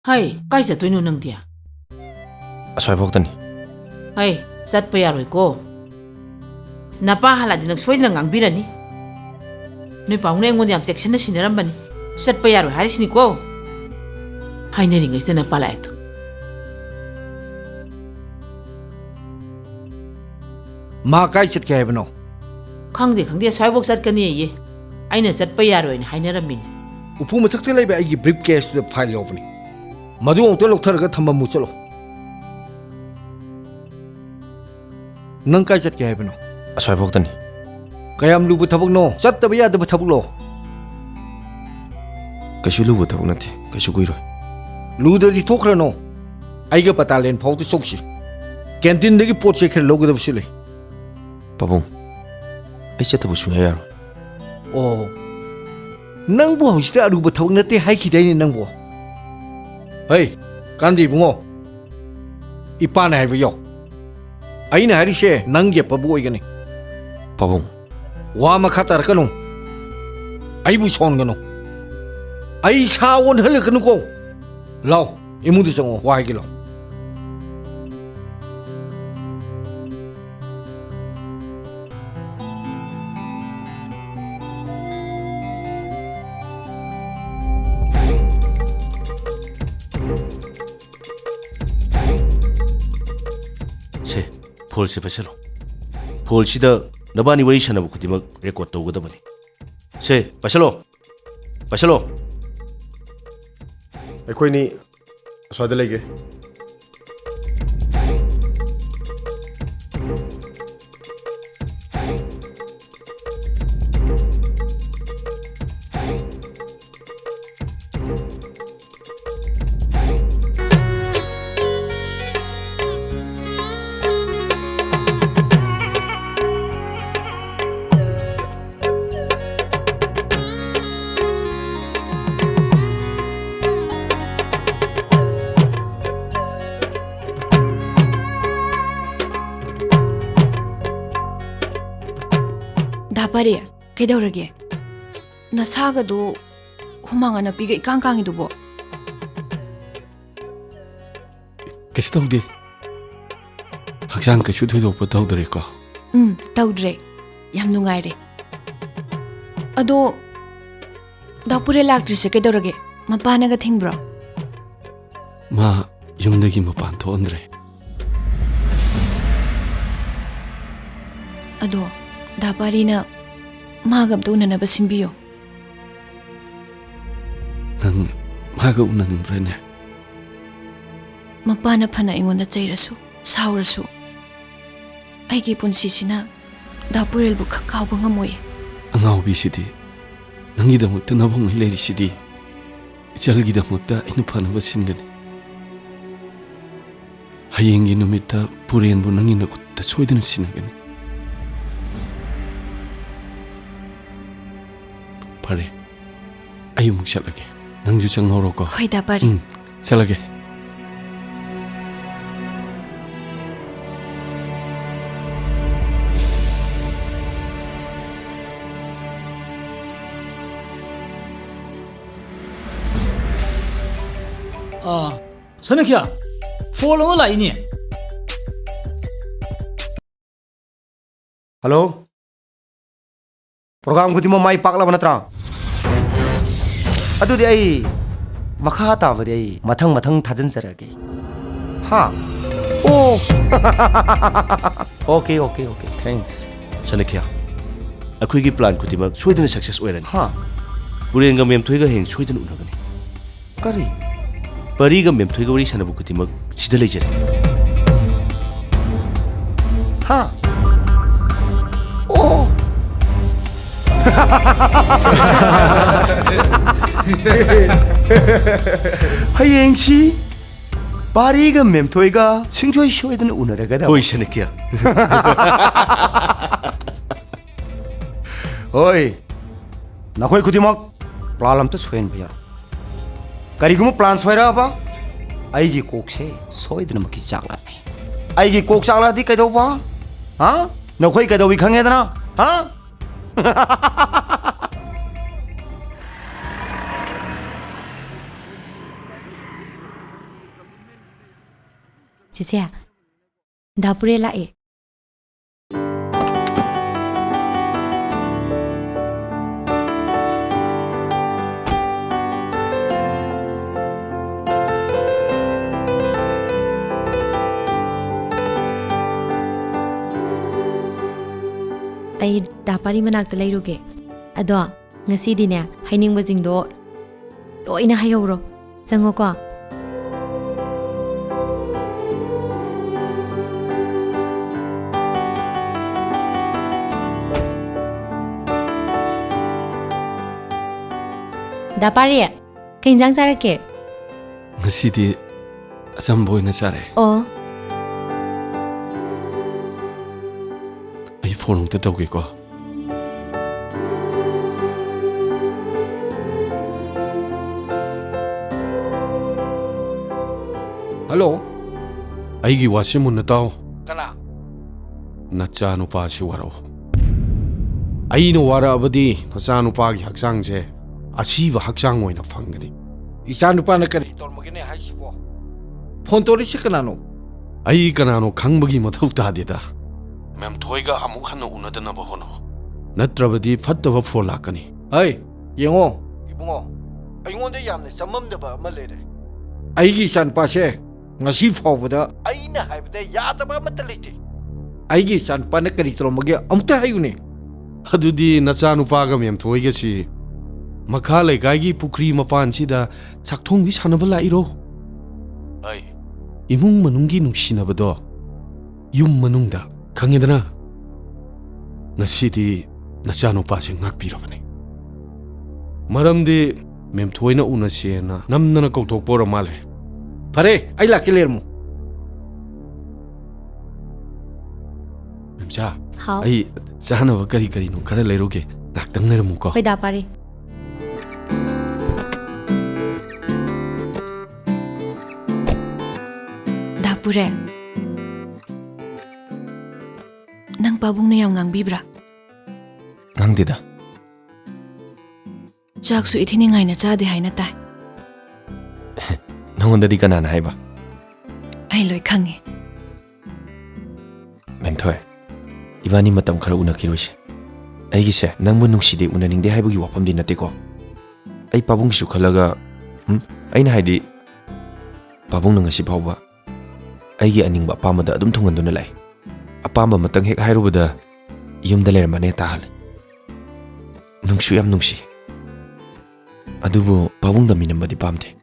ꯍꯩ, ꯀꯥꯏ ꯆꯠꯇꯣꯏꯅꯣ ꯅꯪꯗꯤ? ꯑꯁ꯭ꯋꯥꯏꯐꯥꯎꯇꯅꯤ꯫ ꯍꯩ, ꯆꯠꯄ ꯌꯥꯔꯣꯏꯀꯣ꯫ ꯅꯄꯥ ꯍꯜꯂꯛꯑꯗꯤ ꯅꯪ ꯁꯣꯏꯗꯅ ꯉꯥꯡꯕꯤꯔꯅꯤ꯫ ꯅꯣꯏ ꯄꯥꯕꯨꯡꯅ ꯑꯩꯉꯣꯟꯗ ꯌꯥꯝ ꯆꯦꯛꯁꯤꯟꯅ ꯁꯤꯟꯅꯔꯝꯕꯅꯤ꯫ ꯆꯠꯄ ꯌꯥꯔꯣꯏ ꯍꯥꯏꯔꯤꯁꯤꯅꯤꯀꯣ꯫ ꯍꯥꯏꯅꯔꯤꯉꯩꯁꯤꯗ ꯅꯄꯥ ꯂꯥꯛꯑꯦ ꯇꯨ꯫ ꯃꯥ ꯀꯥꯏ ꯆꯠꯀꯦ ꯍꯥꯏꯕꯅꯣ? ꯈꯪꯗꯦ, ꯈꯪꯗꯦ, ꯑꯁ꯭ꯋꯥꯏꯐꯥꯎ ꯆꯠꯀꯅꯤꯌꯦ꯫ ꯑꯩꯅ ꯆꯠꯄ ꯌꯥꯔꯣꯏꯅ ꯍꯥꯏꯅꯔꯝꯃꯤꯅꯤ꯫ ꯎꯄꯨ ꯃꯊꯛꯇ ꯂꯩꯕ ꯑꯩꯒꯤ brief caseꯇꯨꯗ file ꯌꯥꯎꯕꯅꯤ꯫ ꯃꯗꯨ ꯑꯃꯨꯛꯇ ꯂꯧꯊꯔꯒ ꯊꯝꯃꯝꯃꯨ ꯆꯠꯂꯣ꯫ ꯅꯪ ꯀꯥꯏ ꯆꯠꯀꯦ ꯍꯥꯏꯕꯅꯣ? ꯑꯁ꯭ꯋꯥꯏꯐꯥꯎꯇꯅꯤ꯫ ꯀꯌꯥꯝ ꯂꯨꯕ ꯊꯕꯛꯅꯣ? ꯆꯠꯇꯕ ꯌꯥꯗꯕ ꯊꯕꯛꯂꯣ? ꯀꯩꯁꯨ ꯂꯨꯕ ꯊꯕꯛ ꯅꯠꯇꯦ, ꯀꯩꯁꯨ ꯀꯨꯏꯔꯣꯏ꯫ ꯂꯨꯗ꯭ꯔꯗꯤ ꯊꯣꯛꯈ꯭ꯔꯅꯣ꯫ ꯑꯩꯒ ꯕꯇꯥꯂꯤꯌꯟ ꯐꯥꯎꯗ ꯆꯧꯁꯤ꯫ ꯀꯦꯟꯇꯤꯟꯗꯒꯤ ꯄꯣꯠ ꯆꯩ ꯈꯔ ꯂꯧꯒꯗꯕꯁꯨ ꯂꯩ꯫ ꯄꯥꯕꯨꯡ, ꯑꯩ ꯆꯠꯇꯕ ꯁꯨꯡꯌꯥ ꯌꯥꯔꯣꯏ꯫ ꯑꯣ, ꯅꯪꯕꯨ ꯍꯧꯖꯤꯛꯇ ꯑꯔꯨꯕ ꯊꯕꯛ ꯅꯠꯇꯦ ꯍꯥꯏꯈꯤꯗꯥꯏꯅꯦ ꯅꯪꯕꯨ? ꯍꯩ, ꯀꯥꯟꯗꯦ ꯏꯕꯨꯡꯉꯣ, ꯏꯄꯥꯅ ꯍꯥꯏꯕ ꯌꯥꯎ꯫ ꯑꯩꯅ ꯍꯥꯏꯔꯤꯁꯦ ꯅꯪꯒꯤ ꯑꯐꯕ ꯑꯣꯏꯒꯅꯤ꯫ ꯄꯥꯕꯨꯡ꯫ ꯋꯥ ꯃꯈꯥ ꯇꯥꯔꯛꯀꯅꯨ꯫ ꯑꯩꯕꯨ ꯁꯥꯎꯍꯟꯒꯅꯨ꯫ ꯑꯩ ꯁꯥ ꯑꯣꯟꯍꯜꯂꯛꯀꯅꯨꯀꯣ꯫ ꯂꯥꯎ, ꯏꯃꯨꯡꯗ ꯆꯪꯉꯣ, ꯋꯥ ꯍꯥꯏꯒꯦ ꯂꯥꯎ꯫ ꯁꯦ, ꯐꯣꯟꯁꯦ ꯄꯥꯏꯁꯜꯂꯣ꯫ ꯐꯣꯟꯁꯤꯗ ꯅꯕꯥꯅꯤ ꯋꯥꯔꯤ ꯁꯥꯟꯅꯕ ꯈꯨꯗꯤꯡꯃꯛ record ꯇꯧꯒꯗꯕꯅꯤ꯫ ꯁꯦ, ꯄꯥꯏꯁꯜꯂꯣ꯫ ꯄꯥꯏꯁꯜꯂꯣ꯫ ꯑꯩꯈꯣꯏꯅꯤ ꯑꯁ꯭ꯋꯥꯏꯗ ꯂꯩꯒꯦ꯫ ꯗꯥ ꯄꯥꯔꯤ, ꯀꯩꯗꯧꯔꯒꯦ? ꯅꯁꯥꯒꯗꯣ ꯍꯨꯃꯥꯡ ꯑꯅꯞꯄꯤꯒ ꯏꯀꯥꯡ ꯀꯥꯡꯉꯤꯗꯨꯕꯣ? ꯀꯩꯁꯨ ꯇꯧꯗꯦ꯫ ꯍꯛꯆꯥꯡ ꯀꯩꯁꯨ ꯊꯣꯏꯗꯣꯛꯄ ꯇꯧꯗ꯭ꯔꯦꯀꯣ? ꯎꯝ, ꯇꯧꯗ꯭ꯔꯦ꯫ ꯌꯥꯝ ꯅꯨꯡꯉꯥꯏꯔꯦ꯫ ꯑꯗꯣ, ꯗꯥ ꯄꯨꯔꯦꯜ ꯂꯥꯛꯇ꯭ꯔꯤꯁꯦ ꯀꯩꯗꯧꯔꯒꯦ? ꯃꯄꯥꯅꯒ ꯊꯤꯡꯕ꯭ꯔꯣ? ꯃꯥ ꯌꯨꯝꯗꯒꯤ ꯃꯄꯥꯟ ꯊꯣꯛꯍꯟꯗ꯭ꯔꯦ꯫ ꯑꯗꯣ, ꯗꯥ ꯄꯥꯔꯤꯅ ꯃꯥꯒ ꯑꯝꯇ ꯎꯅꯅꯕ ꯁꯤꯟꯕꯤꯌꯣ꯫ ꯅꯪ ꯃꯥꯒ ꯎꯅꯅꯤꯡꯕ꯭ꯔꯥꯅꯦ? ꯃꯄꯥꯅ ꯐꯅ ꯑꯩꯉꯣꯟꯗ ꯆꯩꯔꯁꯨ, ꯁꯥꯎꯔꯁꯨ, ꯑꯩꯒꯤ ꯄꯨꯟꯁꯤꯁꯤꯅ ꯗꯥ ꯄꯨꯔꯦꯜꯕꯨ ꯈꯛ ꯀꯥꯎꯕ ꯉꯝꯃꯣꯏ꯫ ꯑꯉꯥꯎꯕꯤꯁꯤꯗꯤ, ꯅꯪꯒꯤꯗꯃꯛꯇ ꯅꯕꯨꯡꯉꯩ ꯂꯩꯔꯤꯁꯤꯗꯤ꯫ ꯏꯆꯜꯒꯤꯗꯃꯛꯇ ꯑꯩꯅ ꯐꯅꯕ ꯁꯤꯟꯒꯅꯤ꯫ ꯍꯌꯦꯡꯒꯤ ꯅꯨꯃꯤꯠꯇ ꯄꯨꯔꯦꯟꯕꯨ ꯅꯪꯒꯤ ꯅꯈꯨꯠꯇ ꯁꯣꯏꯗꯅ ꯁꯤꯟꯅꯒꯅꯤ꯫ ꯐꯔꯦ, ꯑꯩ ꯑꯃꯨꯛ ꯆꯠꯂꯒꯦ꯫ ꯅꯪꯁꯨ ꯆꯪꯍꯧꯔꯣꯀꯣ꯫ ꯍꯣꯏ, ꯗꯥ ꯄꯥꯔꯤ꯫ ꯎꯝ, ꯆꯠꯂꯒꯦ꯫ ꯑꯥ, ꯁꯅꯈꯤꯌꯥ, ꯐꯣꯟ ꯑꯃ ꯂꯥꯛꯏꯅꯦ꯫ ꯍꯜꯂꯣ? ꯄ꯭ꯔꯣꯒ꯭ꯔꯥꯝ ꯈꯨꯗꯤꯡꯃꯛ ꯃꯥꯏ ꯄꯥꯛꯂꯕ ꯅꯠꯇ꯭ꯔꯥ? ꯑꯗꯨꯗꯤ ꯑꯩ ꯃꯈꯥ ꯇꯥꯕꯗꯤ ꯑꯩ ꯃꯊꯪ ꯃꯊꯪ ꯊꯥꯖꯤꯟꯖꯔꯛꯑꯒꯦ꯫ ꯍꯥ? ꯑꯣ! Okay, okay, okay. ꯊꯦꯡꯛꯁ꯫ ꯁꯅꯈꯤꯌꯥ, ꯑꯩꯈꯣꯏꯒꯤ ꯄ꯭ꯂꯥꯟ ꯈꯨꯗꯤꯡꯃꯛ ꯁꯣꯏꯗꯅ ꯁꯛꯁꯦꯁ ꯑꯣꯏꯔꯅꯤ꯫ ꯍꯥ? ꯄꯨꯔꯦꯟꯒ ꯃꯦꯝꯊꯣꯏꯒ ꯍꯌꯦꯡ ꯁꯣꯏꯗꯅ ꯎꯅꯒꯅꯤ꯫ ꯀꯔꯤ? ꯄꯔꯤꯒ ꯃꯦꯝꯊꯣꯏꯒ ꯋꯥꯔꯤ ꯁꯥꯟꯅꯕ ꯈꯨꯗꯤꯡꯃꯛ ꯁꯤꯗ ꯂꯩꯖꯔꯦ꯫ ꯍꯥ? ꯑꯣ! ꯍꯌꯦꯡꯁꯤ ꯄꯥꯔꯤꯒ ꯃꯦꯝꯊꯣꯏꯒ ꯁꯨꯡꯁꯣꯏ ꯁꯣꯏꯗꯅ ꯎꯅꯔꯒꯗꯕ꯫ ꯍꯣꯏ, ꯁꯅꯈꯤꯌꯥ꯫ ꯍꯣꯏ, ꯅꯈꯣꯏ ꯈꯨꯗꯤꯡꯃꯛ ꯄ꯭ꯂꯥꯟ ꯑꯝꯇ ꯁꯣꯏꯍꯟꯕ ꯌꯥꯔꯣꯏ꯫ ꯀꯔꯤꯒꯨꯝꯕ ꯄ꯭ꯂꯥꯟ ꯁꯣꯏꯔꯛꯑꯕ, ꯑꯩꯒꯤ ꯀꯣꯛꯁꯦ ꯁꯣꯏꯗꯅꯃꯛꯀꯤ ꯆꯥꯛꯂꯛꯑꯅꯤ꯫ ꯑꯩꯒꯤ ꯀꯣꯛ ꯆꯥꯛꯂꯛꯑꯗꯤ ꯀꯩꯗꯧꯕ? ꯍꯥ? ꯅꯈꯣꯏ ꯀꯩꯗꯧꯏ ꯈꯪꯉꯦꯗꯅ? ꯍꯥ? ꯆꯤꯆꯦ, ꯗꯥ ꯄꯨꯔꯦ ꯂꯥꯛꯑꯦ꯫ ꯑꯩ ꯗꯥ ꯄꯥꯔꯤ ꯃꯅꯥꯛꯇ ꯂꯩꯔꯨꯒꯦ꯫ ꯑꯗꯣ, ꯉꯁꯤꯗꯤꯅꯦ, ꯍꯥꯏꯅꯤꯡꯕꯁꯤꯡꯗꯣ ꯂꯣꯏꯅ ꯍꯥꯏꯍꯧꯔꯣ꯫ ꯆꯪꯉꯣꯀꯣ꯫ ꯗꯥ ꯄꯥꯔꯤ, ꯀꯩ ꯏꯟꯖꯥꯡ ꯆꯥꯔꯛꯀꯦ? ꯉꯁꯤꯗꯤ ꯑꯆꯝꯕ ꯑꯣꯏꯅ ꯆꯥꯔꯦ꯫ ꯑꯣ꯫ ꯑꯩ ꯐꯣꯟ ꯑꯃꯨꯛꯇ ꯇꯧꯒꯦꯀꯣ꯫ ꯍꯜꯂꯣ꯫ ꯑꯩꯒꯤ ꯋꯥꯁꯦ ꯃꯨꯟꯅ ꯇꯥꯎ꯫ ꯀꯅꯥ? ꯅꯆꯥꯅꯨꯄꯥꯁꯤ ꯋꯥꯔꯛꯎ꯫ ꯑꯩꯅ ꯋꯥꯔꯛꯑꯕꯗꯤ ꯅꯆꯥꯅꯨꯄꯥꯒꯤ ꯍꯛꯆꯥꯡꯁꯦ ꯑꯁꯤꯕ ꯍꯛꯆꯥꯡ ꯑꯣꯏꯅ ꯐꯪꯒꯅꯤ꯫ ꯏꯆꯥꯅꯨꯄꯥꯅ ꯀꯔꯤ ꯇꯧꯔꯝꯃꯒꯦꯅꯦ ꯍꯥꯏꯁꯤꯕꯣ? ꯐꯣꯟ ꯇꯧꯔꯤꯁꯤ ꯀꯅꯥꯅꯣ? ꯑꯩ ꯀꯅꯥꯅꯣ ꯈꯪꯕꯒꯤ ꯃꯊꯧ ꯇꯥꯗꯦꯗ꯫ ꯃꯦꯝꯊꯣꯏꯒ ꯑꯃꯨꯛ ꯍꯟꯅ ꯎꯅꯗꯅꯕ ꯍꯣꯠꯅꯧ꯫ ꯅꯠꯇ꯭ꯔꯕꯗꯤ ꯐꯠꯇꯕ ꯐꯣꯟ ꯂꯥꯛꯀꯅꯤ꯫ ꯍꯩ, ꯌꯦꯡꯉꯣ, ꯏꯕꯨꯡꯉꯣ, ꯑꯩꯉꯣꯟꯗ ꯌꯥꯝꯅ ꯆꯃꯝꯅꯕ ꯑꯃ ꯂꯩꯔꯦ꯫ ꯑꯩꯒꯤ ꯏꯆꯥꯅꯨꯄꯥꯁꯦ ꯉꯁꯤ ꯐꯥꯎꯕꯗ ꯑꯩꯅ ꯍꯥꯏꯕꯗ ꯌꯥꯗꯕ ꯑꯃꯠꯇ ꯂꯩꯇꯦ꯫ ꯑꯩꯒꯤ ꯏꯆꯥꯅꯨꯄꯥꯅ ꯀꯔꯤ ꯇꯧꯔꯝꯃꯒꯦ ꯑꯃꯨꯛꯇ ꯍꯥꯏꯌꯨꯅꯦ꯫ ꯑꯗꯨꯗꯤ ꯅꯆꯥꯅꯨꯄꯥꯒ ꯃꯦꯝꯊꯣꯏꯒꯁꯤ ꯃꯈꯥ ꯂꯩꯀꯥꯏꯒꯤ ꯄꯨꯈ꯭ꯔꯤ ꯃꯄꯥꯟꯁꯤꯗ ꯆꯥꯛꯊꯣꯡꯕꯤ ꯁꯥꯟꯅꯕ ꯂꯥꯛꯏꯔꯣ? ꯑꯩ ꯏꯃꯨꯡ ꯃꯅꯨꯡꯒꯤ ꯅꯨꯡꯁꯤꯅꯕꯗꯣ ꯌꯨꯝ ꯃꯅꯨꯡꯗ ꯈꯪꯉꯦꯗꯅ? ꯉꯁꯤꯗꯤ ꯅꯆꯥꯅꯨꯄꯥꯁꯦ ꯉꯥꯛꯄꯤꯔꯕꯅꯤ꯫ ꯃꯔꯝꯗꯤ ꯃꯦꯝꯊꯣꯏꯅ ꯎꯅꯁꯦꯅ ꯅꯝꯗꯅ ꯀꯧꯊꯣꯛꯄ ꯑꯣꯏꯔ ꯃꯥꯜꯂꯦ꯫ ꯐꯔꯦ, ꯑꯩ ꯂꯥꯛꯀꯦ, ꯂꯩꯔꯝꯃꯨ꯫ ꯃꯦꯝꯆꯥ, ꯍꯥꯎ꯫ ꯑꯩ ꯆꯥꯅꯕ ꯀꯔꯤ ꯀꯔꯤꯅꯣ ꯈꯔ ꯂꯩꯔꯨꯒꯦ꯫ ꯉꯥꯛꯇꯪ ꯂꯩꯔꯝꯃꯨꯀꯣ꯫ ꯍꯣꯏ, ꯗꯥ ꯄꯥꯔꯤ꯫ ꯗꯥ ꯄꯨꯔꯦ, ꯅꯪ ꯄꯥꯕꯨꯡꯅ ꯌꯥꯝ ꯉꯥꯡꯕꯤꯕ꯭ꯔꯥ? ꯉꯥꯡꯗꯦꯗ꯫ ꯆꯥꯛꯁꯨ ꯏꯊꯤ ꯅꯤꯡꯉꯥꯏꯅ ꯆꯥꯗꯦ ꯍꯥꯏꯅ ꯇꯥꯏ꯫ ꯅꯉꯣꯟꯗꯗꯤ ꯀꯅꯥꯅ ꯍꯥꯏꯕ? ꯑꯩ ꯂꯣꯏ ꯈꯪꯉꯤ꯫ ꯏꯕꯥꯅꯤ ꯃꯇꯝ ꯈꯔ ꯎꯅꯈꯤꯔꯣꯏꯁꯦ꯫ ꯑꯩꯒꯤꯁꯦ ꯅꯪꯕꯨ ꯅꯨꯡꯁꯤꯗꯦ, ꯎꯅꯅꯤꯡꯗꯦ ꯍꯥꯏꯕꯒꯤ ꯋꯥꯐꯝꯗꯤ ꯅꯠꯇꯦꯀꯣ꯫ ꯑꯩ ꯄꯥꯕꯨꯡꯒꯤꯁꯨ ꯈꯜꯂꯒ, ꯎꯝ, ꯑꯩꯅ ꯍꯥꯏꯗꯤ, ꯄꯥꯕꯨꯡꯅ ꯉꯁꯤ ꯐꯥꯎꯕ ꯑꯩꯒꯤ ꯑꯅꯤꯡꯕ ꯑꯄꯥꯝꯕꯗ ꯑꯗꯨꯝ ꯊꯨꯡꯍꯟꯗꯨꯅ ꯂꯥꯛꯏ꯫ ꯑꯄꯥꯝꯕ ꯑꯃꯇꯪ ꯍꯦꯛ ꯍꯥꯏꯔꯨꯕꯗ ꯌꯨꯝꯗ ꯂꯩꯔꯝꯕꯅꯦ ꯇꯥꯍꯜꯂꯦ꯫ ꯅꯨꯡꯁꯨ ꯌꯥꯝ ꯅꯨꯡꯁꯤ꯫ ꯑꯗꯨꯕꯨ ꯄꯥꯕꯨꯡꯗ ꯃꯤꯅꯝꯕꯗꯤ ꯄꯥꯝꯗꯦ꯫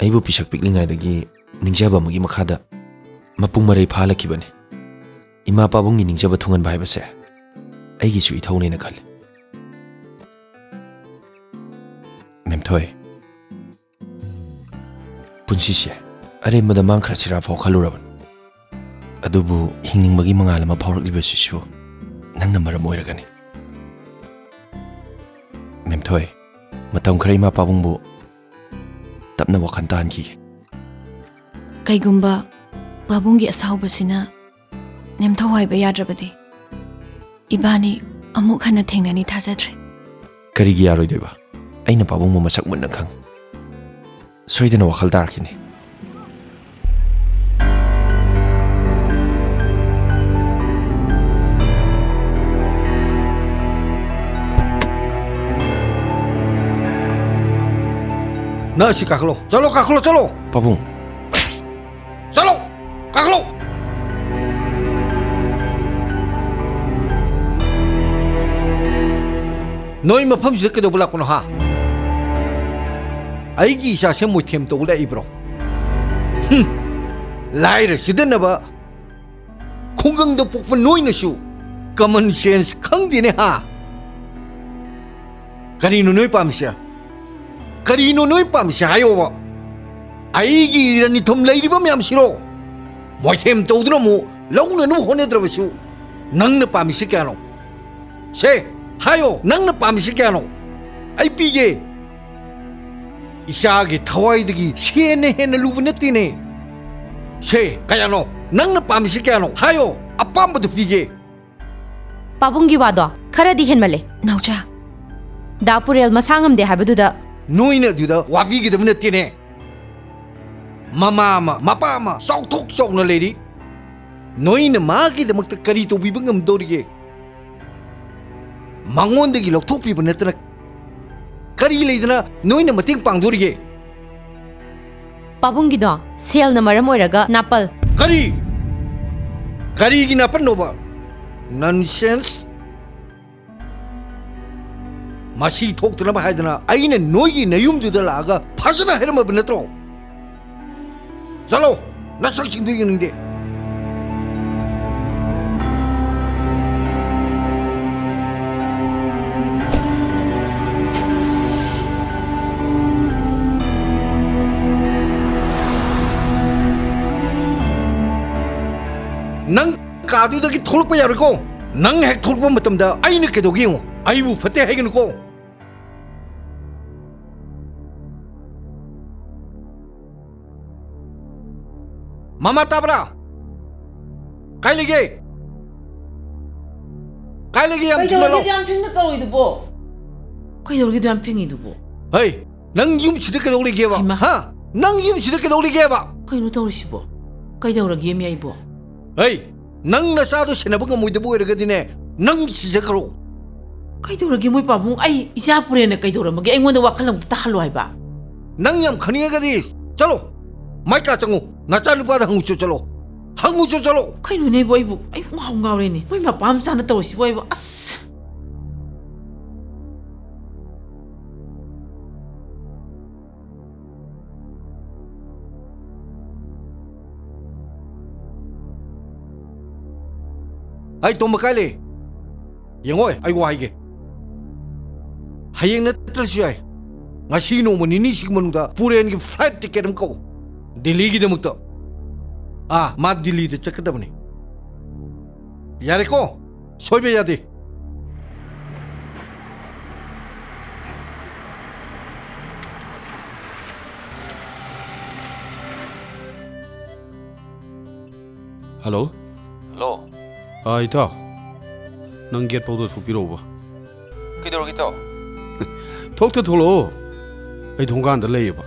ꯑꯩꯕꯨ ꯄꯤꯁꯛ ꯄꯤꯛꯂꯤꯉꯩꯗꯒꯤ ꯅꯤꯡꯖꯕ ꯑꯃꯒꯤ ꯃꯈꯥꯗ ꯃꯄꯨꯡ ꯃꯔꯩ ꯐꯥꯍꯜꯂꯛꯈꯤꯕꯅꯤ꯫ ꯏꯃꯥ ꯄꯥꯕꯨꯡꯒꯤ ꯅꯤꯡꯖꯕ ꯊꯨꯡꯍꯟꯕ ꯍꯥꯏꯕꯁꯦ ꯑꯩꯒꯤꯁꯨ ꯏꯊꯧꯅꯦꯅ ꯈꯜꯂꯤ꯫ ꯃꯦꯝꯊꯣꯏ, ꯄꯨꯟꯁꯤꯁꯦ ꯑꯔꯦꯝꯕꯗ ꯃꯥꯡꯈ꯭ꯔꯁꯤꯔꯥ ꯐꯥꯎ ꯈꯜꯂꯨꯔꯕꯅꯤ꯫ ꯑꯗꯨꯕꯨ ꯍꯤꯡꯅꯤꯡꯕꯒꯤ ꯃꯉꯥꯜ ꯑꯃ ꯐꯥꯎꯔꯛꯂꯤꯕꯁꯤꯁꯨ ꯅꯪꯅ ꯃꯔꯝ ꯑꯣꯏꯔꯒꯅꯤ꯫ ꯃꯦꯝꯊꯣꯏ, ꯃꯇꯝ ꯈꯔ ꯏꯃꯥ ꯄꯥꯕꯨꯡꯕꯨ ꯇꯞꯅ ꯋꯥꯈꯜ ꯇꯥꯍꯟꯈꯤꯒꯦ꯫ ꯀꯩꯒꯨꯝꯕ ꯄꯥꯕꯨꯡꯒꯤ ꯑꯁꯥꯎꯕꯁꯤꯅ ꯅꯦꯝꯊꯧ ꯍꯥꯏꯕ ꯌꯥꯗ꯭ꯔꯕꯗꯤ, ꯏꯕꯥꯅꯤ ꯑꯃꯨꯛ ꯍꯟꯅ ꯊꯦꯡꯅꯅꯤ ꯊꯥꯖꯗ꯭ꯔꯦ꯫ ꯀꯔꯤꯒꯤ ꯌꯥꯔꯣꯏꯗꯣꯏꯕ? ꯑꯩꯅ ꯄꯥꯕꯨꯡꯕꯨ ꯃꯁꯛ ꯃꯨꯟꯅ ꯈꯪꯏ꯫ ꯁꯣꯏꯗꯅ ꯋꯥꯈꯜ ꯇꯥꯔꯛꯈꯤꯅꯤ꯫ ꯅꯪ ꯑꯁꯤ ꯀꯥꯈꯠꯂꯣ꯫ ꯆꯠꯂꯣ, ꯀꯥꯈꯠꯂꯣ, ꯆꯠꯂꯣ꯫ ꯄꯥꯕꯨꯡ꯫ ꯆꯠꯂꯣ! ꯀꯥꯈꯠꯂꯣ! ꯅꯣꯏ ꯃꯐꯝꯁꯤꯗ ꯀꯩꯗꯧꯕ ꯂꯥꯛꯄꯅꯣ, ꯍꯥ? ꯑꯩꯒꯤ ꯏꯆꯥꯁꯦ ꯃꯣꯏꯊꯦꯝ ꯇꯧꯕ ꯂꯥꯛꯏꯕ꯭ꯔꯣ? ꯍꯨꯝ! ꯂꯥꯏꯔ ꯆꯤꯗꯅꯕ ꯈꯨꯡꯒꯪꯗ ꯄꯣꯛꯄ ꯅꯣꯏꯅꯁꯨ common sense ꯈꯪꯗꯦꯅꯦ, ꯍꯥ? ꯀꯔꯤꯅꯣ ꯅꯣꯏ ꯄꯥꯝꯃꯤꯁꯦ? ꯀꯔꯤꯅꯣ ꯅꯣꯏ ꯄꯥꯝꯃꯤꯁꯦ ꯍꯥꯏꯌꯣꯕ? ꯑꯩꯒꯤ ꯔꯟꯅꯤꯊꯨꯝ ꯂꯩꯔꯤꯕ ꯃꯌꯥꯝꯁꯤꯔꯣ? ꯃꯣꯏꯊꯦꯝ ꯇꯧꯗꯨꯅ ꯑꯃꯨꯛ ꯂꯧꯅꯅꯕ ꯍꯣꯠꯅꯗ꯭ꯔꯕꯁꯨ, ꯅꯪꯅ ꯄꯥꯝꯃꯤꯁꯤ ꯀꯌꯥꯅꯣ? ꯁꯦ, ꯍꯥꯏꯌꯣ, ꯅꯪꯅ ꯄꯥꯝꯃꯤꯁꯤ ꯀꯌꯥꯅꯣ? ꯑꯩ ꯄꯤꯒꯦ꯫ ꯏꯆꯥꯒꯤ ꯊꯋꯥꯏꯗꯒꯤ ꯁꯦꯟꯅ ꯍꯦꯟꯅ ꯂꯨꯕ ꯅꯠꯇꯦꯅꯦ꯫ ꯁꯦ, ꯀꯌꯥꯅꯣ? ꯅꯪꯅ ꯄꯥꯝꯃꯤꯁꯤ ꯀꯌꯥꯅꯣ? ꯍꯥꯏꯌꯣ, ꯑꯄꯥꯝꯕꯗꯨ ꯄꯤꯒꯦ꯫ ꯄꯥꯕꯨꯡꯒꯤ ꯋꯥꯗꯣ ꯈꯔꯗꯤ ꯍꯦꯟꯃꯜꯂꯦ꯫ ꯅꯥꯎꯆꯥ꯫ ꯗꯥ ꯄꯨꯔꯦꯜ ꯃꯁꯥ ꯉꯝꯗꯦ ꯍꯥꯏꯕꯗꯨꯗ ꯅꯣꯏꯅ ꯑꯗꯨꯗ ꯋꯥꯕꯤꯒꯗꯕ ꯅꯠꯇꯦꯅꯦ꯫ ꯃꯃꯥ ꯑꯃ, ꯃꯄꯥ ꯑꯃ ꯆꯥꯎꯊꯣꯛ ꯆꯥꯎꯅ ꯂꯩꯔꯤ꯫ ꯅꯣꯏꯅ ꯃꯥꯒꯤꯗꯃꯛꯇ ꯀꯔꯤ ꯇꯧꯕꯤꯕ ꯉꯝꯗꯧꯔꯤꯒꯦ? ꯃꯉꯣꯟꯗꯒꯤ ꯂꯧꯊꯣꯛꯄꯤꯕ ꯅꯠꯇꯅ ꯀꯔꯤ ꯂꯩꯗꯅ ꯅꯣꯏꯅ ꯃꯇꯦꯡ ꯄꯥꯡꯗꯣꯔꯤꯒꯦ? ꯄꯥꯕꯨꯡꯒꯤꯗꯣ ꯁꯦꯜꯅ ꯃꯔꯝ ꯑꯣꯏꯔꯒ ꯅꯥꯄꯜ꯫ ꯀꯔꯤ? ꯀꯔꯤꯒꯤ ꯅꯥꯄꯜꯅꯣꯕ? Nonsense! ꯃꯁꯤ ꯊꯣꯛꯇꯅꯕ ꯍꯥꯏꯗꯅ ꯑꯩꯅ ꯅꯣꯏꯒꯤ ꯅꯌꯨꯝꯗꯨꯗ ꯂꯥꯛꯑꯒ ꯐꯖꯅ ꯍꯥꯏꯔꯝꯃꯕ ꯅꯠꯇ꯭ꯔꯣ? ꯆꯠꯂꯣ, ꯅꯁꯛꯁꯤꯡꯗꯨ ꯌꯦꯡꯅꯤꯡꯗꯦ꯫ ꯅꯪ ꯀꯥꯗꯨꯗꯒꯤ ꯊꯣꯛꯂꯛꯄ ꯌꯥꯔꯣꯏꯀꯣ꯫ ꯅꯪ ꯍꯦꯛ ꯊꯣꯛꯂꯛꯄ ꯃꯇꯝꯗ ꯑꯩꯅ ꯀꯩꯗꯧꯒꯦ ꯌꯦꯡꯉꯣ꯫ ꯑꯩꯕꯨ ꯐꯠꯇꯦ ꯍꯥꯏꯒꯅꯨꯀꯣ꯫ ꯃꯃꯥ ꯇꯥꯕ꯭ꯔꯥ? ꯀꯥꯏ ꯂꯩꯒꯦ? ꯀꯥꯏ ꯂꯩꯒꯦ? ꯌꯥꯝ ꯊꯨꯅ ꯂꯥꯛꯑꯣ꯫ ꯀꯩꯗꯧꯔꯒꯦ ꯌꯥꯝ ꯊꯦꯡꯅ ꯇꯧꯔꯤꯗꯨꯕꯣ? ꯀꯩꯗꯧꯔꯒꯦ ꯌꯥꯝ ꯊꯦꯡꯉꯤꯗꯨꯕꯣ? ꯍꯩ, ꯅꯪ ꯌꯨꯝꯁꯤꯗ ꯀꯩꯗꯧ ꯂꯩꯒꯦꯕ? ꯍꯩꯃꯥ꯫ ꯍꯥ? ꯅꯪ ꯌꯨꯝꯁꯤꯗ ꯀꯩꯗꯧ ꯂꯩꯒꯦꯕ? ꯀꯩꯅꯣ ꯇꯧꯔꯤꯁꯤꯕꯣ? ꯀꯩꯗꯧꯔꯒꯦꯃꯤ ꯑꯩꯕꯣ? ꯍꯩ, ꯅꯪ ꯅꯆꯥꯗꯣ ꯁꯦꯟꯅꯕ ꯉꯝꯃꯣꯏꯗꯕ ꯑꯣꯏꯔꯒꯗꯤꯅꯦ, ꯅꯪ ꯁꯤꯖꯈ꯭ꯔꯣ꯫ ꯀꯩꯗꯧꯔꯒꯦ ꯃꯣꯏ ꯄꯥꯕꯨꯡ? ꯑꯩ ꯏꯆꯥ ꯄꯨꯔꯦꯟꯅ ꯀꯩꯗꯧꯔꯝꯃꯒꯦ? ꯑꯩꯉꯣꯟꯗ ꯋꯥꯈꯜ ꯑꯃꯨꯛꯇ ꯇꯥꯍꯜꯂꯣ ꯍꯥꯏꯕ꯫ ꯅꯪ ꯌꯥꯝ ꯈꯟꯅꯤꯡꯉꯒꯗꯤ ꯆꯠꯂꯣ, ꯃꯥꯏ ꯀꯥ ꯆꯪꯉꯨ, ꯅꯆꯥ ꯅꯨꯄꯥꯗ ꯍꯪꯉꯨꯆꯣ ꯆꯠꯂꯣ, ꯍꯪꯉꯨꯆꯣ ꯆꯠꯂꯣ꯫ ꯀꯩꯅꯣꯅꯦ ꯑꯩꯕꯨ, ꯑꯩꯕꯨ, ꯑꯩꯕꯨ ꯉꯥꯎ ꯉꯥꯎꯔꯦꯅꯦ꯫ ꯃꯣꯏ ꯃꯄꯥ ꯃꯆꯥꯅ ꯇꯧꯔꯤꯁꯤꯕꯨ ꯑꯩꯕꯨ, ꯑꯁ꯫ ꯑꯩ ꯇꯣꯝꯕ ꯀꯥꯏ ꯂꯩ? ꯌꯦꯡꯉꯣꯏ, ꯑꯩ ꯋꯥ ꯍꯥꯏꯒꯦ꯫ ꯍꯌꯦꯡ ꯅꯠꯇ꯭ꯔꯁꯨ ꯌꯥꯏ, ꯉꯁꯤ ꯅꯣꯡꯃ ꯅꯤꯅꯤꯁꯤꯒꯤ ꯃꯅꯨꯡꯗ ꯄꯨꯔꯦꯟꯒꯤ flight ticket ꯑꯃ ꯀꯛꯎ, ꯗꯤꯜꯂꯤꯒꯤꯗꯃꯛꯇ꯫ ꯑꯥ, ꯃꯥ ꯗꯤꯜꯂꯤꯗ ꯆꯠꯀꯗꯕꯅꯤ꯫ ꯌꯥꯔꯦꯀꯣ? ꯁꯣꯏꯕ ꯌꯥꯗꯦ꯫ ꯍꯜꯂꯣ꯫ ꯍꯜꯂꯣ꯫ ꯑꯥ, ꯏꯇꯥꯎ, ꯅꯪ gate ꯐꯥꯎꯗ ꯊꯣꯛꯄꯤꯔꯛꯎꯕ꯫ ꯀꯩꯗꯧꯔꯒꯦ, ꯏꯇꯥꯎ? ꯊꯣꯛꯇ ꯊꯣꯛꯂꯛꯑꯣ, ꯑꯩ ꯊꯣꯡꯒꯥꯟꯗ ꯂꯩꯌꯦꯕ꯫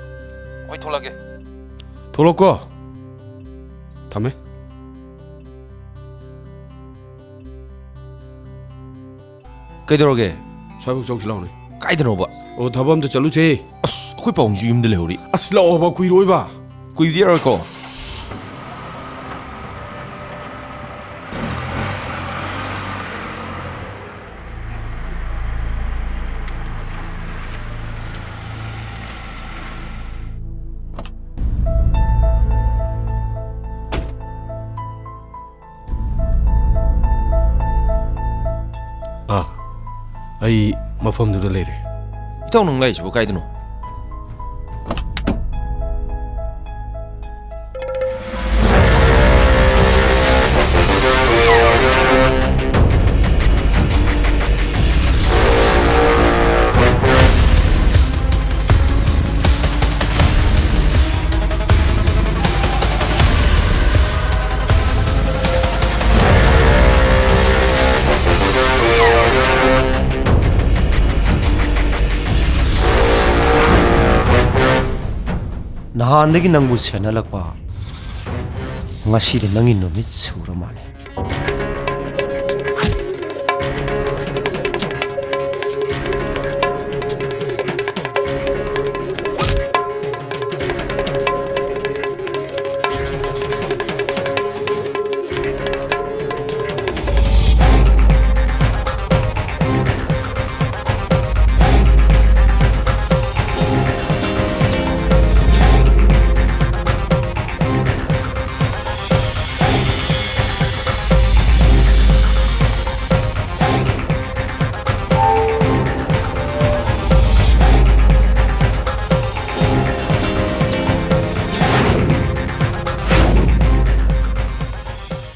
ꯍꯣꯏ, ꯊꯣꯛꯂꯛꯑꯒꯦ꯫ ꯊꯣꯛꯂꯛꯀꯣ꯫ ꯊꯝꯃꯦ꯫ ꯀꯩꯗꯧꯔꯒꯦ? ꯁ꯭ꯋꯥꯏꯐꯥꯎ ꯆꯧꯁꯤ ꯂꯥꯎꯅꯦ꯫ ꯀꯥꯏꯗꯅꯣꯕ? ꯑꯣ, ꯊꯕꯛ ꯑꯝꯇ ꯆꯠꯂꯨꯁꯦ꯫ ꯑꯁ, ꯑꯩꯈꯣꯏ ꯄꯥꯕꯨꯡꯁꯨ ꯌꯨꯝꯗ ꯂꯩꯍꯧꯔꯤ꯫ ꯑꯁ, ꯂꯥꯛꯑꯣꯕ, ꯀꯨꯏꯔꯣꯏꯕ꯫ ꯀꯨꯏꯕꯗꯤ ꯌꯥꯔꯣꯏꯀꯣ꯫ ꯑꯥ, ꯑꯩ ꯃꯐꯝꯗꯨꯗ ꯂꯩꯔꯦ꯫ ꯏꯇꯥꯎ, ꯅꯪ ꯂꯥꯛꯏꯁꯤꯕꯨ ꯀꯥꯏꯗꯅꯣ? ꯅꯍꯥꯟꯗꯒꯤ ꯅꯪꯕꯨ ꯁꯦꯟꯅꯍꯜꯂꯛꯄ, ꯉꯁꯤꯗꯤ ꯅꯪꯒꯤ ꯅꯨꯃꯤꯠ ꯁꯨꯔ ꯃꯥꯜꯂꯦ꯫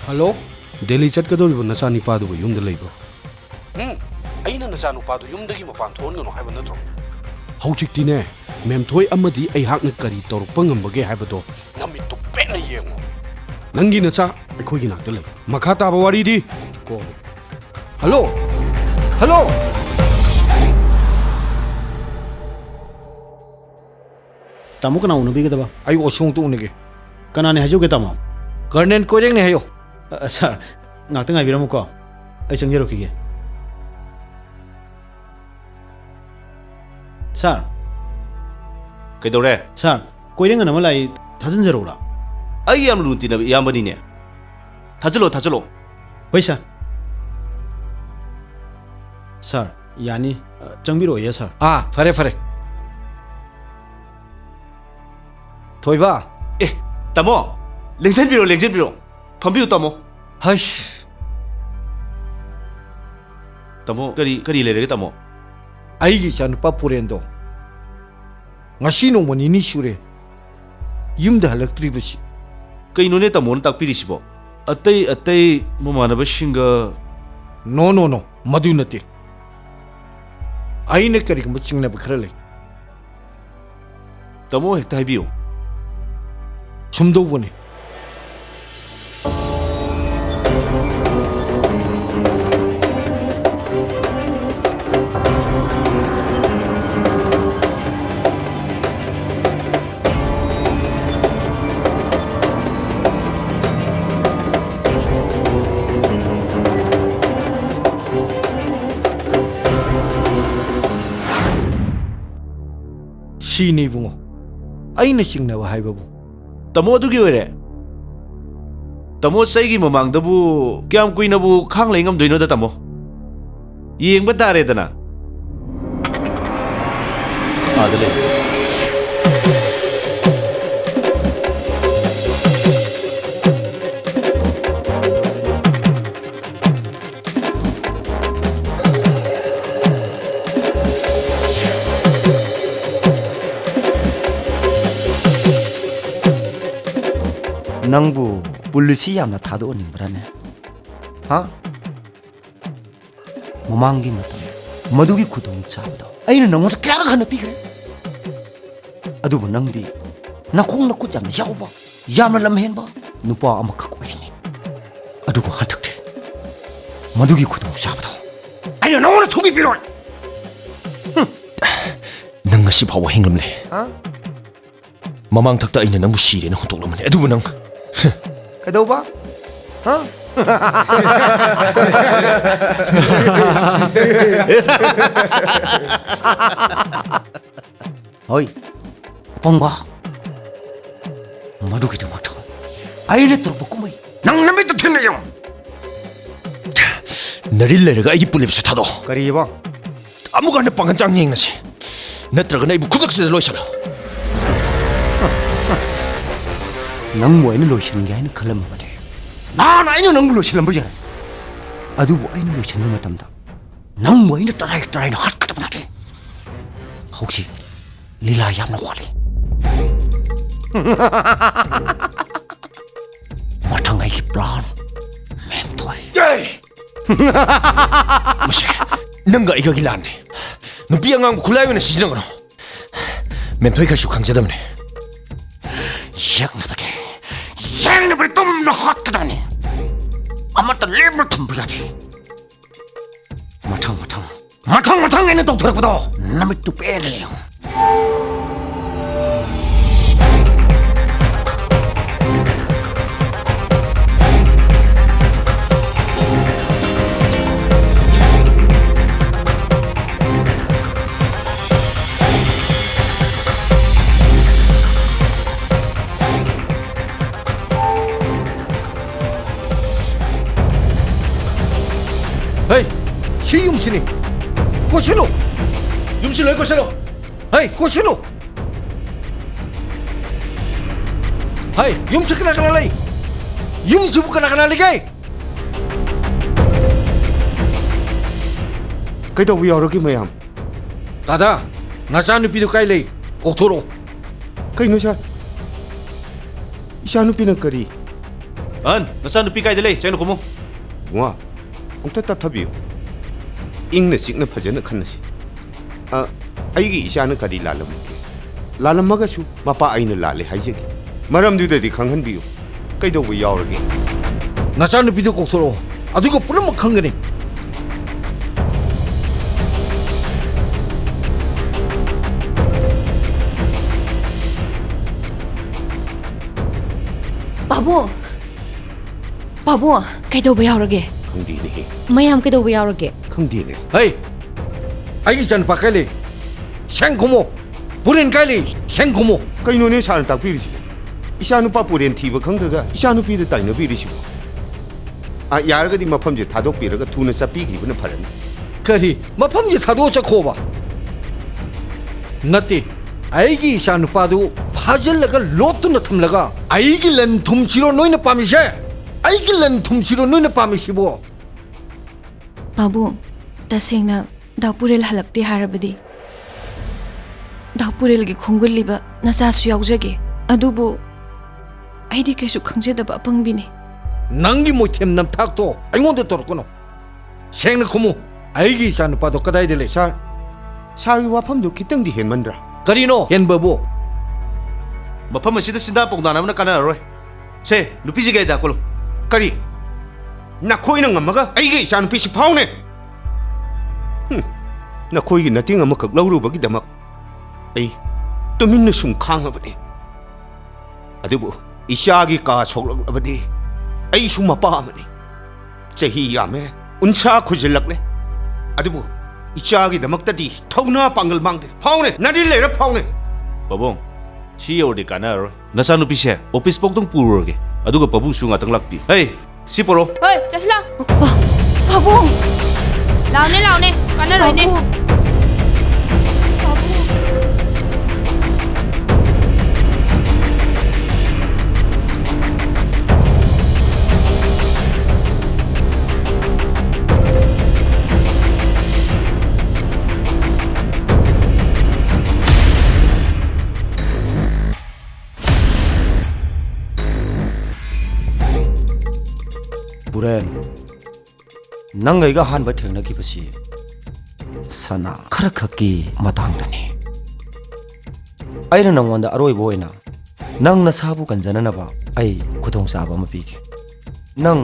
ꯍꯜꯂꯣ, ꯗꯦꯜꯂꯤ ꯆꯠꯀꯗꯧꯔꯤꯕ ꯅꯆꯥꯅꯤꯄꯥꯗꯨꯕꯨ ꯌꯨꯝꯗ ꯂꯩꯕ꯭ꯔꯣ? ꯎꯝ, ꯑꯩꯅ ꯅꯆꯥꯅꯨꯄꯥꯗꯨ ꯌꯨꯝꯗꯒꯤ ꯃꯄꯥꯟ ꯊꯣꯛꯍꯟꯒꯅꯨ ꯍꯥꯏꯕ ꯅꯠꯇ꯭ꯔꯣ? ꯍꯧꯖꯤꯛꯇꯤꯅꯦ, ꯃꯦꯝꯊꯣꯏ ꯑꯃꯗꯤ ꯑꯩꯍꯥꯛꯅ ꯀꯔꯤ ꯇꯧꯔꯛꯄ ꯉꯝꯕꯒꯦ ꯍꯥꯏꯕꯗꯣ ꯅꯃꯤꯠꯇꯨ ꯄꯦꯠꯅ ꯌꯦꯡꯉꯨ꯫ ꯅꯪꯒꯤ ꯅꯆꯥ ꯑꯩꯈꯣꯏꯒꯤ ꯅꯥꯛꯇ ꯂꯩ꯫ ꯃꯈꯥ ꯇꯥꯕ ꯋꯥꯔꯤꯗꯤ ꯀꯣꯟꯅ꯫ ꯍꯜꯂꯣ! ꯍꯜꯂꯣ! ꯇꯥꯃꯣ, ꯀꯅꯥ ꯎꯅꯕꯤꯒꯗꯕ? ꯑꯩ ꯑꯣꯁꯤꯡꯇ ꯎꯅꯒꯦ꯫ ꯀꯅꯥꯅꯦ ꯍꯥꯏꯖꯧꯒꯦ, ꯇꯥꯃꯣ? ꯀꯔꯅꯦꯜ ꯀꯣꯏꯔꯦꯡꯅꯦ ꯍꯥꯏꯌꯣ꯫ ꯑ, ꯁꯥꯔ, ꯉꯥꯛꯇ ꯉꯥꯏꯕꯤꯔꯝꯃꯨꯀꯣ, ꯑꯩ ꯆꯪꯖꯔꯛꯈꯤꯒꯦ꯫ ꯁꯥꯔ꯫ ꯀꯩꯗꯧꯔꯦ? ꯁꯥꯔ, ꯀꯣꯏꯔꯦꯡꯒꯟ ꯑꯃ ꯂꯥꯛꯏ, ꯊꯥꯖꯤꯟꯖꯔꯛꯎꯔꯥ? ꯑꯩꯒꯤ ꯌꯥꯝ ꯂꯨꯅ ꯇꯤꯟꯅꯕ ꯏꯌꯥꯝꯕꯅꯤꯅꯦ꯫ ꯊꯥꯖꯤꯜꯂꯣ, ꯊꯥꯖꯤꯜꯂꯣ꯫ ꯍꯣꯏ, ꯁꯥꯔ꯫ ꯁꯥꯔ, ꯌꯥꯅꯤ꯫ ꯑ, ꯆꯪꯕꯤꯔꯛꯑꯣꯌꯦ, ꯁꯥꯔ꯫ ꯑꯥ, ꯐꯔꯦ, ꯐꯔꯦ꯫ ꯊꯣꯏꯕ꯫ ꯑꯦ, ꯇꯥꯃꯣ, ꯂꯦꯡꯁꯤꯟꯕꯤꯔꯣ, ꯂꯦꯡꯁꯤꯟꯕꯤꯔꯣ꯫ ꯐꯝꯕꯤꯌꯨ, ꯇꯥꯃꯣ꯫ ꯍꯩꯁ꯫ ꯇꯥꯃꯣ, ꯀꯔꯤ, ꯀꯔꯤ ꯂꯩꯔꯒꯦ, ꯇꯥꯃꯣ? ꯑꯩꯒꯤ ꯏꯆꯥꯅꯨꯄꯥ ꯄꯨꯔꯦꯟꯗꯣ ꯉꯁꯤ ꯅꯣꯡꯃ ꯅꯤꯅꯤ ꯁꯨꯔꯦ ꯌꯨꯝꯗ ꯍꯜꯂꯛꯇ꯭ꯔꯤꯕꯁꯤ꯫ ꯀꯩꯅꯣꯅꯦ ꯇꯥꯃꯣꯅ ꯇꯥꯛꯄꯤꯔꯤꯁꯤꯕꯣ? ꯑꯇꯩ ꯑꯇꯩ ꯃꯃꯥꯟꯅꯕꯁꯤꯡꯒ? No, no, no, ꯃꯗꯨ ꯅꯠꯇꯦ꯫ ꯑꯩꯅ ꯀꯔꯤꯒꯨꯝꯕ ꯆꯤꯡꯅꯕ ꯈꯔ ꯂꯩ꯫ ꯇꯥꯃꯣ, ꯍꯦꯛꯇ ꯍꯥꯏꯕꯤꯌꯨ꯫ ꯁꯨꯝꯗꯧꯕꯅꯤ꯫ ꯁꯤꯅꯤ ꯏꯕꯨꯡꯉꯣ, ꯑꯩꯅ ꯆꯤꯡꯅꯕ ꯍꯥꯏꯕꯕꯨ꯫ ꯇꯥꯃꯣ, ꯑꯗꯨꯒꯤ ꯑꯣꯏꯔꯦ? ꯇꯥꯃꯣ, ꯆꯩꯒꯤ ꯃꯃꯥꯡꯗꯕꯨ ꯀꯌꯥꯝ ꯀꯨꯏꯅꯕꯨ ꯈꯥꯡ ꯂꯩ ꯉꯝꯗꯣꯏꯅꯣꯗ, ꯇꯥꯃꯣ? ꯌꯦꯡꯕ ꯇꯥꯔꯦꯗꯅ꯫ ꯑꯥꯗ ꯂꯩ꯫ ꯅꯪꯕꯨ ꯄꯨꯂꯤꯁꯁꯤ ꯌꯥꯝꯅ ꯊꯥꯗꯣꯛꯍꯟꯅꯤꯡꯕ꯭ꯔꯥꯅꯦ? ꯍꯥ? ꯃꯃꯥꯡꯒꯤ ꯃꯇꯝꯗ ꯃꯗꯨꯒꯤ ꯈꯨꯗꯣꯡꯆꯥꯕꯗꯣ ꯑꯩꯅ ꯅꯪꯉꯣꯟꯗ ꯀꯌꯥꯔꯛ ꯍꯟꯅ ꯄꯤꯈ꯭ꯔꯦ꯫ ꯑꯗꯨꯕꯨ ꯅꯪꯗꯤ ꯅꯈꯣꯡ ꯅꯈꯨꯠ ꯌꯥꯝꯅ ꯌꯥꯎꯕ, ꯌꯥꯝꯅ ꯂꯝꯍꯦꯟꯕ ꯅꯨꯄꯥ ꯑꯃꯈꯛ ꯑꯣꯏꯔꯝꯃꯤ꯫ ꯑꯗꯨꯕꯨ ꯍꯟꯗꯛꯇꯤ ꯃꯗꯨꯒꯤ ꯈꯨꯗꯣꯡꯆꯥꯕꯗꯣ ꯑꯩꯅ ꯅꯉꯣꯟꯗ ꯁꯨꯡꯄꯤ ꯄꯤꯔꯣꯏ꯫ ꯍꯨꯝ꯫ ꯅꯪ ꯉꯁꯤ ꯐꯥꯎꯕ ꯍꯤꯡꯂꯝꯂꯦ꯫ ꯍꯥ? ꯃꯃꯥꯡ ꯊꯛꯇ ꯑꯩꯅ ꯅꯪꯕꯨ ꯁꯤꯔꯦꯅ ꯍꯨꯟꯗꯣꯛꯂꯝꯕꯅꯤ, ꯑꯗꯨꯕꯨ ꯅꯪ ꯀꯩꯗꯧꯕ? ꯍꯥ? ꯍꯣꯏ, ꯑꯄꯪꯕ꯫ ꯃꯗꯨꯒꯤꯗꯃꯛꯇ ꯑꯩꯅ ꯇꯧꯔꯨꯕ ꯀꯨꯝꯍꯩ ꯅꯪ ꯅꯃꯤꯠꯇ ꯊꯦꯡꯅ ꯌꯦꯡꯉꯨ꯫ ꯅꯔꯤꯜ ꯂꯩꯔꯒ ꯑꯩꯒꯤ ꯄꯨꯂꯤꯞꯁꯦ ꯊꯥꯗꯣꯛꯑꯣ꯫ ꯀꯔꯤꯕ? ꯑꯃꯨꯛ ꯍꯟꯅ ꯄꯥꯡꯒꯜ ꯆꯥꯡ ꯌꯦꯡꯅꯁꯤ꯫ ꯅꯠꯇ꯭ꯔꯒꯅ ꯑꯩꯕꯨ ꯈꯨꯗꯛꯁꯤꯗ ꯂꯣꯏꯁꯤꯜꯂꯣ꯫ ꯅꯪꯕꯨ ꯑꯩꯅ ꯂꯣꯏꯁꯤꯟꯒꯦ ꯍꯥꯏꯅ ꯈꯜꯂꯝꯃꯕꯗꯤ ꯅꯍꯥꯟ ꯑꯩꯅ ꯅꯪꯕꯨ ꯂꯣꯏꯁꯤꯜꯂꯝꯕ ꯌꯥꯏ꯫ ꯑꯗꯨꯕꯨ ꯑꯩꯅ ꯂꯣꯏꯁꯤꯟꯕ ꯃꯇꯝꯗ ꯅꯪꯕꯨ ꯑꯩꯅ ꯇꯔꯥꯏ ꯇꯔꯥꯏꯅ ꯍꯥꯠꯀꯗꯕ ꯅꯠꯇꯦ꯫ ꯍꯧꯖꯤꯛ ꯂꯤꯂꯥ ꯌꯥꯝꯅ ꯋꯥꯠꯂꯤ꯫ ꯃꯊꯪ ꯑꯩꯒꯤ plan, ꯃꯦꯝꯊꯣꯏ꯫ ꯃꯁꯦ, ꯅꯪꯒ ꯑꯩꯒꯒꯤ ꯂꯥꯟꯅꯤ꯫ ꯅꯨꯄꯤ ꯑꯉꯥꯡꯕꯨ ꯈꯨꯠꯂꯥꯏ ꯑꯣꯏꯅ ꯁꯤꯖꯤꯟꯅꯒꯅꯨ꯫ ꯃꯦꯝꯊꯣꯏ ꯀꯩꯁꯨ ꯈꯪꯖꯗꯕꯅꯤ꯫ ꯌꯦꯛꯅꯕꯗꯤ, ꯌꯦꯛꯅꯕꯗꯤ ꯇꯨꯝꯅ ꯍꯥꯠꯀꯗꯕꯅꯤ꯫ ꯑꯃꯠꯇ ꯂꯦꯝꯅ ꯊꯝꯕ ꯌꯥꯗꯦ꯫ ꯃꯊꯪ, ꯃꯊꯪ, ꯃꯊꯪ, ꯃꯊꯪ ꯑꯩꯅ ꯇꯧꯊꯔꯛꯄꯗꯣ ꯅꯃꯤꯠꯇꯨ ꯄꯦꯜꯂꯦ ꯌꯦꯡꯉꯨ꯫ ꯍꯩ, ꯁꯤ ꯌꯨꯝꯁꯤꯅꯤ꯫ ꯀꯣꯠꯁꯤꯜꯂꯨ꯫ ꯌꯨꯝꯁꯤ ꯂꯣꯏ ꯀꯣꯠꯁꯤꯜꯂꯨ꯫ ꯍꯩ, ꯀꯣꯠꯁꯤꯜꯂꯨ꯫ ꯍꯩ, ꯌꯨꯝꯁꯤ ꯀꯅꯥ ꯀꯅꯥ ꯂꯩ? ꯌꯨꯝꯁꯤꯕꯨ ꯀꯅꯥ ꯀꯅꯥ ꯂꯩꯒꯦ? ꯀꯩꯗꯧꯕ ꯌꯥꯎꯔꯒꯦ ꯃꯌꯥꯝ? ꯗꯥꯗꯥ, ꯅꯆꯥꯅꯨꯄꯤꯗꯨ ꯀꯥꯏ ꯂꯩ? ꯀꯧꯊꯣꯔꯛꯑꯣ꯫ ꯀꯩꯅꯣ ꯁꯥꯔ? ꯏꯆꯥꯅꯨꯄꯤꯅ ꯀꯔꯤ? ꯑꯍꯟ, ꯅꯆꯥꯅꯨꯄꯤ ꯀꯥꯏꯗ ꯂꯩ? ꯆꯦꯡꯅ ꯈꯨꯝꯃꯨ꯫ ꯕꯨꯡꯉꯣ, ꯑꯃꯨꯛꯇ ꯇꯞꯊꯕꯤꯌꯨ꯫ ꯏꯪꯅ ꯆꯤꯛꯅ ꯐꯖꯅ ꯈꯟꯅꯁꯤ꯫ ꯑ, ꯑꯩꯒꯤ ꯏꯆꯥꯅ ꯀꯔꯤ ꯂꯥꯜꯂꯝꯃꯒꯦ? ꯂꯥꯜꯂꯝꯃꯒꯁꯨ ꯃꯄꯥ ꯑꯩꯅ ꯂꯥꯜꯂꯦ ꯍꯥꯏꯖꯒꯦ꯫ ꯃꯔꯝꯗꯨꯗꯗꯤ ꯈꯪꯍꯟꯕꯤꯌꯨ꯫ ꯀꯩꯗꯧꯕ ꯌꯥꯎꯔꯒꯦ? ꯅꯆꯥꯅꯨꯄꯤꯗꯨ ꯀꯧꯊꯣꯔꯛꯑꯣ, ꯑꯗꯨꯒ ꯄꯨꯝꯅꯃꯛ ꯈꯪꯒꯅꯤ꯫ ꯄꯥꯕꯨꯡ! ꯄꯥꯕꯨꯡ, ꯀꯩꯗꯧꯕ ꯌꯥꯎꯔꯒꯦ? ꯈꯪꯗꯦꯅꯦꯍꯦ꯫ ꯃꯌꯥꯝ ꯀꯩꯗꯧꯕ ꯌꯥꯎꯔꯒꯦ? ꯈꯪꯗꯦꯅꯦ꯫ ꯍꯩ! ꯑꯩꯒꯤ ꯏꯆꯥꯅꯨꯄꯥ ꯀꯥꯏ ꯂꯩ? ꯁꯦꯡ ꯈꯨꯝꯃꯣ! ꯄꯨꯔꯦꯟ ꯀꯥꯏ ꯂꯩ? ꯁꯦꯡ ꯈꯨꯝꯃꯨ꯫ ꯀꯩꯅꯣꯅꯦ ꯁꯥꯔꯅ ꯇꯥꯛꯄꯤꯔꯤꯁꯤꯕꯣ? ꯏꯆꯥꯅꯨꯄꯥ ꯄꯨꯔꯦꯟ ꯊꯤꯕ ꯈꯪꯗ꯭ꯔꯒ ꯏꯆꯥꯅꯨꯄꯤꯗ ꯇꯥꯏꯅꯕꯤꯔꯤꯁꯤꯕꯣ? ꯑ, ꯌꯥꯔꯒꯗꯤ ꯃꯐꯝꯁꯦ ꯊꯥꯗꯣꯛꯄꯤꯔꯒ ꯊꯨꯅ ꯆꯠꯄꯤꯈꯤꯕꯅ ꯐꯔꯅꯤ꯫ ꯀꯔꯤ? ꯃꯐꯝꯁꯦ ꯊꯥꯗꯣꯛꯑ ꯆꯠꯈꯣꯕ? ꯅꯠꯇꯦ, ꯑꯩꯒꯤ ꯏꯆꯥꯅꯨꯄꯥꯗꯨ ꯐꯥꯖꯤꯜꯂꯒ ꯂꯣꯠꯇꯨꯅ ꯊꯝꯂꯒ ꯑꯩꯒꯤ ꯂꯟ ꯊꯨꯝꯁꯤꯔꯣ ꯅꯣꯏꯅ ꯄꯥꯝꯃꯤꯁꯦ? ꯑꯩꯒꯤ ꯂꯟ ꯊꯨꯝꯁꯤꯔꯣ ꯅꯣꯏꯅ ꯄꯥꯝꯃꯤꯁꯤꯕꯣ? ꯄꯥꯕꯨꯡ, ꯇꯁꯦꯡꯅ ꯗꯥ ꯄꯨꯔꯦꯜ ꯍꯜꯂꯛꯇꯦ ꯍꯥꯏꯔꯕꯗꯤ ꯗꯥ ꯄꯨꯔꯦꯜꯒꯤ ꯈꯣꯡꯒꯨꯜꯂꯤꯕ ꯅꯆꯥꯁꯨ ꯌꯥꯎꯖꯒꯦ꯫ ꯑꯗꯨꯕꯨ ꯑꯩꯗꯤ ꯀꯩꯁꯨ ꯈꯪꯖꯗꯕ ꯑꯄꯪꯕꯤꯅꯤ꯫ ꯅꯪꯒꯤ ꯃꯣꯏꯊꯦꯝ ꯅꯝꯊꯥꯛꯇꯣ ꯑꯩꯉꯣꯟꯗ ꯇꯧꯔꯛꯀꯅꯨ꯫ ꯁꯦꯡꯅ ꯈꯨꯝꯃꯨ, ꯑꯩꯒꯤ ꯏꯆꯥꯅꯨꯄꯥꯗꯣ ꯀꯗꯥꯏꯗ ꯂꯩ? ꯁꯥꯔ, ꯁꯥꯔꯒꯤ ꯋꯥꯐꯝꯗꯣ ꯈꯤꯇꯪꯗꯤ ꯍꯦꯟꯃꯟꯗ꯭ꯔꯥ? ꯀꯔꯤꯅꯣ ꯍꯦꯟꯕꯕꯨ? ꯃꯐꯝ ꯑꯁꯤꯗ ꯁꯤꯟꯗꯥ ꯄꯥꯎꯗꯥꯅꯕꯅ ꯀꯥꯟꯅꯔꯔꯣꯏ꯫ ꯁꯦ, ꯅꯨꯄꯤꯁꯤ ꯀꯩꯗ ꯀꯣꯂꯣ꯫ ꯀꯔꯤ? ꯅꯈꯣꯏꯅ ꯉꯝꯃꯒ ꯑꯩꯒꯤ ꯏꯆꯥꯅꯨꯄꯤꯁꯤ ꯐꯥꯎꯅꯦ? ꯍꯨꯝ, ꯅꯈꯣꯏꯒꯤ ꯅꯇꯦꯡ ꯑꯃꯈꯛ ꯂꯧꯔꯨꯕꯒꯤꯗꯃꯛ ꯑꯩ ꯇꯨꯃꯤꯟꯅ ꯁꯨꯝ ꯈꯥꯡꯉꯕꯅꯤ꯫ ꯑꯗꯨꯕꯨ ꯏꯆꯥꯒꯤ ꯀꯥ ꯁꯣꯛꯂꯛꯂꯕꯗꯤ ꯑꯩꯁꯨ ꯃꯄꯥ ꯑꯃꯅꯤ꯫ ꯆꯍꯤ ꯌꯥꯝꯃꯦ, ꯎꯟꯁꯥ ꯈꯨꯖꯤꯜꯂꯛꯂꯦ꯫ ꯑꯗꯨꯕꯨ ꯏꯆꯥꯒꯤꯗꯃꯛꯇꯗꯤ ꯊꯧꯅꯥ ꯄꯥꯡꯒꯜ ꯃꯥꯡꯗꯦ꯫ ꯐꯥꯎꯅꯦ, ꯅꯔꯤ ꯂꯩꯔ ꯐꯥꯎꯅꯦ꯫ ꯄꯥꯕꯨꯡ, ꯁꯤ ꯌꯧꯔꯗꯤ ꯀꯥꯟꯅꯔꯔꯣꯏ꯫ ꯅꯆꯥꯅꯨꯄꯤꯁꯦ ꯑꯣꯐꯤꯁ ꯐꯥꯎꯗꯪ ꯄꯨꯔꯨꯔꯒꯦ, ꯑꯗꯨꯒ ꯄꯥꯕꯨꯡꯁꯨ ꯉꯥꯛꯇꯪ ꯂꯥꯛꯄꯤꯌꯨ꯫ ꯍꯩ, ꯁꯤ ꯄꯨꯔꯛꯑꯣ꯫ ꯍꯣꯏ, ꯆꯠꯁꯤꯜꯂꯣ꯫ ꯄꯥ-, ꯄꯥꯕꯨꯡ! ꯂꯥꯎꯅꯦ, ꯂꯥꯎꯅꯦ, ꯀꯥꯟꯅꯔꯣꯏꯅꯦ꯫ ꯄꯥꯕꯨꯡ! ꯄꯥꯕꯨꯡ! ꯄꯨꯔꯦꯟ, ꯅꯪ ꯑꯩꯒ ꯑꯍꯥꯟꯕ ꯊꯦꯡꯅꯈꯤꯕꯁꯤ ꯁꯅꯥ ꯈꯔ ꯈꯛꯀꯤ ꯃꯇꯥꯡꯗꯅꯤ꯫ ꯑꯩꯅ ꯅꯪꯉꯣꯟꯗ ꯑꯔꯣꯏꯕ ꯑꯣꯏꯅ ꯅꯪ ꯅꯁꯥꯕꯨ ꯀꯟꯖꯅꯅꯕ ꯑꯩ ꯈꯨꯗꯣꯡꯆꯥꯕ ꯑꯃ ꯄꯤꯒꯦ꯫ ꯅꯪ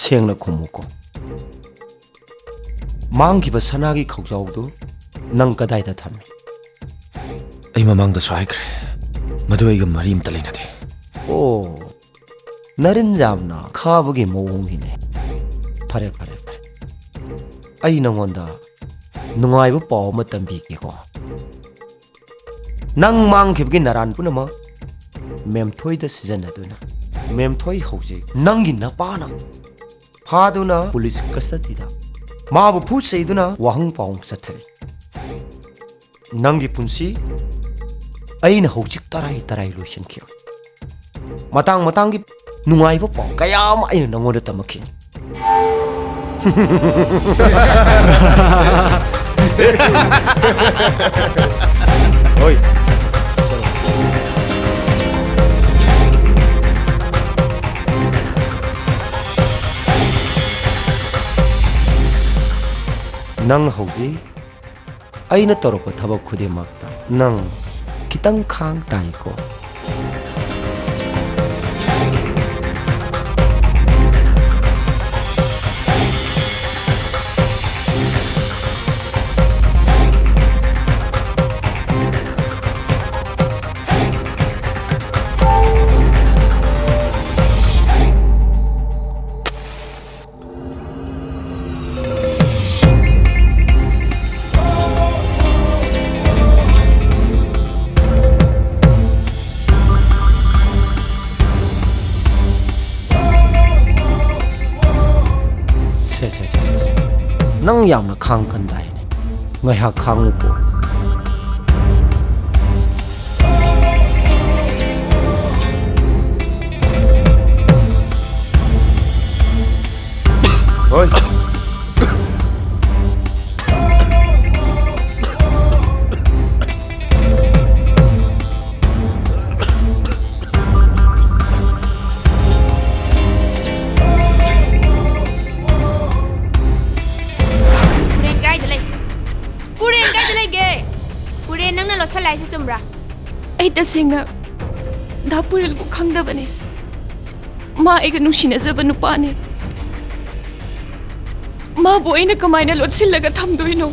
ꯁꯦꯡꯅ ꯈꯨꯝꯃꯨꯀꯣ꯫ ꯃꯥꯡꯈꯤꯕ ꯁꯅꯥꯒꯤ ꯈꯧꯖꯥꯎꯗꯨ ꯅꯪ ꯀꯗꯥꯏꯗ ꯊꯝꯃꯤ? ꯑꯩ ꯃꯃꯥꯡꯗꯁꯨ ꯍꯥꯏꯈ꯭ꯔꯦ, ꯃꯗꯨ ꯑꯩꯒ ꯃꯔꯤ ꯑꯝꯇ ꯂꯩꯅꯗꯦ꯫ ꯑꯣ, ꯅꯔꯤꯟ ꯌꯥꯝꯅ ꯈꯥꯕꯒꯤ ꯃꯑꯣꯡꯅꯤꯅꯦ꯫ ꯐꯔꯦ, ꯐꯔꯦ, ꯐꯔꯦ꯫ ꯑꯩ ꯅꯉꯣꯟꯗ ꯅꯨꯡꯉꯥꯏꯕ ꯄꯥꯎ ꯑꯃ ꯇꯝꯕꯤꯒꯦꯀꯣ꯫ ꯅꯪ ꯃꯥꯡꯈꯤꯕꯒꯤ ꯅꯔꯥꯟ ꯄꯨꯝꯅꯃꯛ ꯃꯦꯝꯊꯣꯏꯗ ꯁꯤꯖꯤꯟꯅꯗꯨꯅ, ꯃꯦꯝꯊꯣꯏ ꯍꯧꯖꯤꯛ ꯅꯪꯒꯤ ꯅꯄꯥꯅ ꯐꯥꯗꯨꯅ ꯄꯨꯂꯤꯁ ꯀꯁꯇꯗꯤꯗ ꯃꯥꯕꯨ ꯐꯨ ꯆꯩꯗꯨꯅ ꯋꯥꯍꯪ ꯄꯥꯎꯍꯪ ꯆꯠꯊꯔꯤ꯫ ꯅꯪꯒꯤ ꯄꯨꯟꯁꯤ ꯑꯩꯅ ꯍꯧꯖꯤꯛ ꯇꯔꯥꯏ ꯇꯔꯥꯏ ꯂꯣꯏꯁꯤꯟꯈꯤꯔꯣꯏ꯫ ꯃꯇꯥꯡ ꯃꯇꯥꯡꯒꯤ ꯅꯨꯡꯉꯥꯏꯕ ꯄꯥꯎ ꯀꯌꯥ ꯑꯃ ꯑꯩꯅ ꯅꯪꯉꯣꯟꯗ ꯇꯝꯃꯛꯈꯤꯅꯤ꯫ ꯍꯣꯏ꯫ ꯅꯪ ꯍꯧꯖꯤꯛ ꯑꯩꯅ ꯇꯧꯔꯛꯄ ꯊꯕꯛ ꯈꯨꯗꯤꯡꯃꯛꯇ ꯅꯪ ꯈꯤꯇꯪ ꯈꯥꯡ ꯇꯥꯏꯀꯣ꯫ ꯁꯦ, ꯁꯦ, ꯁꯦ, ꯁꯦ, ꯁꯦ꯫ ꯅꯪ ꯌꯥꯝꯅ ꯈꯥꯡ ꯀꯟꯗꯥꯏꯅꯦ꯫ ꯉꯥꯏꯍꯥꯛ ꯈꯥꯡꯉꯨꯀꯣ꯫ ꯍꯣꯏ꯫ ꯄꯨꯔꯦꯟ ꯀꯥꯏꯗ ꯂꯩ? ꯄꯨꯔꯦꯟ ꯀꯥꯏꯗ ꯂꯩꯒꯦ? ꯄꯨꯔꯦꯟ, ꯅꯪꯅ ꯂꯣꯠꯁꯜꯂꯦ ꯍꯥꯏꯁꯦ ꯆꯨꯝꯕ꯭ꯔꯥ? ꯑꯩ ꯇꯁꯦꯡꯅ ꯗꯥ ꯄꯨꯔꯦꯜꯕꯨ ꯈꯪꯗꯕꯅꯦ꯫ ꯃꯥ ꯑꯩꯒ ꯅꯨꯡꯁꯤꯅꯖꯕ ꯅꯨꯄꯥꯅꯦ꯫ ꯃꯥꯕꯨ ꯑꯩꯅ ꯀꯃꯥꯏꯅ ꯂꯣꯠꯁꯤꯜꯂꯒ ꯊꯝꯗꯣꯏꯅꯣ?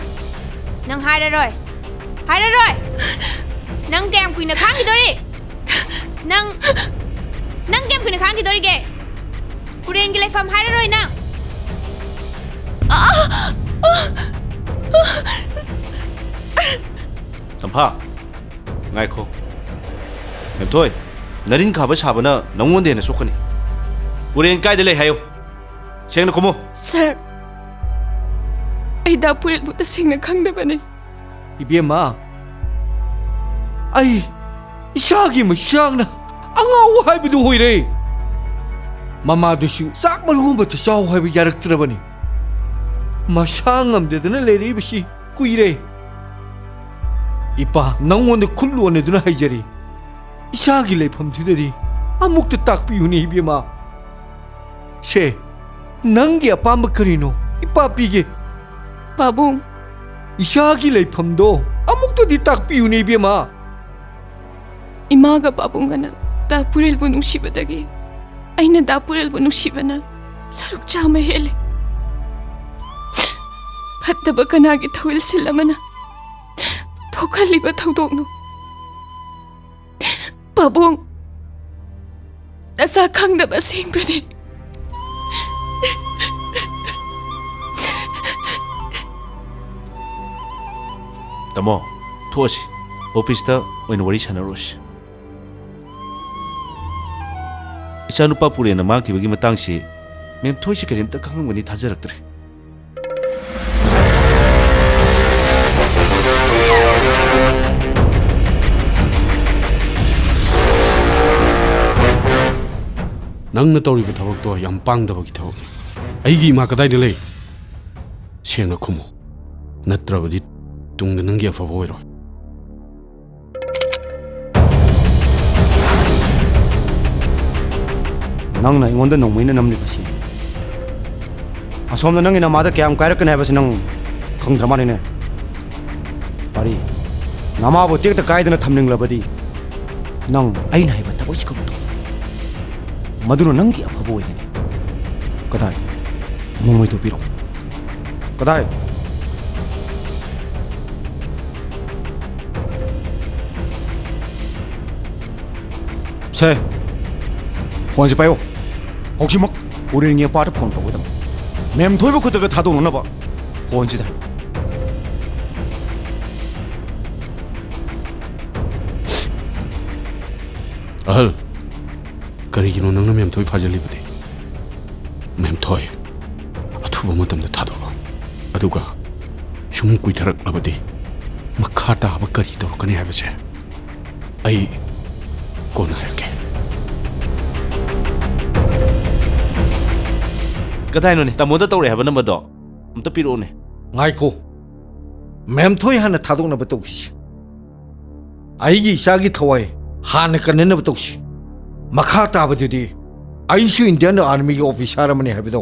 ꯅꯪ ꯍꯥꯏꯔꯔꯣꯏ꯫ ꯍꯥꯏꯔꯔꯣꯏ꯫ ꯅꯪ ꯀꯌꯥꯝ ꯀꯨꯏꯅ ꯈꯥꯡꯈꯤꯗꯣꯔꯤ? ꯅꯪ, ꯅꯪ ꯀꯌꯥꯝ ꯀꯨꯏꯅ ꯈꯥꯡꯈꯤꯗꯣꯔꯤꯒꯦ? ꯄꯨꯔꯦꯟꯒꯤ ꯂꯩꯐꯝ ꯍꯥꯏꯔꯔꯣꯏ ꯅꯪ꯫ ꯆꯝꯐꯥ, ꯉꯥꯏꯈꯣ꯫ ꯃꯦꯝꯊꯣꯏ, ꯅꯔꯤꯟ ꯈꯥꯕ ꯁꯥꯕꯅ ꯅꯉꯣꯟꯗ ꯍꯦꯟꯅ ꯁꯣꯛꯀꯅꯤ꯫ ꯄꯨꯔꯦꯟ ꯀꯥꯏꯗ ꯂꯩ ꯍꯥꯏꯌꯨ꯫ ꯁꯦꯡꯅ ꯈꯨꯝꯃꯨ꯫ ꯁꯥꯔ, ꯑꯩ ꯗꯥ ꯄꯨꯔꯦꯜꯕꯨ ꯇꯁꯦꯡꯅ ꯈꯪꯗꯕꯅꯤ꯫ ꯏꯕꯦꯝꯃ, ꯑꯩ ꯏꯁꯥꯒꯤ ꯃꯩꯁꯥꯡꯅ ꯑꯉꯥꯎ ꯍꯥꯏꯕꯗꯨ ꯑꯣꯏꯔꯦ꯫ ꯃꯃꯥꯗꯨꯁꯨ ꯆꯥꯛ ꯃꯔꯨ ꯑꯃꯠꯇ ꯆꯥꯎ ꯍꯥꯏꯕ ꯌꯥꯔꯛꯇ꯭ꯔꯕꯅꯤ꯫ ꯃꯁꯥ ꯉꯝꯗꯗꯅ ꯂꯩꯔꯛꯏꯕꯁꯤ ꯀꯨꯏꯔꯦ꯫ ꯏꯄꯥ, ꯅꯪꯉꯣꯟꯗ ꯈꯨꯠ ꯂꯣꯟꯅꯗꯨꯅ ꯍꯥꯏꯖꯔꯤ, ꯏꯁꯥꯒꯤ ꯂꯩꯐꯝꯗꯨꯗꯗꯤ ꯑꯃꯨꯛꯇ ꯇꯥꯛꯄꯤꯌꯨꯅꯦ ꯏꯕꯦꯝꯃ꯫ ꯁꯦ, ꯅꯪꯒꯤ ꯑꯄꯥꯝꯕ ꯀꯔꯤꯅꯣ? ꯏꯄꯥ ꯄꯤꯒꯦ꯫ ꯄꯥꯕꯨꯡ꯫ ꯏꯁꯥꯒꯤ ꯂꯩꯐꯝꯗꯣ ꯑꯃꯨꯛꯇꯗꯤ ꯇꯥꯛꯄꯤꯌꯨꯅꯦ ꯏꯕꯦꯝꯃ꯫ ꯏꯃꯥꯒ ꯄꯥꯕꯨꯡꯒꯅ ꯗꯥ ꯄꯨꯔꯦꯜꯕꯨ ꯅꯨꯡꯁꯤꯕꯗꯒꯤ ꯑꯩꯅ ꯗꯥ ꯄꯨꯔꯦꯜꯕꯨ ꯅꯨꯡꯁꯤꯕꯅ ꯁꯔꯨꯛ ꯆꯥꯝꯃ ꯍꯦꯜꯂꯦ꯫ ꯐꯠꯇꯕ ꯀꯅꯥꯒꯤ ꯊꯧꯋꯤꯜꯁꯤꯜ ꯑꯃꯅ ꯊꯣꯛꯍꯜꯂꯤꯕ ꯊꯧꯗꯣꯛꯅꯣ? ꯄꯥꯕꯨꯡ, ꯅꯁꯥ ꯈꯪꯗꯕ ꯑꯁꯦꯡꯕꯅꯤ꯫ ꯇꯥꯃꯣ, ꯊꯣꯛꯑꯁꯤ꯫ ꯑꯣꯐꯤꯁꯇ ꯑꯣꯏꯅ ꯋꯥꯔꯤ ꯁꯥꯟꯅꯔꯨꯔꯁꯤ꯫ ꯏꯆꯥꯅꯨꯄꯥ ꯄꯨꯔꯦꯟꯅ ꯃꯥꯡꯈꯤꯕꯒꯤ ꯃꯇꯥꯡꯁꯤ ꯃꯦꯝ ꯊꯣꯏꯁꯤ ꯀꯔꯤꯝꯇ ꯈꯪꯉꯝꯒꯅꯤ ꯊꯥꯖꯔꯛꯇ꯭ꯔꯦ꯫ ꯅꯪꯅ ꯇꯧꯔꯤꯕ ꯊꯕꯛꯇꯣ ꯌꯥꯝ ꯄꯥꯡꯗꯕꯒꯤ ꯊꯕꯛꯅꯤ꯫ ꯑꯩꯒꯤ ꯏꯃꯥ ꯀꯗꯥꯏꯗ ꯂꯩ? ꯁꯦꯡꯅ ꯈꯨꯝꯃꯨ, ꯅꯠꯇ꯭ꯔꯕꯗꯤ ꯇꯨꯡꯗ ꯅꯪꯒꯤ ꯑꯐꯕ ꯑꯣꯏꯔꯣꯏ꯫ ꯅꯪꯅ ꯑꯩꯉꯣꯟꯗ ꯅꯣꯡꯃꯩꯅ ꯅꯝꯂꯤꯕꯁꯤ ꯑꯁꯣꯝꯗ ꯅꯪꯒꯤ ꯅꯃꯥꯗ ꯀꯌꯥꯝ ꯀꯥꯏꯔꯛꯀꯅꯤ ꯍꯥꯏꯕꯁꯤ ꯅꯪ ꯈꯪꯗ꯭ꯔ ꯃꯥꯜꯂꯦꯅꯦ꯫ ꯄꯥꯔꯤ, ꯅꯃꯥꯕꯨ ꯇꯦꯛꯇ ꯀꯥꯏꯗꯅ ꯊꯝꯅꯤꯡꯂꯕꯗꯤ ꯅꯪ ꯑꯩꯅ ꯍꯥꯏꯕ ꯊꯕꯛꯁꯤ ꯈꯛ ꯇꯧ꯫ ꯃꯗꯨꯅ ꯅꯪꯒꯤ ꯑꯐꯕ ꯑꯣꯏꯒꯅꯤ꯫ ꯀꯗꯥꯏ? ꯅꯣꯡꯃꯩꯗꯨ ꯄꯤꯔꯛꯎ꯫ ꯀꯗꯥꯏ? ꯁꯦ, ꯐꯣꯟꯁꯤ ꯄꯥꯏꯌꯨ꯫ ꯍꯧꯖꯤꯛꯃꯛ ꯎꯔꯦꯟꯒꯤ ꯄꯥꯔꯇ ꯐꯣꯟ ꯇꯧꯒꯗꯕ꯫ ꯃꯦꯝ ꯊꯣꯏꯕ ꯈꯨꯠꯇꯒ ꯊꯥꯗꯣꯛꯅꯅꯕ ꯐꯣꯟꯁꯤꯗ ꯍꯥꯏꯌꯨ꯫ ꯑꯍꯜ, ꯀꯔꯤꯒꯤꯅꯣ ꯅꯪꯅ ꯃꯦꯝꯊꯣꯏ ꯐꯥꯖꯤꯜꯂꯤꯕꯗꯤ? ꯃꯦꯝꯊꯣꯏ, ꯑꯊꯨꯕ ꯃꯇꯝꯗ ꯊꯥꯗꯣꯔꯛꯑꯣ꯫ ꯑꯗꯨꯒ ꯁꯨꯝ ꯀꯨꯏꯊꯔꯛꯂꯕꯗꯤ ꯃꯈꯥ ꯇꯥꯕ ꯀꯔꯤ ꯇꯧꯔꯛꯀꯅꯤ ꯍꯥꯏꯕꯁꯦ ꯑꯩ ꯀꯣꯟꯅ ꯍꯥꯏꯔꯛꯀꯦ꯫ ꯀꯗꯥꯏꯅꯣꯅꯦ? ꯇꯥꯃꯣꯗ ꯇꯧꯔꯛꯑꯦ ꯍꯥꯏꯕ ꯅꯝꯕꯔꯗꯣ ꯑꯝꯇ ꯄꯤꯔꯛꯑꯣꯅꯦ꯫ ꯉꯥꯏꯈꯣ, ꯃꯦꯝꯊꯣꯏ ꯍꯥꯟꯅ ꯊꯥꯗꯣꯛꯅꯕ ꯇꯧꯁꯤ꯫ ꯑꯩꯒꯤ ꯏꯆꯥꯒꯤ ꯊꯋꯥꯏ ꯍꯥꯟꯅ ꯀꯟꯅꯅꯕ ꯇꯧꯁꯤ꯫ ꯃꯈꯥ ꯇꯥꯕꯗꯨꯗꯤ ꯑꯩꯁꯨ ꯏꯟꯗꯤꯌꯟ ꯑꯥꯔꯃꯤꯒꯤ ꯑꯣꯐꯤꯁꯥꯔ ꯑꯃꯅꯤ ꯍꯥꯏꯕꯗꯣ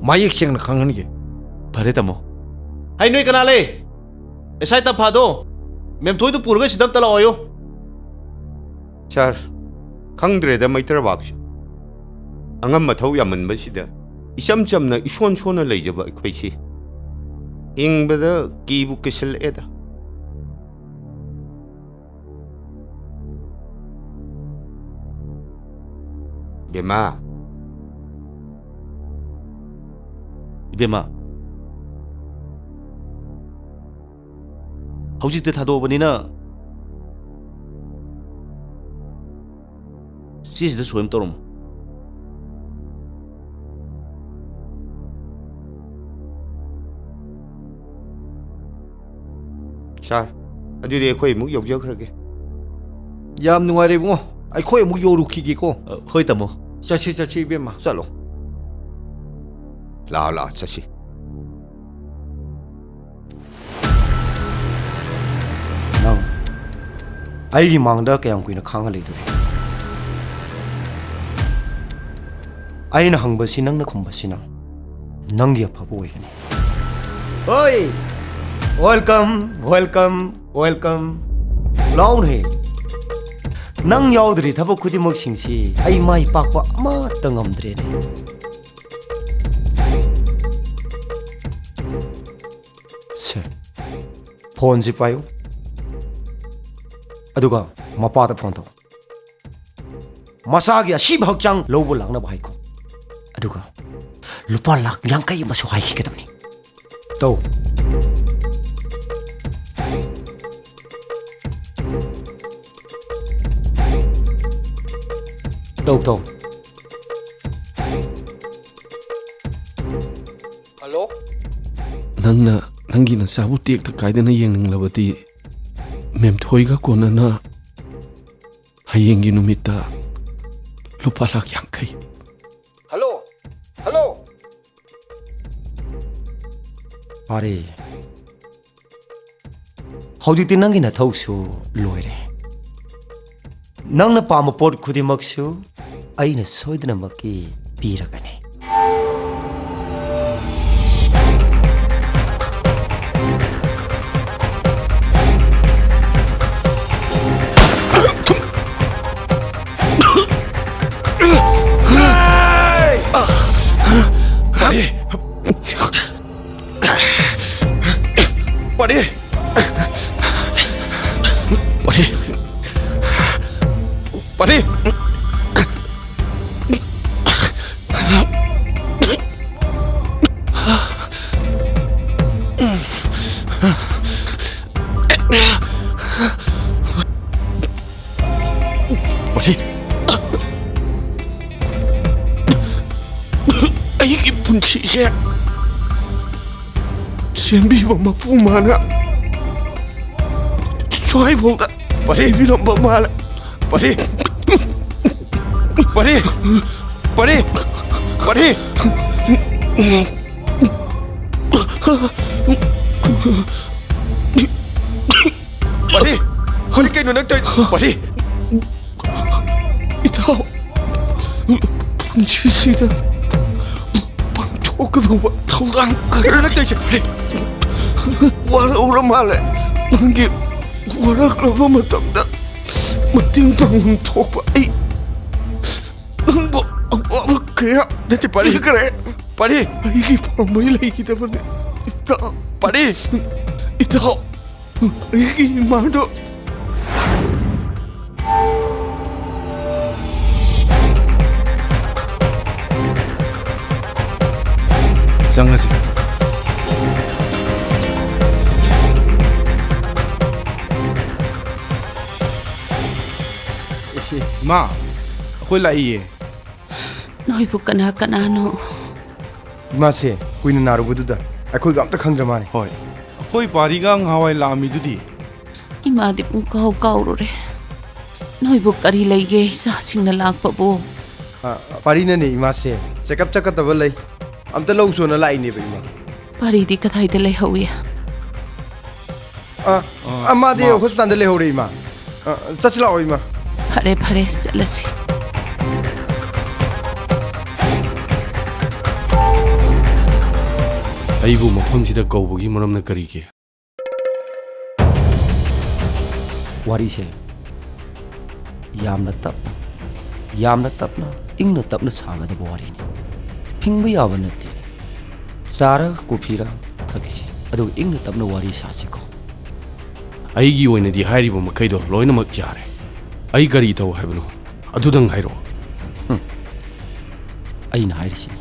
ꯃꯌꯦꯛ ꯁꯦꯡꯅ ꯈꯪꯍꯟꯒꯦ꯫ ꯐꯔꯦ ꯇꯥꯃꯣ꯫ ꯍꯩ, ꯅꯣꯏ ꯀꯅꯥ ꯂꯩ? ꯑꯦꯁ ꯑꯥꯏ ꯇꯝꯐꯥꯗꯣ, ꯃꯦꯝꯊꯣꯏꯗꯨ ꯄꯨꯔꯒ ꯁꯤꯗ ꯑꯝꯇ ꯂꯥꯛꯑꯣꯌꯨ꯫ ꯁꯥꯔ, ꯈꯪꯗ꯭ꯔꯦꯗ ꯃꯩꯇ꯭ꯔꯕꯥꯛꯁꯦ꯫ ꯑꯉꯝ ꯑꯊꯧ ꯌꯥꯝꯃꯟꯕꯁꯤꯗ ꯏꯆꯝ ꯆꯝꯅ ꯏꯁꯣꯟ ꯁꯣꯟꯅ ꯂꯩꯖꯕ ꯑꯩꯈꯣꯏꯁꯤ ꯍꯤꯡꯕꯗ ꯀꯤꯕꯨ ꯀꯤꯁꯤꯜꯂꯛꯑꯦꯗ꯫ ꯕꯦꯝꯃ꯫ ꯏꯕꯦꯝꯃ꯫ ꯍꯧꯖꯤꯛꯇ ꯊꯥꯗꯣꯛꯑꯕꯅꯤꯅ ꯁꯤꯁꯤꯗ ꯁꯣꯏ ꯑꯃ ꯇꯧꯔꯝꯃꯣ꯫ ꯁꯥꯔ, ꯑꯗꯨꯗꯤ ꯑꯩꯈꯣꯏ ꯑꯃꯨꯛ ꯌꯧꯖꯈ꯭ꯔꯒꯦ꯫ ꯌꯥꯝ ꯅꯨꯡꯉꯥꯏꯔꯦ ꯏꯕꯨꯡꯉꯣ, ꯑꯩꯈꯣꯏ ꯑꯃꯨꯛ ꯌꯧꯔꯨꯈꯤꯒꯦꯀꯣ꯫ ꯑ, ꯍꯣꯏ ꯇꯥꯃꯣ꯫ ꯆꯠꯁꯤ, ꯆꯠꯁꯤ ꯏꯕꯦꯝꯃ꯫ ꯆꯠꯂꯣ꯫ ꯂꯥꯛꯑꯣ, ꯂꯥꯛꯑꯣ, ꯆꯠꯁꯤ꯫ ꯅꯪ ꯑꯩꯒꯤ ꯃꯥꯡꯗ ꯀꯌꯥꯝ ꯀꯨꯏꯅ ꯈꯥꯡꯉ ꯂꯩꯗꯣꯔꯤ? ꯑꯩꯅ ꯍꯪꯕꯁꯤ ꯅꯪꯅ ꯈꯨꯝꯕꯁꯤꯅ ꯅꯪꯒꯤ ꯑꯐꯕ ꯑꯣꯏꯒꯅꯤ꯫ ꯍꯣꯏ, welcome, welcome, welcome. ꯂꯥꯎꯅꯦ꯫ ꯅꯪ ꯌꯥꯎꯗ꯭ꯔꯤ ꯊꯕꯛ ꯈꯨꯗꯤꯡꯃꯛꯁꯤꯡꯁꯤ ꯑꯩ ꯃꯥꯏ ꯄꯥꯛꯄ ꯑꯃꯠꯇ ꯉꯝꯗ꯭ꯔꯦꯅꯦ꯫ ꯁꯦ, ꯐꯣꯟꯁꯤ ꯄꯥꯏꯌꯨ꯫ ꯑꯗꯨꯒ ꯃꯄꯥꯗ ꯐꯣꯟ ꯇꯧ꯫ ꯃꯆꯥꯒꯤ ꯑꯁꯤꯕ ꯍꯛꯆꯥꯡ ꯂꯧꯕ ꯂꯥꯛꯅꯕ ꯍꯥꯏꯈꯣ꯫ ꯑꯗꯨꯒ ꯂꯨꯄꯥ ꯂꯥꯛ ꯌꯥꯡꯈꯩ ꯑꯃꯁꯨ ꯍꯥꯏꯈꯤꯒꯗꯕꯅꯤ꯫ ꯇꯧ꯫ ꯇꯧ, ꯇꯧ꯫ ꯍꯜꯂꯣ? ꯅꯪꯅ ꯅꯪꯒꯤ ꯅꯆꯥꯕꯨ ꯇꯦꯛꯇ ꯀꯥꯏꯗꯅ ꯌꯦꯡꯅꯤꯡꯂꯕꯗꯤ, ꯃꯦꯝꯊꯣꯏꯒ ꯀꯣꯟꯅꯅ ꯍꯌꯦꯡꯒꯤ ꯅꯨꯃꯤꯠꯇ ꯂꯨꯄꯥ ꯂꯥꯈ ꯌꯥꯡꯈꯩ꯫ ꯍꯜꯂꯣ? ꯍꯜꯂꯣ? ꯐꯔꯦ꯫ ꯍꯧꯖꯤꯛꯇꯤ ꯅꯪꯒꯤ ꯅꯊꯧꯁꯨ ꯂꯣꯏꯔꯦ꯫ ꯅꯪꯅ ꯄꯥꯝꯕ ꯄꯣꯠ ꯈꯨꯗꯤꯡꯃꯛꯁꯨ ꯑꯩꯅ ꯁꯣꯏꯗꯅꯃꯛꯀꯤ ꯄꯤꯔꯒꯅꯤ꯫ ꯄꯥꯔꯤ! ꯄꯥꯔꯤ! ꯄꯥꯔꯤ! ꯄꯥꯔꯤ! ꯑꯩꯒꯤ ꯄꯨꯟꯁꯤꯁꯦ ꯁꯦꯝꯕꯤꯕ ꯃꯄꯨ ꯃꯥꯅ ꯁ꯭ꯋꯥꯏꯐꯥꯎꯗ ꯄꯔꯦꯡ ꯄꯤꯔꯝꯕ ꯃꯥꯜꯂꯦ꯫ ꯄꯔꯦꯡ! ꯄꯔꯦꯡ! ꯄꯔꯦꯡ! ꯄꯔꯦꯡ! ꯄꯔꯦꯡ! ꯍꯧꯖꯤꯛ ꯀꯩꯅꯣ ꯅꯪ ꯇꯧꯔꯤ? ꯄꯔꯦꯡ! ꯏꯇꯥꯎ, ꯄꯨꯟꯁꯤꯁꯤꯗ ꯄꯥꯡꯊꯣꯛꯀꯗꯧꯕ ꯊꯧꯔꯥꯡ ꯀꯌꯥ ꯀꯩꯅꯣ ꯅꯪ ꯇꯧꯔꯤꯁꯦ? ꯄꯔꯦꯡ! ꯋꯥꯔꯧꯔ ꯃꯥꯜꯂꯦ꯫ ꯅꯪꯒꯤ ꯋꯥꯔꯛꯂꯕ ꯃꯇꯝꯗ ꯃꯇꯦꯡ ꯄꯥꯡꯐꯝ ꯊꯣꯛꯄ ꯑꯩ ꯅꯪꯕꯨ ꯑꯋꯥꯕ ꯀꯌꯥ ꯅꯠꯇꯦ, ꯄꯥꯔꯤ꯫ ꯄꯤꯈ꯭ꯔꯦ꯫ ꯄꯥꯔꯤ꯫ ꯑꯩꯒꯤ ꯄꯥꯝꯕꯩ ꯂꯩꯈꯤꯗꯕꯅꯤ꯫ ꯏꯇꯥꯎ꯫ ꯄꯥꯔꯤ꯫ ꯏꯇꯥꯎ꯫ ꯑꯩꯒꯤ ꯏꯃꯥꯗꯣ꯫ ꯆꯪꯉꯁꯤ꯫ ꯏꯃꯥ, ꯍꯣꯏ, ꯂꯥꯛꯏꯌꯦ꯫ ꯅꯣꯏꯕꯨ ꯀꯅꯥ ꯀꯅꯥꯅꯣ? ꯏꯃꯥꯁꯦ ꯀꯨꯏꯅ ꯅꯥꯔꯨꯕꯗꯨꯗ ꯑꯩꯈꯣꯏꯒ ꯑꯝꯇ ꯈꯪꯗ꯭ꯔ ꯃꯥꯜꯂꯦ꯫ ꯍꯣꯏ, ꯑꯩꯈꯣꯏ ꯄꯥꯔꯤꯒ ꯉꯍꯥꯟꯋꯥꯏ ꯂꯥꯛꯑꯝꯃꯤꯗꯨꯗꯤ꯫ ꯏꯃꯥꯗꯤ ꯄꯨꯡꯀꯥꯎ ꯀꯥꯎꯔꯨꯔꯦ꯫ ꯅꯣꯏꯕꯨ ꯀꯔꯤ ꯂꯩꯒꯦ, ꯏꯆꯥꯁꯤꯡꯅ ꯂꯥꯛꯄꯕꯨ? ꯑ, ꯄꯥꯔꯤꯅꯅꯦ ꯏꯃꯥꯁꯦ, ꯆꯦꯛꯑꯞ ꯆꯠꯀꯗꯕ ꯂꯩ, ꯑꯝꯇ ꯂꯧ ꯆꯣꯅ ꯂꯥꯛꯏꯅꯦꯕ ꯏꯃꯥ꯫ ꯄꯥꯔꯤꯗꯤ ꯀꯗꯥꯏꯗ ꯂꯩꯍꯧꯏ? ꯑ, ꯑ, ꯑ, ꯃꯥꯗꯤ ꯃꯥ ꯍꯣꯁꯄꯤꯇꯥꯜꯗ ꯂꯩꯍꯧꯔꯦ ꯏꯃꯥ꯫ ꯑ, ꯆꯠꯁꯤ ꯂꯥꯛꯑꯣ ꯏꯃꯥ꯫ ꯐꯔꯦ, ꯐꯔꯦ, ꯆꯠꯂꯁꯤ꯫ ꯑꯩꯕꯨ ꯃꯐꯝꯁꯤꯗ ꯀꯧꯕꯒꯤ ꯃꯔꯝꯅ ꯀꯔꯤꯒꯤ? ꯋꯥꯔꯤꯁꯦ ꯌꯥꯝꯅ ꯇꯞꯅ, ꯌꯥꯝꯅ ꯇꯞꯅ, ꯏꯪꯅ ꯇꯞꯅ ꯁꯥꯒꯗꯕ ꯋꯥꯔꯤꯅꯤ꯫ ꯐꯤꯡꯕ ꯌꯥꯕ ꯅꯠꯇꯦꯅꯦ꯫ ꯆꯥꯔ ꯀꯣꯐꯤꯔ ꯊꯛꯈꯤꯁꯤ, ꯑꯗꯨꯒ ꯏꯪꯅ ꯇꯞꯅ ꯋꯥꯔꯤ ꯁꯥꯁꯤꯀꯣ꯫ ꯑꯩꯒꯤ ꯑꯣꯏꯅꯗꯤ ꯍꯥꯏꯔꯤꯕ ꯃꯈꯩꯗꯣ ꯂꯣꯏꯅꯃꯛ ꯌꯥꯔꯦ꯫ ꯑꯩ ꯀꯔꯤ ꯇꯧ ꯍꯥꯏꯕꯅꯣ? ꯑꯗꯨꯗꯪ ꯍꯥꯏꯔꯛꯑꯣ꯫ ꯍꯨꯝ꯫ ꯑꯩꯅ ꯍꯥꯏꯔꯤꯁꯤꯅꯤ,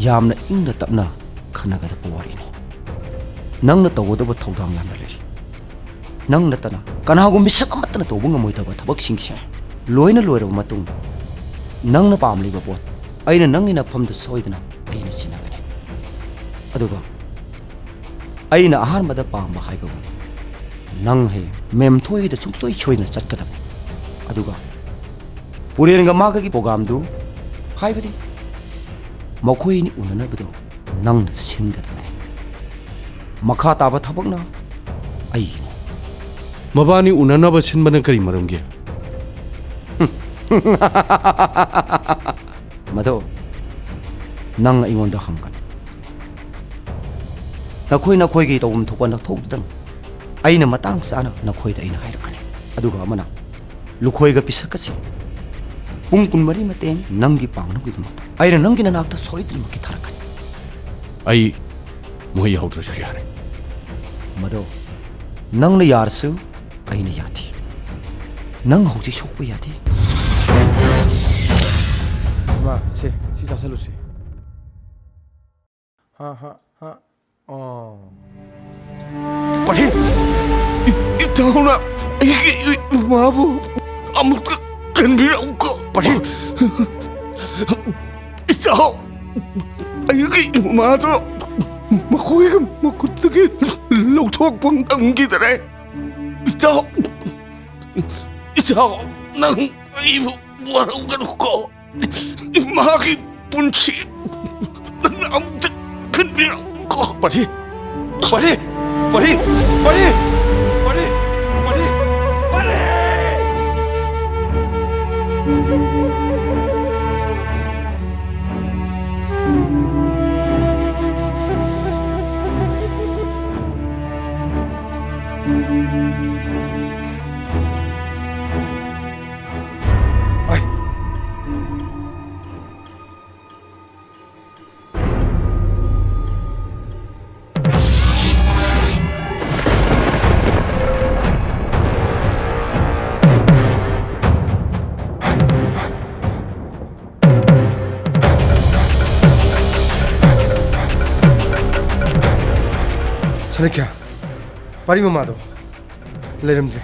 ꯌꯥꯝꯅ ꯏꯪꯅ ꯇꯞꯅ ꯈꯟꯅꯒꯗꯕ ꯋꯥꯔꯤꯅꯤ꯫ ꯅꯪꯅ ꯇꯧꯒꯗꯕ ꯊꯧꯗꯥꯡ ꯌꯥꯝꯅ ꯂꯩꯔꯤ꯫ ꯅꯪ ꯅꯠꯇꯅ ꯀꯅꯥꯒꯨꯝꯕ ꯃꯤꯁꯛ ꯑꯃꯠꯇꯅ ꯇꯧꯕ ꯉꯝꯃꯣꯏꯗꯕ ꯊꯕꯛꯁꯤꯡꯁꯦ ꯂꯣꯏꯅ ꯂꯣꯏꯔꯕ ꯃꯇꯨꯡ, ꯅꯪꯅ ꯄꯥꯝꯂꯤꯕ ꯄꯣꯠ ꯑꯩꯅ ꯅꯪꯒꯤ ꯅꯐꯝꯗ ꯁꯣꯏꯗꯅ ꯑꯩꯅ ꯁꯤꯟꯅꯒꯅꯤ꯫ ꯑꯗꯨꯒ ꯑꯩꯅ ꯑꯍꯥꯟꯕꯗ ꯄꯥꯝꯕ ꯍꯥꯏꯕꯕꯨ ꯅꯪ ꯍꯌꯦꯡ ꯃꯦꯝ ꯊꯣꯏꯒꯤꯗ ꯁꯨꯡꯁꯣꯏ ꯁꯣꯏꯗꯅ ꯆꯠꯀꯗꯕꯅꯤ꯫ ꯑꯗꯨꯒ ꯄꯨꯔꯦꯟꯒ ꯃꯥꯒꯒꯤ ꯄ꯭ꯔꯣꯒꯥꯝꯗꯨ, ꯍꯥꯏꯕꯗꯤ ꯃꯈꯣꯏ ꯑꯅꯤ ꯎꯅꯅꯕꯗꯣ ꯅꯪꯅ ꯁꯤꯟꯒꯗꯕꯅꯤ꯫ ꯃꯈꯥ ꯇꯥꯕ ꯊꯕꯛꯅ ꯑꯩꯒꯤꯅꯤ꯫ ꯃꯕꯥꯅꯤ ꯎꯅꯅꯕ ꯁꯤꯟꯕꯅ ꯀꯔꯤ ꯃꯔꯝꯒꯤ? ꯃꯗꯣ ꯅꯪ ꯑꯩꯉꯣꯟꯗ ꯍꯪꯒꯅꯨ꯫ ꯅꯈꯣꯏ ꯅꯈꯣꯏꯒꯤ ꯇꯧꯐꯝ ꯊꯣꯛꯄ ꯅꯊꯧꯗꯨꯗꯪ ꯑꯩꯅ ꯃꯇꯥꯡ ꯆꯥꯅ ꯅꯈꯣꯏꯗ ꯑꯩꯅ ꯍꯥꯏꯔꯛꯀꯅꯤ꯫ ꯑꯗꯨꯒ ꯑꯃꯅ, ꯂꯨꯈꯣꯏꯒ ꯄꯤꯁꯛꯀꯁꯦ ꯄꯨꯡ ꯀꯨꯟꯃꯔꯤ ꯃꯇꯦꯡ ꯅꯪꯒꯤ ꯄꯥꯡꯅꯕꯒꯤꯗꯃꯛꯇ ꯑꯩꯅ ꯅꯪꯒꯤ ꯅꯅꯥꯛꯇ ꯁꯣꯏꯗꯅꯃꯛꯀꯤ ꯊꯥꯔꯛꯀꯅꯤ꯫ ꯑꯩ ꯃꯍꯩ ꯍꯧꯗ꯭ꯔꯁꯨ ꯌꯥꯔꯦ꯫ ꯃꯗꯣ ꯅꯪꯅ ꯌꯥꯔꯁꯨ ꯑꯩꯅ ꯌꯥꯗꯦ꯫ ꯅꯪ ꯍꯧꯖꯤꯛ ꯁꯣꯛꯄ ꯌꯥꯗꯦ꯫ ꯏꯃꯥ, ꯁꯦ, ꯁꯤ ꯆꯥꯁꯜꯂꯨꯁꯦ꯫ ꯍꯥ, ꯍꯥ, ꯍꯥ꯫ ꯑꯣ꯫ ꯄꯥꯔꯤ! ꯏ-, ꯏꯇꯥꯎꯅ ꯑꯩꯒꯤ ꯏꯃꯥꯕꯨ ꯑꯃꯨꯛꯇ ꯀꯟꯕꯤꯔꯛꯎꯀꯣ꯫ ꯄꯥꯔꯤ꯫ ꯏꯆꯥꯎ, ꯑꯩꯒꯤ ꯏꯃꯥꯗꯣ ꯃꯈꯣꯏꯒꯤ ꯃꯈꯨꯠꯇꯒꯤ ꯂꯧꯊꯣꯛꯄ ꯉꯝꯈꯤꯗꯔꯦ꯫ ꯏꯆꯥꯎ, ꯏꯆꯥꯎ, ꯅꯪ ꯑꯩꯕꯨ ꯋꯥꯔꯧꯒꯅꯨꯀꯣ꯫ ꯏꯃꯥꯒꯤ ꯄꯨꯟꯁꯤ ꯅꯪꯅ ꯑꯃꯨꯛꯇ ꯈꯟꯕꯤꯔꯛꯎꯀꯣ꯫ ꯄꯥꯔꯤ, ꯄꯥꯔꯤ, ꯄꯥꯔꯤ, ꯄꯥꯔꯤ, ꯄꯥꯔꯤ, ꯄꯥꯔꯤ, ꯄꯥꯔꯤ꯫ ꯑꯥꯏ꯫ ꯁꯥꯂꯤꯈ꯭ꯌꯥ, ꯄꯥꯔꯤ ꯃꯃꯥꯗꯣ ꯂꯩꯔꯝꯗ꯭ꯔꯦ꯫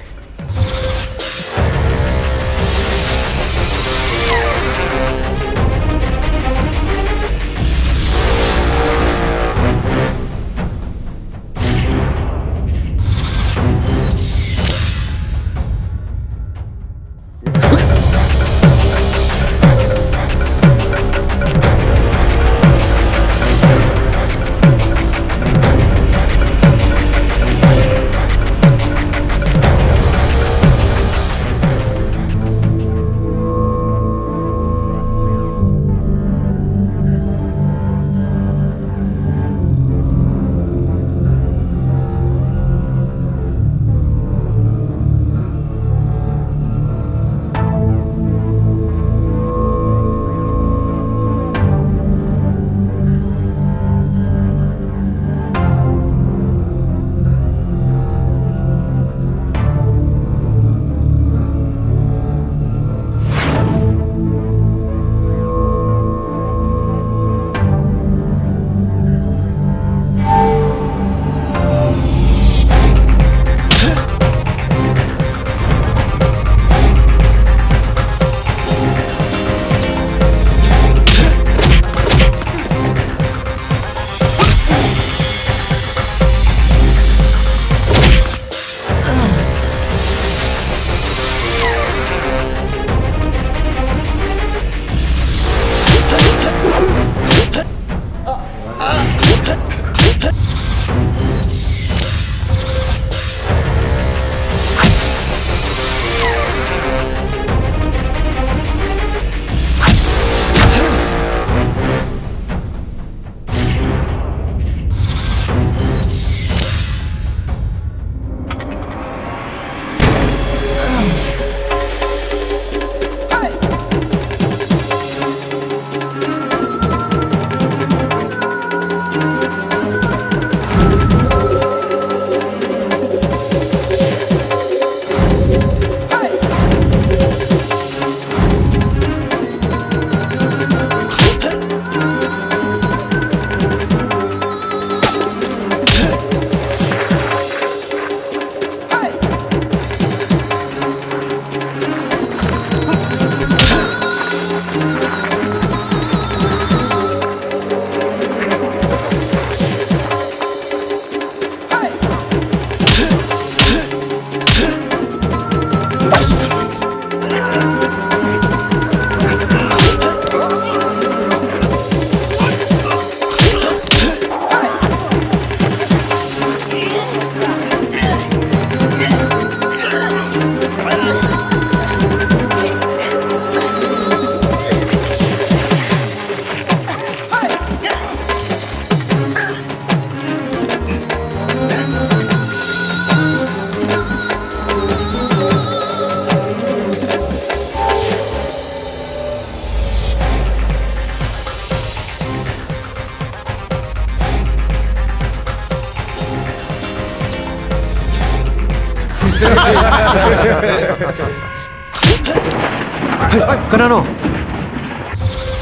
ꯀꯅꯥꯅꯣ?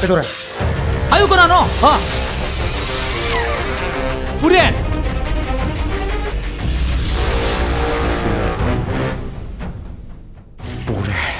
ꯀꯩꯗꯧꯔꯦ? ꯍꯥꯏꯌꯨ, ꯀꯅꯥꯅꯣ? ꯍꯥ? ꯄꯨꯔꯦꯟ! ꯄꯨꯔꯦꯟ꯫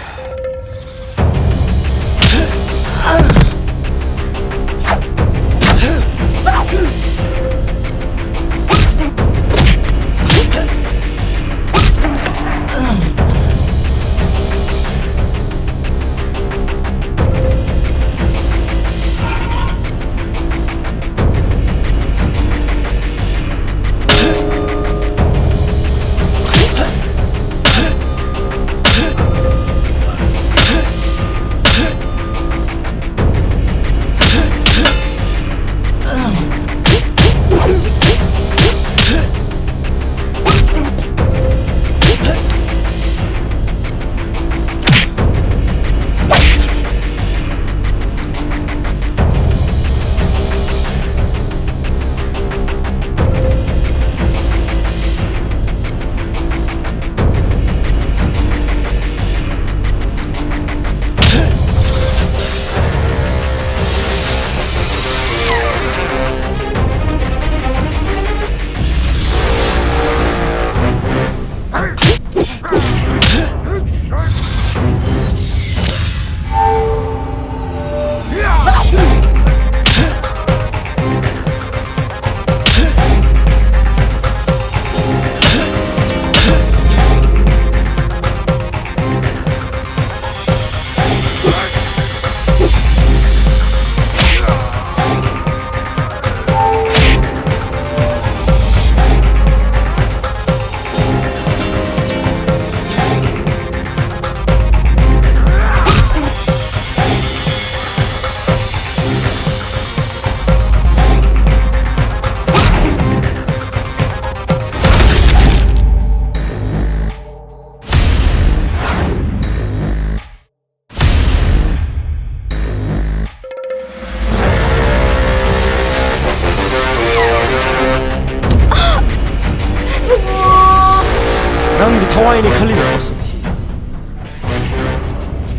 ꯃꯁꯛꯁꯤ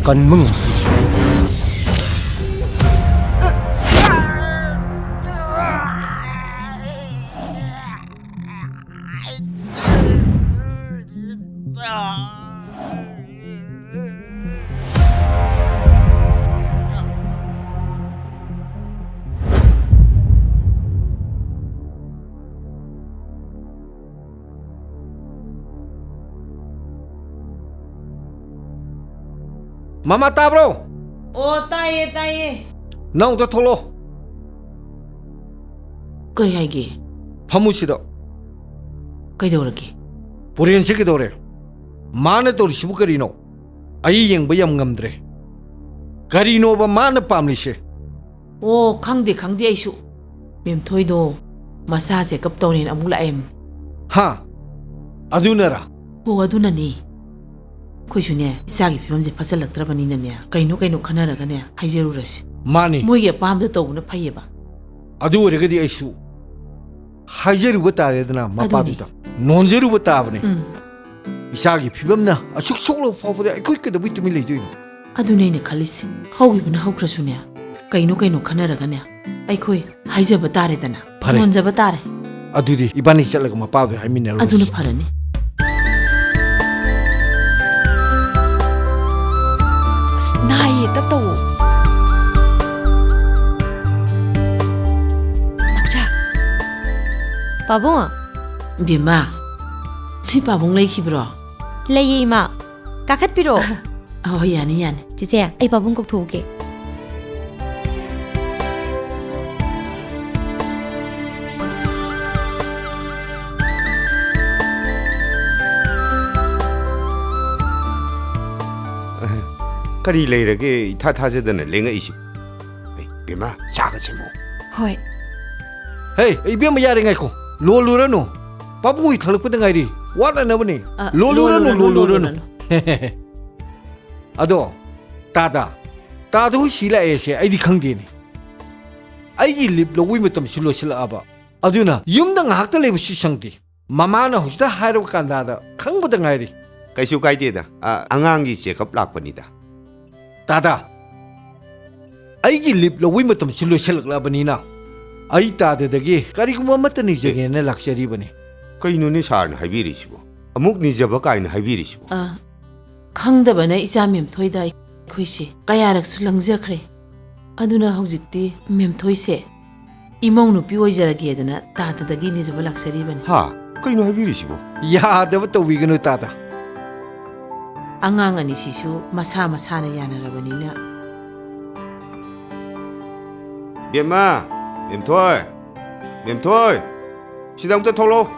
ꯀꯟꯕ ꯉꯝ- ꯃꯃꯥ, ꯇꯥꯕ꯭ꯔꯣ? ꯑꯣ, ꯇꯥꯏꯌꯦ, ꯇꯥꯏꯌꯦ꯫ ꯅꯪ ꯑꯝꯇ ꯊꯣꯛꯂꯛꯑꯣ꯫ ꯀꯔꯤ ꯍꯥꯏꯒꯦ? ꯐꯝꯃꯨ ꯁꯤꯗ꯫ ꯀꯩꯗꯧꯔꯒꯦ? ꯄꯨꯔꯦꯟꯁꯦ ꯀꯩꯗꯧꯔꯦ? ꯃꯥꯅ ꯇꯧꯔꯤꯁꯤꯕꯨ ꯀꯔꯤꯅꯣ? ꯑꯩ ꯌꯦꯡꯕ ꯌꯥꯝ ꯉꯝꯗ꯭ꯔꯦ꯫ ꯀꯔꯤꯅꯣꯕ ꯃꯥꯅ ꯄꯥꯝꯂꯤꯁꯦ? ꯑꯣ, ꯈꯪꯗꯦ, ꯈꯪꯗꯦ ꯑꯩꯁꯨ꯫ ꯃꯦꯝꯊꯣꯏꯗꯣ ꯃꯁꯥ ꯆꯦꯛꯑꯞ ꯇꯧꯅꯦꯅ ꯑꯃꯨꯛ ꯂꯥꯛꯑꯦꯝ꯫ ꯍꯥ? ꯑꯗꯨꯅꯔꯥ? ꯑꯣ, ꯑꯗꯨꯅꯅꯦ꯫ ꯑꯩꯈꯣꯏꯁꯨꯅꯦ, ꯏꯆꯥꯒꯤ ꯐꯤꯕꯝꯁꯦ ꯐꯠꯆꯜꯂꯛꯇ꯭ꯔꯕꯅꯤꯅꯅꯦ, ꯀꯩꯅꯣ ꯀꯩꯅꯣ ꯈꯟꯅꯔꯒꯅꯦ, ꯍꯥꯏꯖꯔꯨꯔꯁꯤ꯫ ꯃꯥꯅꯤ꯫ ꯃꯣꯏꯒꯤ ꯑꯄꯥꯝꯕꯗ ꯇꯧꯕꯅ ꯐꯩꯌꯦꯕ꯫ ꯑꯗꯨ ꯑꯣꯏꯔꯒꯗꯤ ꯑꯩꯁꯨ ꯍꯥꯏꯖꯔꯨꯕ ꯇꯥꯔꯦꯗꯅ, ꯃꯄꯥꯗꯨꯗ ꯅꯣꯟꯖꯔꯨꯕ ꯇꯥꯕꯅꯤ꯫ ꯎꯝ꯫ ꯏꯆꯥꯒꯤ ꯐꯤꯕꯝꯅ ꯑꯁꯨꯛ ꯁꯣꯛꯂꯕ ꯐꯥꯎꯕꯗ ꯑꯩꯈꯣꯏ ꯀꯩꯗꯧꯕꯩ ꯇꯨꯃꯤꯟ ꯂꯩꯗꯣꯏꯅꯣ? ꯑꯗꯨꯅꯦ ꯑꯩꯅ ꯈꯜꯂꯤꯁꯦ꯫ ꯍꯧꯈꯤꯕꯅ ꯍꯧꯈ꯭ꯔꯁꯨꯅꯦ, ꯀꯩꯅꯣ ꯀꯩꯅꯣ ꯈꯟꯅꯔꯒꯅꯦ, ꯑꯩꯈꯣꯏ ꯍꯥꯏꯖꯕ ꯇꯥꯔꯦꯗꯅ꯫ ꯐꯔꯦ꯫ ꯅꯣꯟꯖꯕ ꯇꯥꯔꯦ꯫ ꯑꯗꯨꯗꯤ ꯏꯕꯥꯅꯤ ꯆꯠꯂꯒ ꯃꯄꯥꯗꯨ ꯍꯥꯏꯃꯤꯟꯅꯔꯨꯔꯁꯤ꯫ ꯑꯗꯨꯅ ꯐꯔꯅꯤ꯫ ꯑꯁ, ꯅꯥꯏꯌꯦ, ꯇꯞ ꯇꯧꯋꯣ꯫ ꯅꯥꯎꯆꯥ꯫ ꯄꯥꯕꯨꯡ꯫ ꯕꯦꯝꯃ, ꯅꯣꯏ ꯄꯥꯕꯨꯡ ꯂꯩꯈꯤꯕ꯭ꯔꯣ? ꯂꯩꯌꯦ, ꯏꯃꯥ꯫ ꯀꯥꯈꯠꯄꯤꯔꯣ꯫ ꯑꯍꯣꯏ, ꯌꯥꯅꯤ, ꯌꯥꯅꯤ꯫ ꯆꯦꯆꯦ, ꯑꯩ ꯄꯥꯕꯨꯡ ꯀꯧꯊꯣꯛꯎꯒꯦ꯫ ꯀꯔꯤ ꯂꯩꯔꯒꯦ ꯏꯊꯥ ꯊꯥꯖꯗꯅ ꯂꯦꯡꯉꯛꯏꯁꯤ? ꯑꯦ, ꯕꯦꯝꯃ, ꯆꯥꯒ ꯁꯦꯝꯃꯣ꯫ ꯍꯣꯏ꯫ ꯍꯦ, ꯏꯕꯦꯝꯃ, ꯌꯥꯔꯦ, ꯉꯥꯏꯈꯣ꯫ ꯂꯣꯜꯂꯨꯔꯅꯨ꯫ ꯄꯥꯕꯨꯡ ꯍꯣꯏ ꯊꯜꯂꯛꯄꯗ ꯉꯥꯏꯔꯤ꯫ ꯋꯥꯠꯅꯅꯕꯅꯤ꯫ ꯑ, ꯂꯣꯜꯂꯨꯔꯅꯨ, ꯂꯣꯜꯂꯨꯔꯅꯨ, ꯂꯣꯜꯂꯨꯔꯅꯨ꯫ ꯂꯣꯜꯂꯨꯔꯅꯨ꯫ ꯑꯗꯣ, ꯇꯥꯗ, ꯇꯥꯗ ꯍꯣꯏ ꯁꯤ ꯂꯥꯛꯑꯦꯁꯦ ꯑꯩꯗꯤ ꯈꯪꯗꯦꯅꯦ꯫ ꯑꯩꯒꯤ ꯂꯤꯞ ꯂꯧꯕꯒꯤ ꯃꯇꯝꯁꯨ ꯂꯣꯏꯁꯤꯜꯂꯛꯑꯕ꯫ ꯑꯗꯨꯅ ꯌꯨꯝꯗ ꯉꯥꯏꯍꯥꯛꯇ ꯂꯩꯕꯁꯨ ꯁꯪꯗꯦ꯫ ꯃꯃꯥꯅ ꯍꯧꯖꯤꯛꯇ ꯍꯥꯏꯔꯕ ꯀꯥꯟꯗꯥꯗ ꯈꯪꯕꯗ ꯉꯥꯏꯔꯤ꯫ ꯀꯩꯁꯨ ꯀꯥꯏꯗꯦꯗ꯫ ꯑ, ꯑꯉꯥꯡꯒꯤ ꯆꯦꯛꯑꯞ ꯂꯥꯛꯄꯅꯤꯗ꯫ ꯇꯥꯗ, ꯑꯩꯒꯤ ꯂꯤꯞ ꯂꯧꯕꯩ ꯃꯇꯝꯁꯤ ꯂꯣꯏꯁꯤꯜꯂꯛꯂꯕꯅꯤꯅ, ꯑꯩ ꯇꯥꯗꯗꯒꯤ ꯀꯔꯤꯒꯨꯝꯕ ꯑꯃꯠꯇ ꯅꯤꯖꯒꯦꯅ ꯂꯥꯛꯆꯔꯤꯕꯅꯤ꯫ ꯀꯩꯅꯣꯅꯦ ꯁꯥꯔꯅ ꯍꯥꯏꯕꯤꯔꯤꯁꯤꯕꯣ? ꯑꯃꯨꯛ ꯅꯤꯖꯕ ꯀꯥꯏꯅ ꯍꯥꯏꯕꯤꯔꯤꯁꯤꯕꯣ? ꯑ, ꯈꯪꯗꯕꯅ ꯏꯆꯥ ꯃꯦꯝꯊꯣꯏꯗ ꯑꯩꯈꯣꯏꯁꯦ ꯀꯌꯥꯔꯛꯁꯨ ꯂꯪꯖꯈ꯭ꯔꯦ꯫ ꯑꯗꯨꯅ ꯍꯧꯖꯤꯛꯇꯤ ꯃꯦꯝꯊꯣꯏꯁꯦ ꯏꯃꯧ ꯅꯨꯄꯤ ꯑꯣꯏꯖꯔꯒꯦꯗꯅ ꯇꯥꯗꯗꯒꯤ ꯅꯤꯖꯕ ꯂꯥꯛꯆꯔꯤꯕꯅꯤ꯫ ꯍꯥ? ꯀꯩꯅꯣ ꯍꯥꯏꯕꯤꯔꯤꯁꯤꯕꯣ? ꯌꯥꯗꯕ ꯇꯧꯕꯤꯒꯅꯨ ꯇꯥꯗ꯫ ꯑꯉꯥꯡ ꯑꯅꯤꯁꯤꯁꯨ ꯃꯁꯥ ꯃꯁꯥꯅ ꯌꯥꯅꯔꯕꯅꯤꯅ꯫ ꯕꯦꯝꯃ, ꯃꯦꯝꯊꯣꯏ, ꯃꯦꯝꯊꯣꯏ, ꯁꯤꯗ ꯑꯝꯇ ꯊꯣꯛꯂꯛꯑꯣ꯫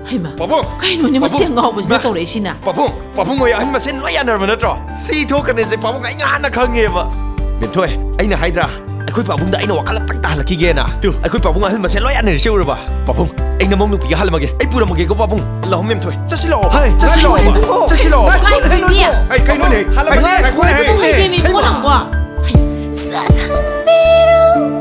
ꯍꯩꯃꯥ, ꯄꯥꯕꯨꯡ! ꯀꯩꯅꯣꯅꯦ ꯃꯁꯤ ꯄꯥꯕꯨꯡ! ꯑꯉꯥꯎꯕꯁꯤꯅ ꯃꯥ! ꯇꯧꯔꯛꯏꯁꯤꯅ? ꯄꯥꯕꯨꯡ! ꯄꯥꯕꯨꯡ ꯍꯣꯏ ꯑꯍꯟ ꯃꯁꯦꯟ ꯂꯣꯏ ꯌꯥꯅꯔꯕ ꯅꯠꯇ꯭ꯔꯣ? ꯁꯤ ꯊꯣꯛꯀꯅꯤꯁꯦ ꯄꯥꯕꯨꯡ ꯑꯩ ꯉꯍꯥꯟꯅ ꯈꯪꯉꯦꯕ꯫ ꯃꯦꯝꯊꯣꯏ, ꯑꯩꯅ ꯍꯥꯏꯗ꯭ꯔꯥ? ꯑꯩꯈꯣꯏ ꯄꯥꯕꯨꯡꯗ ꯑꯩꯅ ꯋꯥꯈꯜ ꯑꯝꯇꯪ ꯇꯥꯍꯜꯂꯛꯈꯤꯒꯦꯅ꯫ ꯇꯨ, ꯑꯩꯈꯣꯏ ꯄꯥꯕꯨꯡ ꯑꯍꯜ ꯃꯁꯦꯟ ꯂꯣꯏ ꯌꯥꯅꯔꯤꯁꯦ ꯎꯔꯕ? ꯄꯥꯕꯨꯡ, ꯑꯩ ꯅꯃꯧ ꯅꯨꯄꯤꯒ ꯍꯜꯂꯝꯃꯒꯦ꯫ ꯑꯩ ꯄꯨꯔꯝꯃꯒꯦꯀꯣ ꯄꯥꯕꯨꯡ꯫ ꯂꯥꯛꯑꯣ ꯃꯦꯝꯊꯣꯏ, ꯆꯠꯁꯤ ꯂꯥꯛꯑꯣ꯫ ꯍꯥꯏ, ꯆꯠꯁꯤ ꯂꯥꯛꯑꯣ꯫ ꯉꯥꯏꯈꯣ, ꯆꯠꯁꯤ ꯂꯥꯛꯑꯣ꯫ ꯉꯥꯏꯈꯣ, ꯉꯥꯏꯈꯣ, ꯉꯥꯏꯈꯣ꯫ ꯑꯩ ꯀꯩꯅꯣꯅꯦ? ꯉꯥꯏꯈꯣ, ꯉꯥꯏꯈꯣ, ꯉꯥꯏꯈꯣ꯫ ꯀꯩꯅꯣꯅꯦ? ꯍꯜꯂꯝꯃꯒꯦ꯫ ꯍꯩꯃꯥ! ꯆꯠꯍꯟꯕꯤꯔꯝꯃꯨ꯫